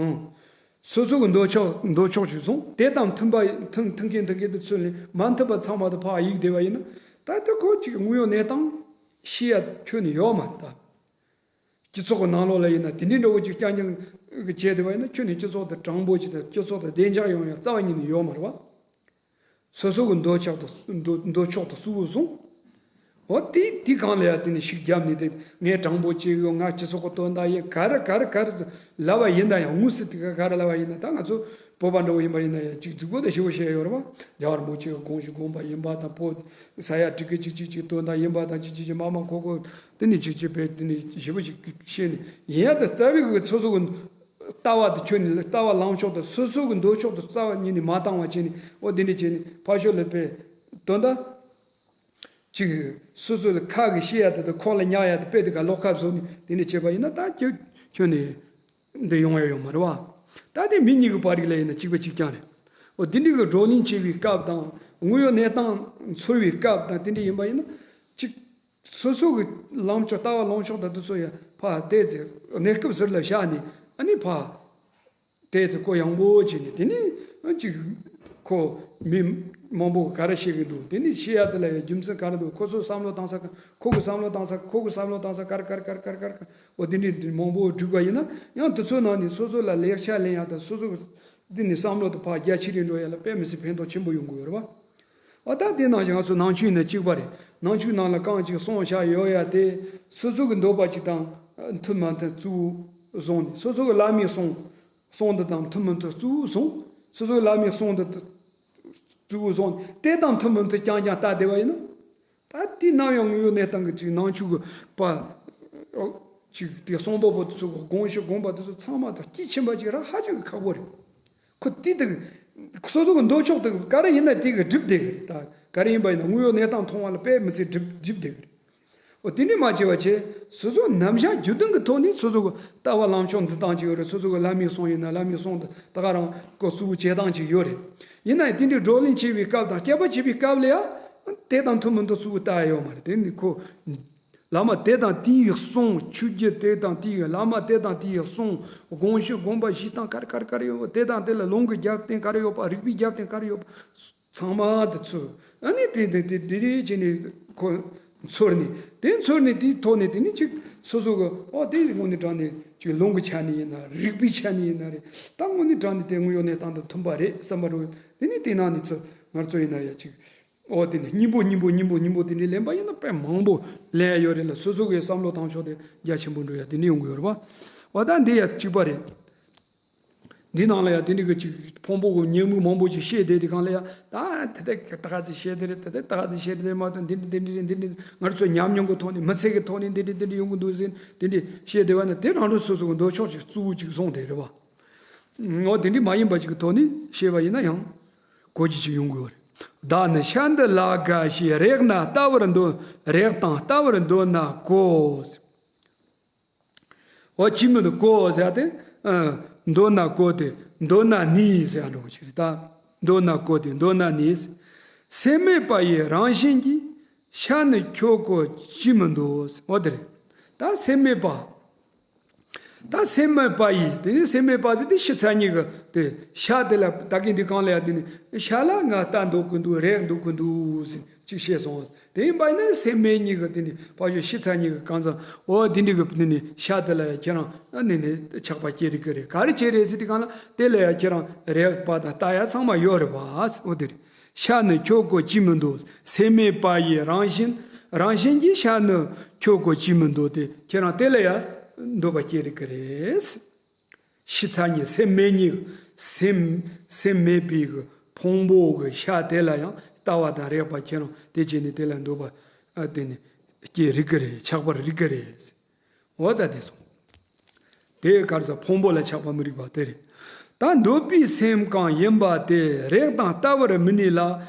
ཨང་། སོ་སོ་གི་འདོད་ཆགས་འདོད་ཕྱོགས་ཅིག་བཟུང་། དེ་དང་མཐུན་པ་མཐུན་མཐུན་མཁན་མཐུན་མཁན་དེ་ཚུར་ལེན། མ་མཐུན་པ་ཚང་མ་དེ་ཕར་གཡུག་བསྡད་པ་ཡིན་ན་ད་ལྟ་ཁོ་ཅིག་དངོས་ཡོད་གནས་སྟངས་ཤེས་ཡ་ཁྱོན་ནས་ཡོད་མ་རེད་ད། སྤྱི་ཚོགས་ཀྱི་ནང་ལོགས་ལ་ཡིན་ན་དེ་འདྲའི་འདྲ་བོ་ཅིག་རྐྱང་རྐྱང་གི་བྱས་བསྡད་པ་ཡིན་ན་ཁྱོན་ནས་སྤྱི་ཚོགས་དེ་དྲང་པོ་ཅིག་དང་སྤྱི་ཚོགས་དེ་བདེ་འཇགས་ཡོང་ཡ་རྩ་བ་ཉིད་ནས་ཡོད་མ་རེད་བ། སོ་སོ་གི་འདོད་ཆགས་དང་འདོད་འདོད་ཕྱོགས་དང་གཙོ་བོ་བཟུང་། འོ་དེ་དེ་གང་ལ་ཡ་དེ་ནས་ཤུགས་བརྒྱབ་ནས་དེ་ངས་དྲང་པོ་བྱེད་ཡོད། ང་སྤྱི་ཚོགས་ཀྱི་དོན་དག་ཡིན། ག་རེ་ག་རེ་ག་རེ་ལབ་པ་ཡིན་ན་ཡང་། དངོས་སུ་དེ་ག་ག་རེ་ལབ་པ་ཡིན་ན་ད་ང་ཚོ་བོད་པ་འདྲ་བོ་ཡིན་པ་ཡིན་ན་ཡང་ཅིག་རྫིག་པོ་དང་ཞིབ་པོ་བཤད་ཡོད་རེད་བ། རྒྱལ་བ་རིན་པོ་ཆེ་གི་དགོངས་ཞུ་དགོངས་པ་ཡིན་པ་དང་། བོད་ས་ཡ་ཁྲི་གི་ཅིག་ཅིག་ཅིག་དོན་དག་ཡིན་པ་དང་། ཅིག་ཅིག་ཅིག་མ་མ་ཁོ་ཁོ་དེ་ནས་ཅིག་ཅིག་བས་དེ་ནས་ཞིབ་པོ་ཅིག་བཤད་ནས་ཡིན་ཡ། ད་རྩ་བའི་གི་སོ་སོ་གི་ལྟ་བ་དེ་ཁྱོན་ནས་ལྟ་བ་ལངས་ཕྱོགས་དེ་སོ་སོ་གི་འདོད་ཕྱོགས་དེ་རྩ་བ་ཉིད་ནས་མ་བཏང་བ་བྱས་ནས། འོ་འདི་འདྲ་བྱས་ནས་ཕར་ཕྱོགས་ལ་དཔེ་དོན་དག་ཅིག་སོ་སོ་ལ་ཁ་གིས་བཤད་ཡ་དེ་དང་ཁོག་ལ་ཉར་ཡ་དེ་དཔེ་དེ་ག་ལོག་ཁ་བཟོ་ནས་དེ་འདྲ་བྱས་པ་ཡིན་ན་ད་ཁྱོད་ཁྱོན་ནས་འདི་ཡོང་ཡ་ཡོད་མ་རེད་བ། ད་དེ་མི་གཉིས་ཀྱི་བར་རིགས་ལ་ཡིན་ན་གཅིག་པ་གཅིག་རྐྱང་རེད། འོ་འདི་འདྲ་གི་བགྲོ་གླེང་བྱེད་པའི་སྐབས་དང་། དངོས་ཡོད་གནས་སྟངས་འཚོལ་བའི་སྐབས་དང་། དེ་འདྲ་ཡིན་པ་ཡིན་ན་ཅིག་སོ་སོ་གི་ལངས་ཕྱོགས། ལྟ་བ་ལངས་ཕྱོགས་དང་དེ་ཚོ་ཡང་ཕར་བལྟས་ཚེ་གནས་སྐབས་ཟུར་ལ་བཞག་ནས། ཨ་ནི་ཕར་བལྟས་ཚེ་ཁོ་ཡང་པོ་བྱས་ནས་དེ་ནས་ཅིག་ཁོ་མི་མང་པོ་ག་རེ་བཤད་ཀྱི་འདུག་དེ་ནས་བཤད་ཡ་དེ་ལ་ཡང་རྒྱུ་མཚན་ག་རེ་འདུག་ཁོ་ཚོ་བསམ་བློ་བཏང་ས་ག་ཁོ་གི་བསམ་བློ་བཏང་ས། ཁོ་གི་བསམ་བློ་བཏང་ས་ག་རེ་ག་རེ་ག་རེ་ག་རེ་ག་རེ། འོ་དེ་འདྲའི་མང་པོ་བསྒྲིགས་པ་ཡིན་ན་ཡང་དེ་ཚོའི་ནང་ནས་སོ་སོ་ལ་ལེགས་ཆ་ལེན་ཡ་དང་། སོ་སོ་གི་འདི་ནས་བསམ་བློ་དེ་ཕར་རྒྱ་ཆེ་རུ་འགྲོ་ཡ་ལ་དཔེ་མི་སྲིད་ཕན་ཐོགས་ཆེན་པོ་ཡོང་གི་ཡོད་རེད་བ། འོ་ད་དེ་ནང་བཞིན་ང་ཚོ་ནང་ཆོས་ནང་གཅིག་པ་རེད། ནང་ཆོས་ནང་ལ་གང་ཅིག་གསུངས་བཞག་ཡོད་ཡ་དེ་སོ་སོ་གི་འདོད་པ་ཅིག་དང་མཐུན་མ་མཐུན་གཙོ་བོ་བཟུང་ནས། སོ་སོ་གི་ལམ་ཡིག་གསུང་གསུང་འདི་དང་མཐུན་མི་མཐུན་གཙོ་བོ་བཟུང་། སོ་སོ་གི་ལམ་ཡིག་གསུང་འདི་གཙོ་བོ་བཟུང་། དེ་དང་མཐུན་མི་མཐུན་རྐྱང་རྐྱང་ལྟ་བསྡད་པ་ཡིན་ན། ད་དེ་ནམ་ཡང་དངོས་ཡོད་གནས་སྟངས་ཀྱི་ཅིག་ནང་ཆོས་ཀྱི་པ་ཅིག་དེ་གསུང་པ་པོ་དེ་ཚོ་གི་དགོངས་ཞུ་དགོངས་པ་དེ་ཚོ་ཚང་མ་དང་དཀྱིལ་ཕྱིན་པ་ཅིག་རག་ཧ་ཅང་གི་ཁག་པོ་རེད། ཁོ་དེ་དེ་སོ་སོ་གི་འདོད་ཕྱོགས་དེ་ག་རེ་ཡིན་ན་དེ་གི་སྒྲུབ་བསྡད་གི་རེད། ད་ག་རེ་ཡིན་པ་ཡིན་ན་དངོས་ཡོད་གནས་སྟངས་མཐོང་བ་ལ་དཔེ་མི་སྲིད་སྒྲུབ་སྒྲུབ་བསྡད་གི་རེད། འོ་དེ་འདྲ་མ་བྱས་པ་བྱས། སོ་སོ་ནམ་ཞག་རྒྱུན་ལྡན་གྱི་ཐོག་ནས་སོ་སོ་གི་ལྟ་བ་ལངས་ཕྱོགས་འཛིན་སྟངས་ཅིག་ཡོད་རེད། སོ་སོ་གི་ལམ་ཡིག་གསུང་ཡིན་ན་ལམ་ཡིག་གསུང་དེ་ད་ག་རང་ཀོ་གཙོ་བོ་བྱེད་སྟངས་ཅིག་ཡོད་རེད། ཡིན་ན་ཡང་དེ་འདྲའི་བགྲོ་གླེང་བྱེད་པའི་སྐབས་དང་སྐད་པ་བྱེད་པའི་སྐབས་ལ་ཡང་དེ་དང་མཐུན་མི་མཐུན་གཙོ་བོ་ལྟ་ཡ་ཡོད་མ་རེད། དེ་ནི་ཁོ་བླ་མ་དེ་དང་དེའི་གསུང་། ཆོས་བརྒྱུད་དེ་དང་དེའི། བླ་མ་དེ་དང་དེའི་གསུང་། དགོངས་ཞུ་དགོངས་པ་བཞེས་སྟངས་ག་རེ་ག་རེ་ག་རེ་ཡོད་པ། དེ་དང་དེ་ལ་ལུང་གི་རྒྱབ་རྟེན་ག་རེ་ཡོད་པ། རིགས་པའི་རྒྱབ་རྟེན་ག་རེ་ཡོད་པ། ཚང་མ་དེ་ཚོ་ཨ་ནི་དེ་དེ་དེ་དེ་རེ་བྱས་ནས་ཁོ་འཚོལ་ནས། དེ་འཚོལ་ནས་དེའི་ཐོག་ནས་དེ་ནི་ཅིག་སོ་སོ་གི་ཨོ་དེ་དངོས་གནས་དྲང་གནས་ཅིག་ལུང་གི་ཆ་ནས་ཡིན་ན། རིགས་པའི་ཆ་ནས་ཡིན་ན་རེད། ད་དངོས་གནས་དྲང་གནས་དེ་དངོས་ཡོད་གནས་སྟངས་དང་མཐུན་པ་རེད་བསམ་པ་རེད། དེ་ནི་དེ་ནང་ནས་ཚོ་ང་ཚོ་ཡིན་ན་ཡ་ཅིག་ཨོ་དེ་ནི་སྙིང་པོ་སྙིང་པོ་སྙིང་པོ་སྙིང་པོ་དེ་འདྲའི་ལེན་པ་ཡིན་ན་དཔེ་མང་པོ་ལེན་ཡ་ཡོད་རེད་ལ། སོ་སོ་གི་བསམ་བློ་བཏང་ཕྱོགས་དེ་རྒྱ་ཆེན་པོ་འགྲོ་ཡ་དེ་འདྲ་ཡོང་གི་ཡོད་རེད་པ། འོ་ད་འདི་ཡ་གཅིག་པ་རེད། འདི་ནང་ལ་ཡང་དེ་འདྲ་གི་ཅིག་ཕོང་པོ་གི་ཉེས་དམིགས་མང་པོ་ཅིག་བཤད་བསྡད་དེ་གང་ལ་ཡང་ད་དེ་ལྟ་ག་ཚོད་བཤད་དེ་རེད། དེ་ལྟ་ག་ཚོད་བཤད་དེ་རེད་མ་གཏོགས། འདི་འདྲ་འདི་འདྲ་འདི་འདྲ་ང་ཚོ་ཉམས་མྱོང་གི་ཐོག་ནས་མི་ཚེ་གི་ཐོག་ནས་འདི་འདྲ་འདི་འདྲ་ཡོང་གི་འདུག་ཟེར་དེ་འདྲ་བཤད་བསྡད་པ་ན། དེ་རང་རང་སོ་སོ་གི་འདོད་ཕྱོགས་ཅིག་གཙོ་བོ་ཅིག་བཟུང་བསྡད་རེད་བ། འོ་དེ་འདྲ་མ་ཡིན་པ་ཅིག་གི་ཐོག་ནས་བཤད་པ་ཡིན་ན་ཡང་གོ་རྒྱུ་ཅིག་ཡོང་གི་ཡོད་རེད། བདག་ནི་ཤ་འདི་ལ་དགའ་ཞེས། རེག་ན་ལྟ་བར་འདོད། རེག་དང་ལྟ་བར་འདོད་ན་གོ། འོ་ཅི་མི་འདུག་གོ་ཟེར་ཏེ། ཨ། འདོད་ན་གོ་སྟེ་འདོད་ན་ནི་ཟེར་འགྲོ་གི་ཅིག་རེད་ད། འདོད་ན་གོ་སྟེ་འདོད་ན་ནི། སེམས་མེད་པ་ཡི་རང་བཞིན་གྱིས། ཤ་ནི་ཁྱོད་གོ་ཅི་མི་འདུག་འོ་དེ་རེད། ད་སེམས་མེད་པ། ད་སེམས་མེད་པ་ཡི། དེ་ནི་སེམས་མེད་པ་ཟེར་དེ་ཤི་ཚར་ཉིད་ཀྱི་དེ་ཤ་དེ་ལ་ད་གིན་འདི་གང་ལ་ཡ་དེ་ནི་ཤ་ལ་ང་ལྟ་འདོད་ཀྱི་འདུག་རེག་འདོད་ཀྱི་འདུག་ཟེར་ཅིག་བཤད་སོང་། དེ་ཡིན་པ་ཡིན་ན་སེམས་མེད་ཉིད་ཀྱི་དེ་ནི་ཕ་ཞོ་ཤི་ཚར་ཉིད་ཀྱི་གང་ཟག་འོ་དེ་འདྲ་གི་དེ་ནི་ཤ་དེ་ལ་ཡ་ཁྱེད་རང་ཨ་ནི་ནི་ཆགས་པ་སྐྱེ་རིགས་ཀྱི་རེད། ག་རེ་བྱེད་རེད་ཟེར་དེ་གང་ལ་དེ་ལ་ཡ་ཁྱེད་རང་རེག་པ་དང་ལྟ་ཡ་ཚང་མ་ཡོད་རེད་བ། འོ་དེ་རེད། ཤ་ནི་ཁྱོད་གོ་ཅི་མི་འདུག་སེམས་མེད་པ་ཡི་རང་བཞིན་ རང་བཞིན་གྱིས་ཤར་ནི་ཁྱོད་ཀོ་ཅིས་མི་འདོད་དེ། ཁྱེད་རང་དེ་ལ་ཡང་འདོད་པ་སྐྱེ་རིགས་ཀྱི་རེད། ཤི་ཚར་ནས་སེམས་མེད་ཉིད། སེམས་སེམས་མེད་པའི་གི་ཕུང་པོ་གི་ཤ་དེ་ལ་ཡང་ལྟ་བ་དང་རེག་པ་ཁྱེད་རང་དེ་བྱས་ནས་དེ་ལ་འདོད་པ་ཨ་དེ་ནི་སྐྱེ་རིགས་ཀྱི་རེད། ཆགས་པར་རིགས་ཀྱི་རེད། འོ་ད་དེ་སོང་། དེ་གར་ས་ཕུང་པོ་ལ་ཆགས་པ་མི་རིགས་པ་དེ་རེད། ད་འདོད་པའི་སེམས་གང་ཡིན་པ་དེ། རེག་དང་ལྟ་བར་མི་ནུས་ལ།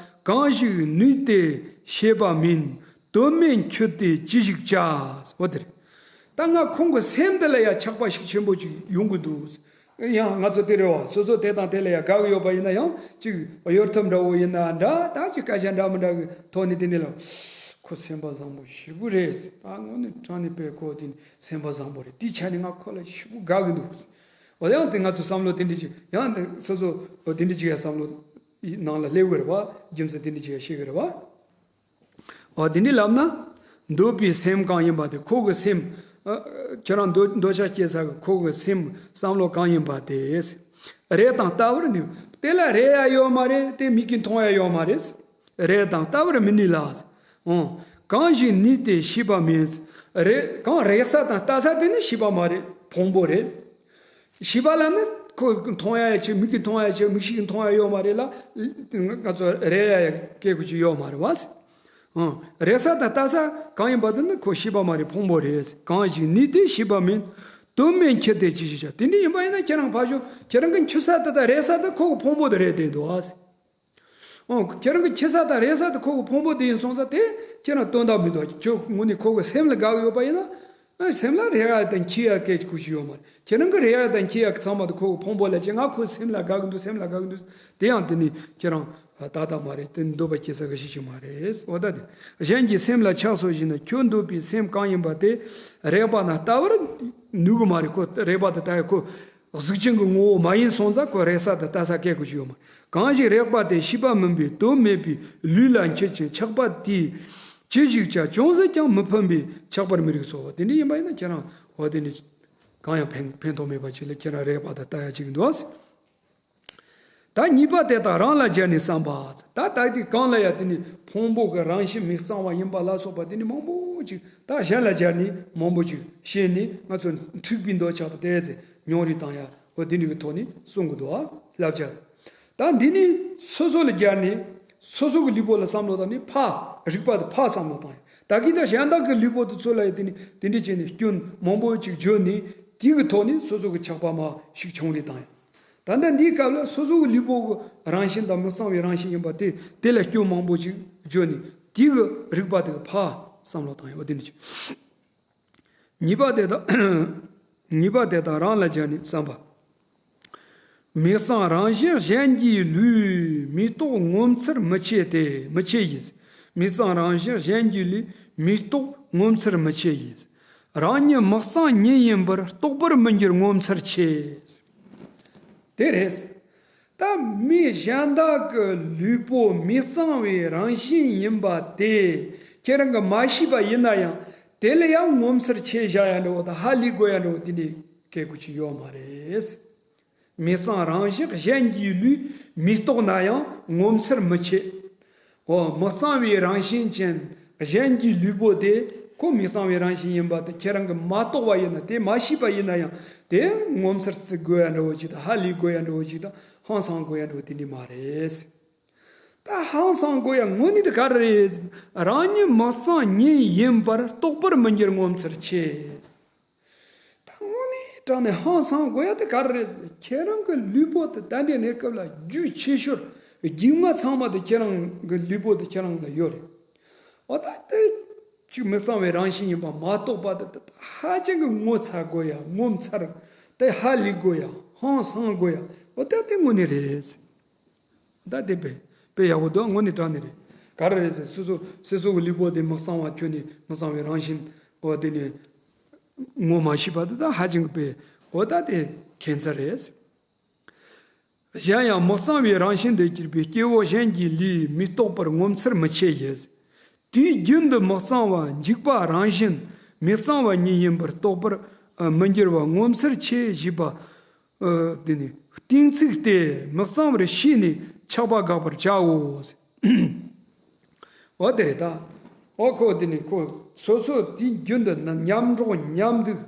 གང་ཞིག་ནུས་ཏེ་ཤེས་པ་མིན། དོན་མེད་འཁྱོད་དེ་ཅི་ཞིག་བྱ། འོ་དེ་རེད། ད་ང་ཁོང་གི་སེམས་འདི་ལ་ཡང་ཆགས་པ་ཤུགས་ཆེན་པོ་ཅིག་ཡོང་གི་འདུག། ཡང་ང་ཚོ་དེ་རེད་བ། སོ་སོ་དེ་དང་དེ་ལ་ཡང་དགའ་གི་ཡོད་པ་ཡིན་ན་ཡང་ཅིག་གཡོལ་ཐབས་འདྲ་བོ་ཡིན་ན་འདྲ། ད་ཅིག་སྐད་ཆ་འདྲ་མི་འདྲ་གི་ཐོག་ནས་དེ་ནས་ལ། ཁོ་སེམས་པ་བཟང་པོ་ཞེ་པོ་རེད། ད་དངོས་གནས་དྲང་གནས་པའི་ཁོ་དེ་སེམས་པ་བཟང་པོ་རེད། དེའི་ཆ་ནས་ང་ཁོ་ལ་ཞེ་པོ་དགའ་གི་འདུག། འོ་ཡང་དེ་ང་ཚོ་བསམ་བློ་དེ་འདྲ་ཅིག་ཡང་དེ་སོ་སོ་དེ་འདྲ་ཅིག་ཡང་བསམ་བློ་ནང་ལ་སླེབས་གི་རེད་བ། རྒྱུ་མཚན་དེ་འདྲ་ཅིག་ཡང་ཤེས་གི་རེད་བ། འོ་དེ་འདྲ་ལབ་ན། འདོད་པའི་སེམས་གང་ཡིན་པ་དེ། ཁོ་གི་སེམས། ཨ། ཁྱེད་རང་འདོད་འདོད་ཆགས་སྐྱེ་ས་གི་ཁོ་གི་སེམས་བསམ་བློ་གང་ཡིན་པ་དེ། རེག་དང་ལྟ་བར་ནུས། དེ་ལ་རེག་ཡ་ཡོད་མ་རེད། དེ་མིག་གིས་མཐོང་ཡ་ཡོད་མ་རེད། རེག་དང་ལྟ་བར་མི་ནུས་ལ། འོ། གང་ཞིག་ནུས་ཏེ་ཤེས་པ་མིན། རེག་གང་རེག་ས་དང་ལྟ་ས་དེ་ནི་ཤེས་པ་མ་རེད། ཕུང་པོ་རེད། ཤེས་པ་ལ་ནི་ཁོ་མཐོང་ཡ་ཡ་ཆེ། མིག་གིས་མཐོང་ཡ་ཆེ། མིག་ཤེས་ཀྱིས་མཐོང་ཡ་ཡོད་མ་རེད་ལ། ང་ཚོ་རེག་ཡ་ཡ་སྐད་ཀོ་ཅིག་ཡོད་མ་རེད་བ། ཨང་། རེག་ས་དང་ལྟ་ས་གང་ཡིན་པ་དེ་ནི་ཁོ་ཤེས་པ་མ་རེད། ཕུང་པོ་རེད། གང་ཞིག་ནུས་ཏེ་ཤེས་པ་མིན། དོན་མེད་འཁྱོད་དེ་ཅི་ཞིག་བྱ། དེ་འདྲ་ཡིན་པ་ཡིན་ན་ཁྱེད་རང་ཕར་ཞོག། ཁྱེད་རང་གི་འཁྱོད་ས་དེ་དང་རེག་ས་དེ་ཁོ་གི་ཕུང་པོ་དེ་རེད་དེ་འདུག་ཨ། ཨོ། ཁྱེད་རང་གི་འཁྱོད་ས་དང་རེག་ས་དེ་ཁོ་གི་ཕུང་པོ་དེ་ཡིན་སོང་ཙང་དེ་ཁྱེད་རང་དོན་དག་མི་འདུག། ཁྱོད་དངོས་གནས་ཁོ་གི་སེམས་ལ་དགའ་གི་ཡོད་པ་ཡིན་ན། ཨ། སེམས་ལ་རེག་ཡ་དང་འཁྱིད་ཡ་སྐད་ཀོ་ཅིག་ཡོད་མ་རེད། ཁྱེད་རང་གི་རེག་ཡ་དང་འཁྱིད་ཡ་ཚང་མ་དེ་ཁོ་གི་ཕུང་པོ་ལ་བྱས། ང་ཁོའི་སེམས་ལ་དགའ་གི་འདུག། སེམས་ལ་དགའ་གི་འདུག། དེ་ཡང་དེ་ནི་ཁྱེད་རང་ཏག་ཏག་མ་རེད། དེ་འདོད་པ་སྐྱེ་ས་གི་གཞི་ཅིག་མ་རེད། འོ་ད་དེ་གཞན་གྱི་སེམས་ལ་ཆགས་སོ་ཞེ་ན། ཁྱོད་འདོད་པའི་སེམས་གང་ཡིན་པ་དེ། རེག་པ་ན་ལྟ་བར་ནུས་གི་མ་རེད། ཁོ་རེག་པ་དེ་ལྟ་ཡ་ཁོ་གཟུགས་ཅན་གྱི་ངོ་བོ་མ་ཡིན་སོང་ཙང་ཁོ་རེག་ས་དེ་ལྟ་ས་སྐད་ཀོ་ཅིག་ཡོད་མ་རེད། གང་ཞིག་རེག་པ་དེ་ཤེས་པ་མིན་པས། དོན་མེད་པའི་ལུས་ལ་འཁྱོད་ཅིང་ཆགས་པ་དེས་ཅི་ཞིག་བྱ། ཅུང་ཟད་ཀྱང་མི་ཕན་པས་ཆགས་པར་མི་རིགས་སོ། དེ་འདྲ་ཡིན་པ་ཡིན་ན་ཁྱེད་རང་འོ་དེ་འདྲ་གང་ཡང་ཕན་ཕན་ཐོགས་མེད་པ་ཅིག་ལ་ཁྱེད་རང་རེག་པ་དེ་ལྟ་ཡ་ཅིག་འདུག་ཨ། ད་གཉིས་པ་དེ་དག་རང་ལ་སྦྱར་ནས་བསམ་པ། ད་ད་དེ་གང་ལ་ཡ་དེ་ནི་ཕུང་པོ་གི་རང་བཞིན་མི་གཙང་བ་ཡིན་པ་ལ་སོགས་པ་དེ་ནི་མང་པོ་ཅིག། ད་གཞན་ལ་སྦྱར་ནས་མང་པོ་ཅིག་བཤད་ནས་ང་ཚོ་འཁྲུག་པའི་འདོད་ཆགས་དང་དེ་ཚེ་མྱོང་རིས་བཏང་ཡ། འོ་དེ་འདྲ་གི་ཐོག་ནས་གསུང་གི་འདུག་ཨ། བསླབ་བྱ་དེ། ད་འདི་ནི་སོ་སོ་ལ་སྦྱར་ནས་སོ་སོ་གི་ལུས་པོ་ལ་བསམ་བློ་བཏང་ནས་ཕར་རིག་པ་དེ་ཕར་བསམ་བློ་བཏང་ཡ། ད་གིན་ད་གཞན་དག་གི་ལུས་པོ་དེ་ཚོ་ལ་ཡ་དེ་ནི་དེ་འདྲ་བྱས་ནས་སྐྱོན་མང་པོ་ཅིག་བརྗོད་ནས་དེ་གི་ཐོག་ནས་སོ་སོ་གི་ཆགས་པ་མར་ཞིག་བྱུང་རེ་བཏང་ཡ། ད་ལྟ་འདིའི་སྐབས་ལ་སོ་སོ་གི་ལུས་པོ་གི་རང་བཞིན་དང་མི་གཙང་བའི་རང་བཞིན་ཡིན་པ་དེ་དེ་ལ་སྐྱོན་མང་པོ་ཅིག་བརྗོད་ནས་དེ་གི་རིག་པ་དེ་གི་ཕར་བསམ་བློ་བཏང་ཡ། འོ་དེ་འདྲ་ཅིག། གཉིས་པ་དེ་དག་གཉིས་པ་དེ་དག་རང་ལ་སྦྱར་ནས་བསམ་པ། མི་གཙང་རང་བཞིན་གཞན་གྱི་ལུས་མི་རྟོག་ངོ་མཚར་མི་ཆེ་སྟེ། མི་ཆེ་ཡིས། མི་གཙང་རང་བཞིན་གཞན་གྱི་ལུས་མི་རྟོག་ངོ་མཚར་མི་ཆེ་ཡིས། རང་ཉིད་མི་གཙང་ཉིད་ཡིན་པར་རྟོག་པར་མི་འགྱུར་ངོ་མཚར་ཆེ། དེ་རེད། ད་མི་གཞན་དག་གི་ལུས་པོ་མི་གཙང་བའི་རང་བཞིན་ཡིན་པ་དེ་ཁྱེད་རང་གིས་མ་ཤེས་པ་ཡིན་ན་ཡང་དེ་ལ་ཡང་ངོ་མཚར་ཆེ་བཞག་ཡ་འདྲ་བོ་དང་ཧ་ལས་དགོས་ཡ་འདྲ་བོ་དེ་འདྲའི་སྐད་ཀོ་ཅིག་ཡོད་མ་རེད། མི་གཙང་རང་བཞིན་གཞན་གྱི་ལུས་མི་རྟོག་ན་ཡང་ངོ་མཚར་མི་ཆེ། འོ། མི་གཙང་བའི་རང་བཞིན་ཅན་གཞན་གྱི་ལུས་པོ་དེ་ཁོ་མི་གཙང་བའི་རང་བཞིན་ཡིན་པ་དེ་ཁྱེད་རང་གིས་མ་རྟོགས་པ་ཡིན་ན། དེ་མ་ཤེས་པ་ཡིན་ན་ཡང་དེ་ངོ་མཚར་བརྩི་དགོས་ཡ་འདྲ་བོ་ཅིག་དང་ཧ་ལས་དགོས་ཡ་འདྲ་བོ་ཅིག་དང་ཧང་སང་དགོས་ཡ་འདྲ་བོ་དེ་འདྲ་མ་རེད། ད་ཧང་སང་དགོས་ཡ་དངོས་གནས་དེ་ག་རེ་རེད། རང་ཉིད་མི་གཙང་ཉིད་ཡིན་པར་རྟོག་པར་མི་འགྱུར་ངོ་མཚར་ཆེ། ད་དངོས་གནས་དྲང་ནས་ཧང་སང་དགོས་ཡ་དེ་ག་རེ་རེད། ཁྱེད་རང་གི་ལུས་པོ་དེ་ད་ལྟའི་གནས་སྐབས་ལ་རྒྱུས་ཆེ་ཤོས་རྒྱུས་མངའ་ཚང་མ་དེ་ཁྱེད་རང་གི་ལུས་པོ་དེ་ཁྱེད་རང་ལ་ཡོད་རེད། འོ་ད་དེ་ཅིག་མི་གཙང་བའི་རང་བཞིན་ཡིན་པ་མ་རྟོགས་པ་དེ་ད་ཧ་ཅང་གི་ངོ་ཚ་དགོས་ཡ། ངོ་མཚར་དེ་ཧ་ལས་དགོས་ཡ། ཧང་སང་དགོས་ཡ། འོ་ད་དེ་དངོས་གནས་རེད། ད་དེ་དཔེ་དཔེ་ཡག་པོ་འདུག། དངོས་གནས་དྲང་གནས་རེད། ག་རེ་རེད་ཟེར། སོ་སོ་སོ་སོ་གི་ལུས་པོ་དེ་མི་གཙང་བ་ཁྱོན་ནས་མི་གཙང་བའི་རང་བཞིན། འོ་དེ་ནས་ངོ་མ་ཤེས་པ་དེ་ད་ཧ་ཅང་གི་དཔེ། འོ་ད་དེ་ཁྱད་མཚར་རེད། གཞན་ཡང་མི་གཙང་བའི་རང་བཞིན་དུ་གྱུར་པའི་སྐྱེ་བོ་གཞན་གྱི་ལུས་མི་རྟོག་པར་ངོ་མཚར་མི་ཆེ་ཡིས། དུས་རྒྱུན་དུ་མི་གཙང་བ་འཇིག་པ་རང་བཞིན་མི་གཙང་བ་ཉིད་ཡིན་པར་རྟོག་པར་མི་འགྱུར་བ་ངོ་མཚར་ཆེ་ཞེས་པ། ཨ། དེ་ནི་གཏན་ཚིགས་ཏེ་མི་གཙང་བར་ཤེས་ནས་ཆགས་པ་དགག་པར་བྱའོ། འོ་དེ་རེད་ད། ཨོ་ཁོ་དེ་ནི་ཁོ་སོ་སོ་དེ་རྒྱུན་དུ་ན་མཉམ་འགྲོགས་མཉམ་འདུག་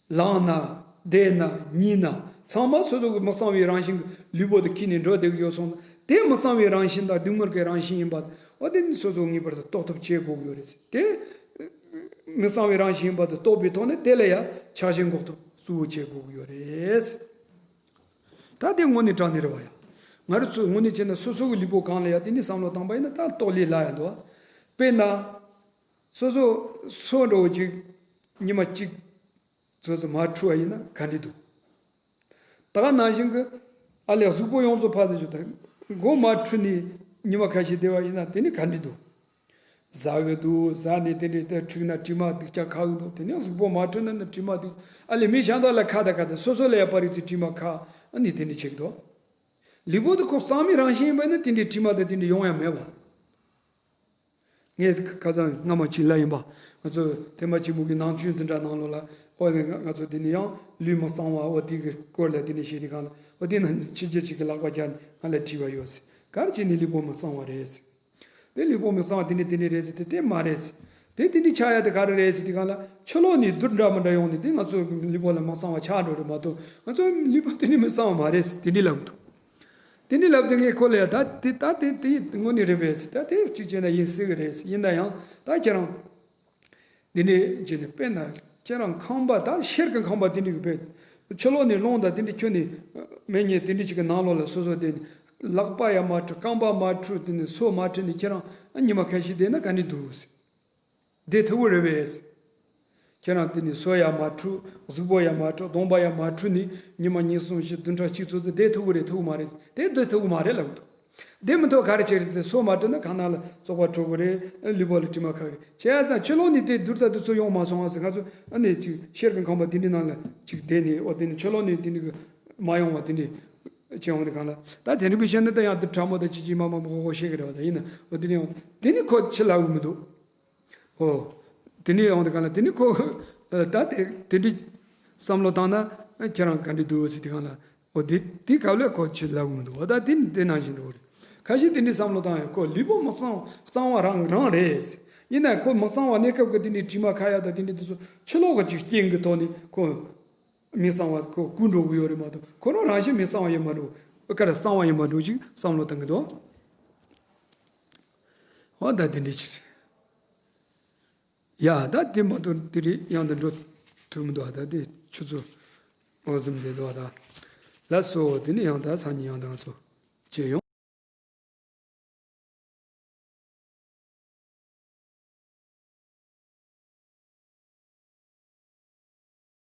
ལངས་ན་བསྡད་ན་ཉལ་ན་ཚང་མ་སོ་སོ་གི་མི་གཙང་བའི་རང་བཞིན་གྱི་ལུས་པོ་དེ་ཁྱེར་ནས་འགྲོ་བསྡད་ཀྱི་ཡོད་སོང་ཙང་། དེ་མི་གཙང་བའི་རང་བཞིན་དང་སྡུག་བསྔལ་གྱི་རང་བཞིན་ཡིན་པ། ཨོ་དེ་ནི་སོ་སོ་ངེས་པར་དུ་རྟོགས་ཐབས་བྱེད་དགོས་ཀྱི་ཡོད་རེད་ཟེར། དེ་མི་གཙང་བའི་རང་བཞིན་ཡིན་པ་དེ་རྟོགས་པའི་ཐོག་ནས་དེ་ལ་ཡང་ཆགས་ཞེན་འགོག་ཐབས་གཙོ་བོ་བྱེད་དགོས་ཀྱི་ཡོད་རེད། ད་དེ་དངོས་གནས་དྲང་གནས་རེད་བ་ཡ། ང་རང་ཚོས་དངོས་གནས་བྱས་ན་སོ་སོ་གི་ལུས་པོ་གང་ལ་ཡ་དེ་ནི་བསམ་བློ་བཏང་པ་ཡིན་ན་ད་རྟོགས་ལས་སླ་ཡ་འདུག་དཔེར་ན། སོ་སོ་སོ་འདྲ་བོ་ཅིག་ཉི་མ་གཅིག་སོ་སོ་མ་འཁྲུ་བ་ཡིན་ན་ག་འདྲ་འདུག་ད་ག་ནང་བཞིན་གྱི་ཨ་ལས་གཟུགས་པོ་ཡོངས་རྫོགས་ཕར་ཚུར་ཞིག་དང་མགོ་མ་འཁྲུ་ནས་ཉི་མ་ཁ་ཤས་བསྡད་པ་ཡིན་ན་དེ་ནི་ག་འདྲ་འདུག་ཟ་གི་འདུག་ཟ་ནས་དེ་འདྲའི་དེ་འཁྲུས་ན་དྲི་མ་སྡུག་ཅག་ཁ་གི་འདུག་དེ་ནས་གཟུགས་པོ་མ་འཁྲུ་ན་ནི་དྲི་མ་སྡུག་ཨ་ལས་མི་གཞན་དག་ལ་ཁ་དང་ཁ་དང་སོ་སོ་ལ་ཡང་པ་རིག་ཚེ་དྲི་མ་ཁ་ཨ་ནི་དེ་འདྲ་བྱེད་ཀྱི་འདུག་ལུས་པོ་དེ་ཁོ་གཙང་མའི་རང་བཞིན་ཡིན་པ་ན་དེ་འདྲའི་དྲི་མ་དང་དེ་འདྲ་ཡོང་ཡ་མེད་པ། ངས་ཁ་སང་སྔ་མ་ཅིག་ལབ་ཡིན་པ། ང་ཚོ་ཐེག་པ་ཆེན་པོ་གི་ནང་ཆོས་འཛིན་གྲྭ་ནང་ལོགས་ལ་ཨོ་ནི་ང་ང་ཚོ་དེ་ནི་ཡང་ལུས་མི་གཙང་བ་ཨོ་དེ་གི་སྐོར་ལ་དེ་ནི་བཤད་དེ་གང་ལ་ཨོ་དེ་ན་ཕྱི་རྒྱལ་ཅིག་གི་ལག་པ་བརྒྱབ་ནས་ང་ལ་དྲིས་པ་ཡོད་ཟེར། ག་རེ་བྱས་ནས་ལུས་པོ་མི་གཙང་བ་རེད་ཟེར། དེ་ལུས་པོ་མི་གཙང་བ་དེ་ནི་དེ་ནི་རེད་ཟེར་དེ་དེ་མ་རེད་ཟེར། དེ་དེ་ནི་ཆགས་ཡ་དེ་ག་རེ་རེད་ཟེར་དེ་གང་ལ་ཕྱི་ལོགས་ནས་རྡུལ་འདྲ་མི་འདྲ་ཡོང་ནས་དེ་ང་ཚོ་ལུས་པོ་ལ་མི་གཙང་བ་ཆགས་འགྲོ་རེད་མ་གཏོགས་ང་ཚོ་ལུས་པོ་དེ་ནི་མི་གཙང་བ་མ་རེད་ཟེར་དེ་ནི་ལབ་འདུག་དེ་ནི་ལབ་དུས་ངས་ཁོ་ལ་ཡ་ད་དེ་ད་དེ་དེ་དངོས་གནས་རེད་པས་ཟེར། ད་དེ་གཅིག་བྱས་ན་ཡིན་སྲིད་གི་རེད་ཟེར། ཡིན་ན་ཡང་ད་ཁྱེད་རང་འདི་ནས་བྱས་ནས་དཔེར་ན་ཁྱེད་རང་ཁང་པ་ད་ཤེལ་གྱི་ཁང་པ་དེ་འདྲ་གི་དཔེ་ཕྱི་ལོགས་ནས་རླུང་དང་དེ་འདྲ་ཁྱོན་ནས་མེ་ཉེ་དེ་འདྲ་ཅིག་གི་ནང་ལོགས་ལ་སོ་སོ་དེ་ནས་ལག་པ་ཡང་མ་འཁྲུ་རྐང་པ་མ་འཁྲུ་དེ་ནས་སོ་མ་འཁྲུ་ནས་ཁྱེད་རང་ཉི་མ་ཁ་ཤས་བསྡད་ན་ག་འདྲ་འདུག་ཟེར། བསྡད་ཐུབ་ཀྱི་རེད་པས། ཁྱེད་རང་དེ་ནི་སོ་ཡང་མ་འཁྲུ། གཟུགས་པོ་ཡང་མ་འཁྲུ། གདོང་པ་ཡང་མ་འཁྲུ་ནི་ཉི་མ་གཉིས་གསུམ་བཞི་བདུན་ཕྲག་གཅིག་ཙམ་ཙམ་བསྡད་ཐུབ་ཀྱི་རེད་ཐུབ་ཀྱི་མ་རེད། དེ་བསྡད་ཐུབ་ཀྱི་མ་རེད་ལབ་འདུག་བསྡད་མི་ཐུབ་ག་རེ་བྱས་རེད་ཟེར། སོ་མ་འཁྲུ་ན་ཁ་ནང་ལ་བཙོག་པ་འཁྲུ་གི་རེད། ལུས་པོ་ལ་དྲི་མ་ཁ་གི་རེད། བྱས་ཙང་ཕྱི་ལོགས་ནས་དེ་རྡུལ་དང་དེ་ཚོ་ཡོང་མ་སོང་བ་ཟེར། ང་ཚོ་ཨ་ནི་ཅིག་ཤེལ་གྱི་ཁང་པ་དེ་འདྲའི་ནང་ལ་ཅིག་བསྡད་ནས་འོ་དེ་ནི་ཕྱི་ལོགས་ནས་དེ་འདྲའི་གི་མ་ཡོང་བ་དེ་འདྲའི་བྱས་འོང་དེ་གང་ལ་ད་ཚན་རིག་པའི་ཆ་ནས་ད་ཡང་དེ་ཕྲ་མོ་དང་ཅི་ཅི་མ་མ་མ་ཧོ་ཧོ་བཤད་གི་རེད་བ། ད་ཡིན་ན་འོ་དེ་ནི་ཡང་དེ་ནི་ཁོ་ཕྱི་ལ་འུ་མི་འདུག་ཨོ། དེ་ནས་ཡོང་དུས་གང་ལ་དེ་ནས་ཁོ། ད་དེ་དེ་འདྲའི་བསམ་བློ་བཏང་ན་ཁྱེད་རང་ག་འདྲ་འདུག་ཟེར་དུས་གང་ལ། ཨོ་དེ་དེ་ག་ལས་ཁོ་ཕྱི་ལ་འུ་མི་འདུག་ཨོ་ད་དེ་དེ་ནང་བཞིན་འགྲོ་གི་རེད། ཁ་ཤས་དེ་འདྲའི་བསམ་བློ་བཏང་ཡང་ཁོ་ལུས་པོ་མི་གཙང་གཙང་བ་རང་རང་རེད། ཡིན་ན་ཁོ་མི་གཙང་བ་གནས་སྐབས་ཀྱི་དེ་འདྲའི་དྲི་མ་ཁ་ཡ་དང་དེ་འདྲའི་དེ་ཚོ་ཕྱི་ལོགས་ཀྱི་ཅིག་རྐྱེན་གྱི་ཐོག་ནས་ཁོ་མི་གཙང་བ་ཁོ་བསྐུར་འགྲོ་གི་ཡོད་རེད་མ་གཏོགས་ཁོ་རང་རང་བཞིན་མི་གཙང་བ་ཡིན་མ་འགྲོ། ཨ་ཀ་ར་གཙང་བ་ཡིན་མ་འགྲོ་ཅིག་བསམ་བློ་བཏང་གི་འདུག་ཨོ་ད་དེ་འདྲའི་ཅིག་རེད། ཡ་ད་དེ་མ་གཏོགས་དེ་རིང་ཡང་དུ་འགྲོ་ཐུབ་མི་འདུག་ད་དེ་ཆུ་ཚོད་འོ་ཟིན་བསྡད་འདུག་ད་ལགས་སོ། དེ་ནས་ཡང་ད་སང་ཉིན་ཡང་ད་ང་ཚོ་མཇལ་ཡོང་།